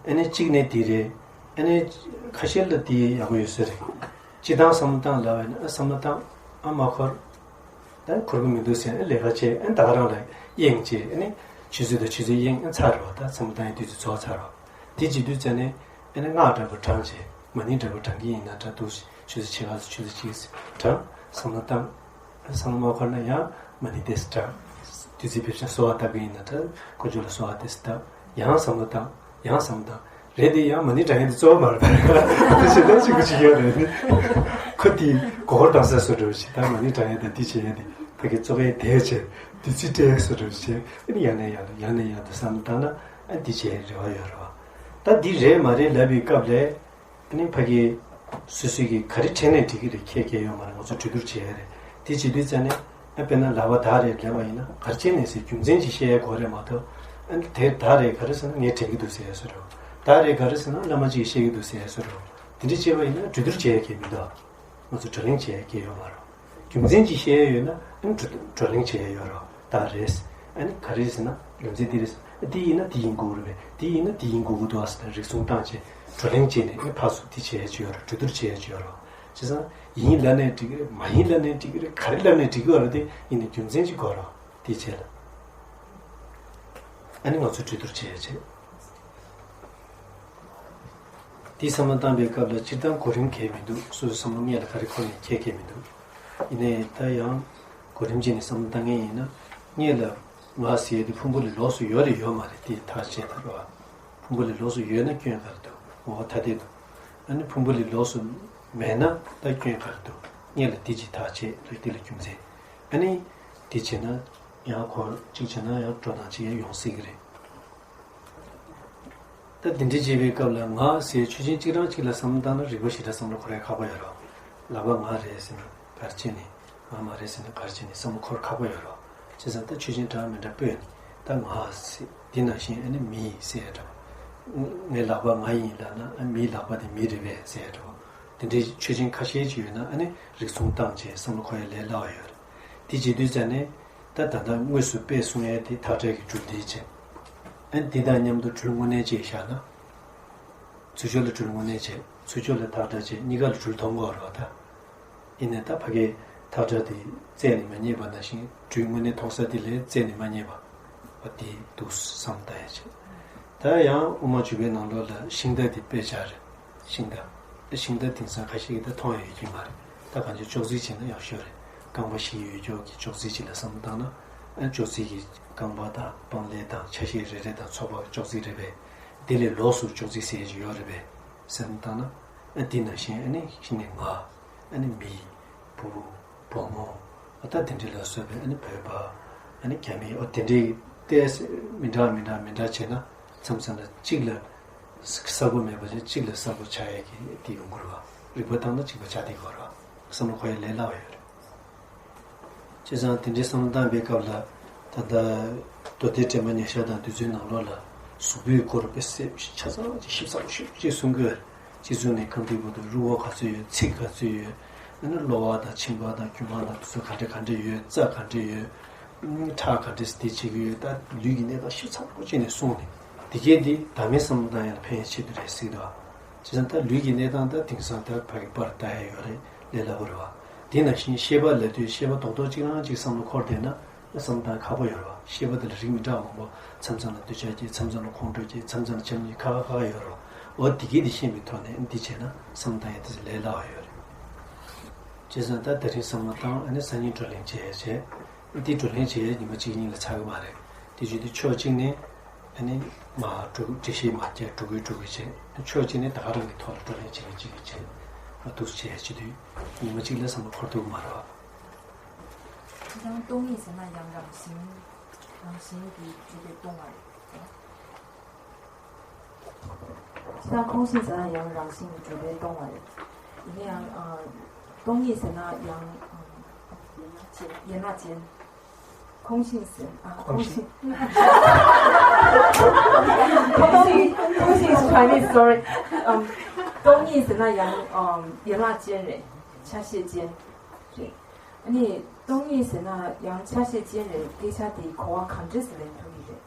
ཨ་ནི་གཅིག་ནས་དེ་རེད། ཨ་ནི་ཁ་ཤས་ལ་དེ་ཡག་པོ་ཡོད་ས་རེད། སྤྱིར་བཏང་བསམ་བློ་བཏང་ལབ་པ་ཡིན་ན་ཨ་བསམ་བློ་བཏང་ཨ་མ་འཁོར། ད་འཁོར་གི་མི་འདུག་ཟེར་ཨ་ལས་ཀ་བྱེད་ཨ་ད་ག་རང་ལ་གཡེང་བྱེད་ཨ་ནི་ཆུ་ཚོད་དང་ཆུ་ཚོད་གཡེང་ཨ་ཚར་རེད་བ། ད་བསམ་བློ་བཏང་ཡའི་དུས་ཚོད་རྫོགས་ཚར་རེད་བ། དེ་བྱེད་དུས་ཙ་ནས་ཨ་ནི་སྔགས་འདྲ་པོ་བགྲངས་བྱེད། མ་ཎི་འདྲ་པོ་བགྲང་གི་ཡིན་ན་འདྲ་འདུག་ཆུ་ཚོད་ཕྱེད་ཀ་ཚོ་ཆུ་ཚོད་གཅིག་བགྲང་། བསམ་བློ་བཏང་། བསམ་བློ་མ་འཁོར་ན་ཡང་མ་ཎི་ཏོག་ཙམ་བགྲང་། དུས་ཚོད་བེད་སྤྱོད་གསོལ་བ་བཏབ་གི་ཡིན་ན་འདྲ་དཀོན་མཆོག་ལ་གསོལ་བ་ཏོག་ཙམ་བཏབ། ཡང་བསམ་བློ་བཏང་། ཡང་བསམ་བློ་བཏང་། རེད་དེ་ཡང་མ་ཎི་བགྲང་ཡ་དེ་གཙོ་བོ་མ་རེད་པ། དེ་བྱེད་སྟངས་གཅིག་པུ་གཅིག་ཡོད་རེད་ནི། ཁོ་དེ་མགོ་སྐོར་བཏང་ས་བཟོ་འདྲ་བོ་ཞིག་ད་མ་ཎི་བགྲང་ཡ་དང་འདི་བྱེད་ཡ་དེ་ཕ་གི་གཙོ་བོའི་དེ་བྱེད་དུས་ཚོད་སྤྲད་ཡ་བཟོ་འདྲ་བོ་ཞིག་བྱེད་ཨ་ནི་ཡང་ནས་ཡང་དུ་ཡང་ནས་ཡང་དུ་བསམ་བློ་བཏང་ན་ཨ་འདི་བྱེད་ཡ་རེ་བ་ཡོད་རེད་བ། ད་འདི་རེད་མ་རེད་ལབ་པའི་སྐབས་ལས། ཨ་ནི་ཕ་གི་སོ་སོ་གི་ག་རེ་དྲན་ནས་འགྲིག་གི་རེད་ཁྱད་ཁྱད་ཡོད་མ་རེད། ང་ཚོ་གྲོས་བསྡུར་བྱེད་ཡ་རེད། དེ་བྱེད་དུས་ཙ་ནས་ཨ་དཔེར་ན་ལག་པ་དར་རེད་ལབ་པ་ཡིན་ན་ག་རེ་བྱས་ནས་ཟེར་རྒྱུ་མཚན་ཅིག་བཤད་ཡ་དགོས་རེད་མ་གཏོགས་ཨ་ནི་དེ་དར་རེད་ག་རེ་ཟེར་ན་ངས་དྲན་གི་འདུག་ཟེར་ཡ་བཟོ་འདྲ་བོ། དར་རེད་ག་རེ་ཟེར་ན་བླ་མ་ཅིག་གིས་བཤད་གི་འདུག་ཟེར་ཡ་བཟོ་འདྲ་བོ། དེ་འདྲ་བྱས་པ་ཡིན་ན་གྲོས་བསྡུར་བྱེད་ཡ་གལ་མི་འདུག་ང་ཚོ་བགྲོ་གླེང་བྱེད་ཡ་གལ་ཡོད་མ་རེད། རྒྱུ་མཚན་ཅིག་བཤད་ཡ་ཡོད་ན་ཨ་ནི་བགྲོ་བགྲོ་གླེང་བྱེད་ཡ་ཡོད་རེད་བ། དར་རེད། ཨ་ནི་ག་རེ་ཟེར་ན་རྒྱུ་མཚན་འདི་རེད། དེ་ཡིན་ན་དེ་ཡིན་དགོས་རེད་པས། དེ་ཡིན་ན་དེ་ཡིན་དགོས་ཀྱི་འདུག་ཟེར་ནས་རིགས་མཚུངས་བཏང་བྱས་བགྲོ་གླེང་བྱས་ནས་ཨེ་ཕར་ཚུར་དེ་བྱས་ཡ་ཅིག་ཡོད་རེད། གྲོས་བསྡུར་བྱས་ཡ་ཅིག་ཡོད་རེད། བྱས་ཙང་ཡིན་ལབ་ནས་འགྲིག་གི་རེད། མ་ཡིན་ལབ་ནས་འགྲིག་གི་རེད། ག་རེ་ལབ་ནས་འགྲིག་གི་ཡོད་རེད། དེ་ཡིན་ན་རྒྱུ་མཚན་ཅིག་དགོས་རེད། དེ་བྱས་ལ་ཨ་ནི་ང་ཚོས་གྲོས་བསྡུར་བྱས་ཡ་བྱས། དེ་བསམ་བློ་བཏང་པའི་སྐབས་ལ་སྤྱིར་བཏང་གོ་རིམ་གང་ཡང་མི་འདུག་སོ་སོའི་བསམ་བློ་སྔོན་ལ་ག་རེ་འཁོར་ནས་འཁྱེར་མཁན་མི་འདུག་ཡིན་ནའི་ད་ཡང་གོ་རིམ་བྱས་ནས་བསམ་བློ་བཏང་མཁན་ཡིན་ན། སྔོན་ལ་ང་ཟེར་ཡས་དེ་ཕུང་པོ་ལས་ལོགས་སུ་ཡོད་རེད་ཡོད་མ་རེད་དེ་ཐག་བཅད་ཐུབ་རེད་བ། ཕུང་པོ་ལས་ལོགས་སུ་ཡོད་ན་སྐྱོན་ག་རེ་འདུག་ངོ་བོ་ཐ་དད་འདུག་ཨ་ནི་ཕུང་པོ་ལས་ལོགས་སུ་མེད་ན་ད་སྐྱོན་ག་རེ་འདུག་སྔོན་ལ་དེ་ཅིག་ཐག་བཅད་ལ་དེ་ལ་རྒྱུ་མཚན། ཨ་ནི་དེ་བྱས་ན་ཡང་གོ་གཅིག་བྱས་ན་ཡང་འགྲོ་སྟངས་གཅིག་ཡང་ཡོང་སྲིད་ཀྱི་རེད། ད་དེ་འདྲ་བྱེད་པའི་སྐབས་ལ་ང་ཟེར་ཆོས་ཅན་གཅིག་རང་གཅིག་ལ་བསམ་བློ་བཏང་ན་རིག་པ་ཞེ་དྲག་བསམ་བློ་འཁོར་ཡ་ཁག་པོ་ཡོད་རེད། ལག་པ་ང་རེད་ཟེར་ན་ག་རེ་བྱས་ནས། ང་མ་རེད་ཟེར་ན་ག་རེ་བྱས་ནས་བསམ་བློ་འཁོར་ཁག་པོ་ཡོད་རེད། བྱས་ཙང་ད་ཆོས་ཅན་འདྲ་མི་འདྲ་སྤོས་ནས་ད་ང་ཟེར་འདི་ནང་བཞིན་ཨ་ནི་མི་ཟེར་ཡ་འདྲ་བོ། ངའི་ལག་པ་ང་ཡིན་ལབ་ན་ཨ་མིའི་ལག་པ་དེ་མི་རེད་པས་ཟེར་ཡ་འདྲ་བོ། དེ་འདྲའི་ཆོས་ཅན་ཁ་ཤས་ཅིག་ཡོད་ན་ཨ་ནི་རིགས་མཚུངས་བཏང་བྱས་བསམ་བློ་འཁོར་ཡ་ལས་སླ་བ་ཡོད་རེད། དེ་བྱེད་དུས་ཙ་ནས། ད་ད་ལྟ་དངོས་སུ་དཔེ་གསུང་ཡས་དེ་ཐག་ཁྲལ་གྱི་གྲུབ་འབྲས་བྱས། ཨ་ནི་དེ་དང་མཉམ་དུ་འགྲུལ་དངོས་གནས་བྱས་བཞག་ན། ཚུར་ཕྱོགས་ལ་འགྲུལ་དངོས་གནས་བྱས། ཚུར་ཕྱོགས་ལ་ཐག་ཁྲལ་བྱས། གཉིས་ཀ་ལ་འགྲུལ་མཐོང་གི་ཡོད་རེད་བ་ད། ཡིན་ནའི་ད་ཕ་གིའི་ཐག་ཁྲལ་དེ་རྩད་ནས་མ་རྙེད་པ་ནང་བཞིན་འགྲུལ་དངོས་གནས་མཐོང་ས་དེ་ལས་རྩད་ནས་མ་རྙེད་པ། བ་དེ་འདུག་བསམ་ལྟ་ཡ་བྱས། ད་ཡང་དབུ་མ་འཇུག་པའི་ནང་ལོགས་ལ་ཤིང་རྟ་དེ་དཔེ་ཆ་རེད། ཤིང་རྟ། ཤིང་རྟ་དེང་སང་ཁ་ཤས་ཀྱིས་ད་མཐོང་ཡ་ཡོད་ཀྱི་མ་རེད། ད་གང་ཅི་ཅོག་ཙེ་བྱས་ན་ཡག་ཤོས་རེད། རྐང་པ་བཞི་ཡོད་ཀྱོག་གི་ཅོག་ཙེ་ཅིག་ལ་བསམ་བློ་བཏང་ན། ཨ་ཅོག་ཙེ་གི་རྐང་པ་དང་སྤང་ལེབ་དང་ཆ་ཤས་རེ་རེ་དང་ཚོགས་པ་ཅོག་ཙེ་རེད་པས། དེ་ལས་ལོགས་སུ་ཅོག་ཙེ་ཟེར་གྱི་ཡོད་རེད་པས། བསམ་བློ་བཏང་ན། ཨ་དེ་ནང་བཞིན་ཨ་ནི་གཞི་ནས་ང་། ཨ་ནི་མི། བུ། བུ་མོ། ཨ་ད་དེ་འདྲ་ལ་སོགས་པའི་ཨ་ནི་བོད་པ། ཨ་ནི་རྒྱ་མི། ཨོ་དེ་འདྲའི་ཏོག་ཙམ་མི་འདྲ་མི་འདྲ་མི་འདྲ་བྱས་ན་མཚམས་མཚམས་ལ་གཅིག་ལ་གསལ་པོ་མེད་པ་ཅིག་གཅིག་ལ་གསལ་པོ་ཆགས་ཡས་ཀྱི་དེ་ཡོང་གི་རེད་བ། རིག་པ་བཏང་ན་གཅིག་པ་ཆགས་བསྡད་ཀྱི་ཡོད་རེད་བ། བསམ་བློ་འཁོར་ཡས་ལས་སླ་བ་ཡོད་རེད། བྱས་ཙང་དེ་འདྲའི་བསམ་བློ་བཏང་པའི་སྐབས་ལ་ད་ལྟ་མདོ་སྡེ་དྲི་མ་ཉེར་བཞག་དང་དེ་ཚོའི་ནང་ལོགས་ལ་གཟུགས་པོའི་སྐོར་དཔེ་གསལ་པོ་ཞིག་ཆ་ཚང་ཅིག་ཞིབ་ཚགས་པོ་ཞིག་ཅིག་གསུང་གི་ཡོད་རེད། སྤྱི་ཚོགས་ནས་གང་འདྲ་བོ་དང་རུས་པ་ག་ཚོད་ཡོད། ཚིགས་ག་ཚོད་ཡོད། ཨ་ནི་གློ་བ་དང་མཆིན་པ་དང་རྒྱུ་མ་དང་དེ་ཚོ་ག་འདྲ་ག་འདྲ་ཡོད། རྩ་ག་འདྲ་ཡོད། ཨ་ཁྲག་ག་འདྲ་སེ་དེ་བྱེད་ཀྱི་ཡོད། ད་ལུས་ཀྱི་གནས་སྟངས་ཞིབ་ཚགས་པོ་བྱས་ནས་གསུངས་ནས་དེ་གས་འདི་བདག་མེད་བསམ་བློ་བཏང་ཡག་ལ་ཕན་ཡག་ཆེད་དུ་རེད་ཟེར་གྱི་འདུག་བྱས་ཙང་ད་ལུས་ཀྱི་གནས་སྟངས་ད་དེང་སང་ད་ཕ་གི་པར་ལྟ་ཡག་ཡོད་རེད། ལས་སླ་པོ་རེད་བ། དེ་ནང་བཞིན་ཤེས་པ་ལབ་དུས་ཤེས་པ་རྡོག་རྡོག་གཅིག་རང་གཅིག་བསམ་བློ་འཁོར་བསྡད་ན། བསམ་བཏང་ཁག་པོ་ཡོད་རེད་བ། ཤེས་པ་དེ་ལ་རིགས་མི་འདྲ་བ་མང་པོ། མཚམས་མཚམས་ལ་འདོད་ཆགས་སྐྱེ། མཚམས་མཚམས་ལ་ཁོང་ཁྲོ་སྐྱེ། མཚམས་མཚམས་ལ་བྱམས་སྙིང་ཁ་ཁ་ཁ་ཁ་ཡོད་རེད་བ། འོ་དེ་གས་དེ་ཤེས་པའི་ཐོག་ནས་འདི་བྱས་ན་བསམ་བཏང་ཡ་དེ་ལས་སླ་བ་ཡོད་རེད། བྱས་ཙང་ད་དེ་རིང་བསམ་བློ་བཏང་། ཨ་ནི་སང་ཉིན་བགྲོ་གླེང་བྱས་བྱས། འདི་བགྲོ་གླེང་བྱས་ཉི་མ་གཅིག་གཉིས་ལ་ཚར་གི་མ་རེད། དེ་བྱེད་དུས་ཕྱོགས་གཅིག་ནས་ཨ་ནི་མར་འགྲོ་འགྲེལ་བཤད་མར་རྒྱག་འགྲོ་གི་འགྲོ་གི་བྱས། ཕྱོགས་གཅིག་ནས་ད་ག་རང་གི་ཐོག་ལ་བགྲོ་གླེང་བྱེད་མཁན་གཅིག་གིས་བྱས། ཨ་འདུག་སེ་བྱས་བྱེད་དུས་ཉི་མ་གཅིག་ལ་བསམ་བློ་འཁོར་ཐུབ་ཀྱི་མ་རེད་བ། ཡང་སྟོང་ཉིད་ཟེར་ན་ཡང་རང་བཞིན། རང་བཞིན་གྱིས་གྲུབ་པའི་སྟོང་པ་རེད། ད་ཁོང་ཤིང་ཟེར་ན་ཡང་རང་བཞིན་གྱིས་གྲུབ་པའི་སྟོང་པ་རེད། ཡིན་ན་ཡང་ཨ་སྟོང་ཉིད་ཟེར་ན་ཡང་ཡན་ལག་ཅན། ཁོང་ཤིང་ཟེར། ཨ་ཁོང་ཤིང་། ཁོང་ཤིང་། ཁོང་ཤིང་is Chinese, sorry. ཨམ་སྟོང་ཉིད་ཟེར་ན་ཡང་ཨམ་ཡན་ལག་ཅན་རེད། ཆ་ཤས་ཅན་རེད། ཨ་ནི་སྟོང་ཉིད་ཟེར་ན་ཡང་ཆ་ཤས་ཅན་རེད། སྐད་ཆ་དེ་གོ་བ་ག་འདྲས་སེ་ལེན་ཐུབ་ཀྱི་རེད།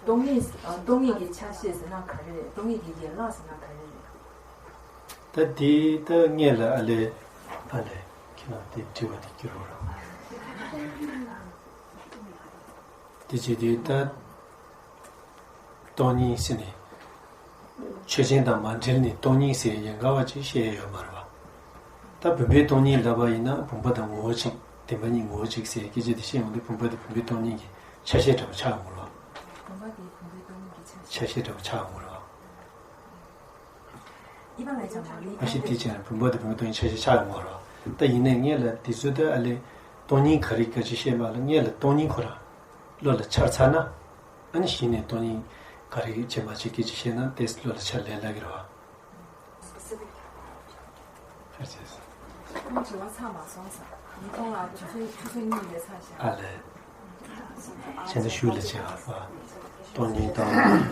སྟོང་ཉིད། ཨ་སྟོང་ཉིད་ཀྱི་ཆ་ཤས་ཟེར་ན་ག་རེ་རེད། སྟོང་ཉིད་ཀྱི་ཡན་ལག་ཟེར་ན་ག་རེ་རེད། ད་དེ་ད་སྔོན་ལ་ཨ་ལས། ཨ་ལས། ཁྱེད་རང་དེ་དྲི་བ་དེ་བསྐྱུར་རོགས་ར། དེ་བྱེད་དུས་ད་སྟོང་ཉིད་ཟེར་ནས་ཆོས་ཅན་དང་མ་འབྲེལ་ནས་སྟོང་ཉིད་ཟེར་ཡན་ག་བ་ཅིག་བཤད་ཡ་ཡོད་མ་རེད་བ། ད་བུམ་པའི་སྟོང་ཉིད་ལབ་པ་ཡིན་ན་བུམ་པ་དང་ངོ་བོ་གཅིག་བདེན་པ་གཉིས་ངོ་བོ་གཅིག་ཟེར་སྐད་ཆ་དེ་བཤད་ཡོང་དུས་བུམ་པ་དེ་བུམ་པའི་སྟོང་ཉིད་ཀྱི་ཆ་ཤས་འདྲ་བོ་ཆགས་ཡོང་གི་རེད་བ། བུམ་པ་དེ་བུམ་པའི་སྟོང་ཉིད་ཀྱི་ཆ་ཤས། ཆ་ཤས་འདྲ་བོ་ཆགས་ཡོང་གི་རེད་བ། ཨ་ཤི་དེ་ཅན་བུམ་པ་དེ་བུམ་པའི་སྟོང་ཉིད་ཆ་ཤས་ཆགས་ཡོང་གི་རེད་བ། ད་ཡིན་ནའི་སྔོན་ལ་དེ་ཚོ་ད་ཨ་ལས་སྟོང་ཉིད་ག་རེ་ག་ཅི་བཤད་མ་ལ་སྔོན་ལ་སྟོང་ཉིད་ཁོ་རང་བློ་ལ་འཆར་ཚར་ན། ཨ་ནི་གཞི་ནས་སྟོང་ཉིད་ག་རེ་བྱེད་མ་བྱེད་སྐད་ཆ་བཤད་ན་དེ་བློ་ལ་འཆར་ལས་སླ་གི་རེད་བ། ཁྱོད་དྲི་བ་ཚང་མ་སོང་ཙང་ཁོང་ལ་ཆུ་ཚོད་ཆུ་ཚོད་གཉིས་ལས་ཚར་ཤག་ཨ་ལས། བྱས་ན་ཤུལ་ལ་བྱེད་པ། སྟོང་ཉིད་དང་།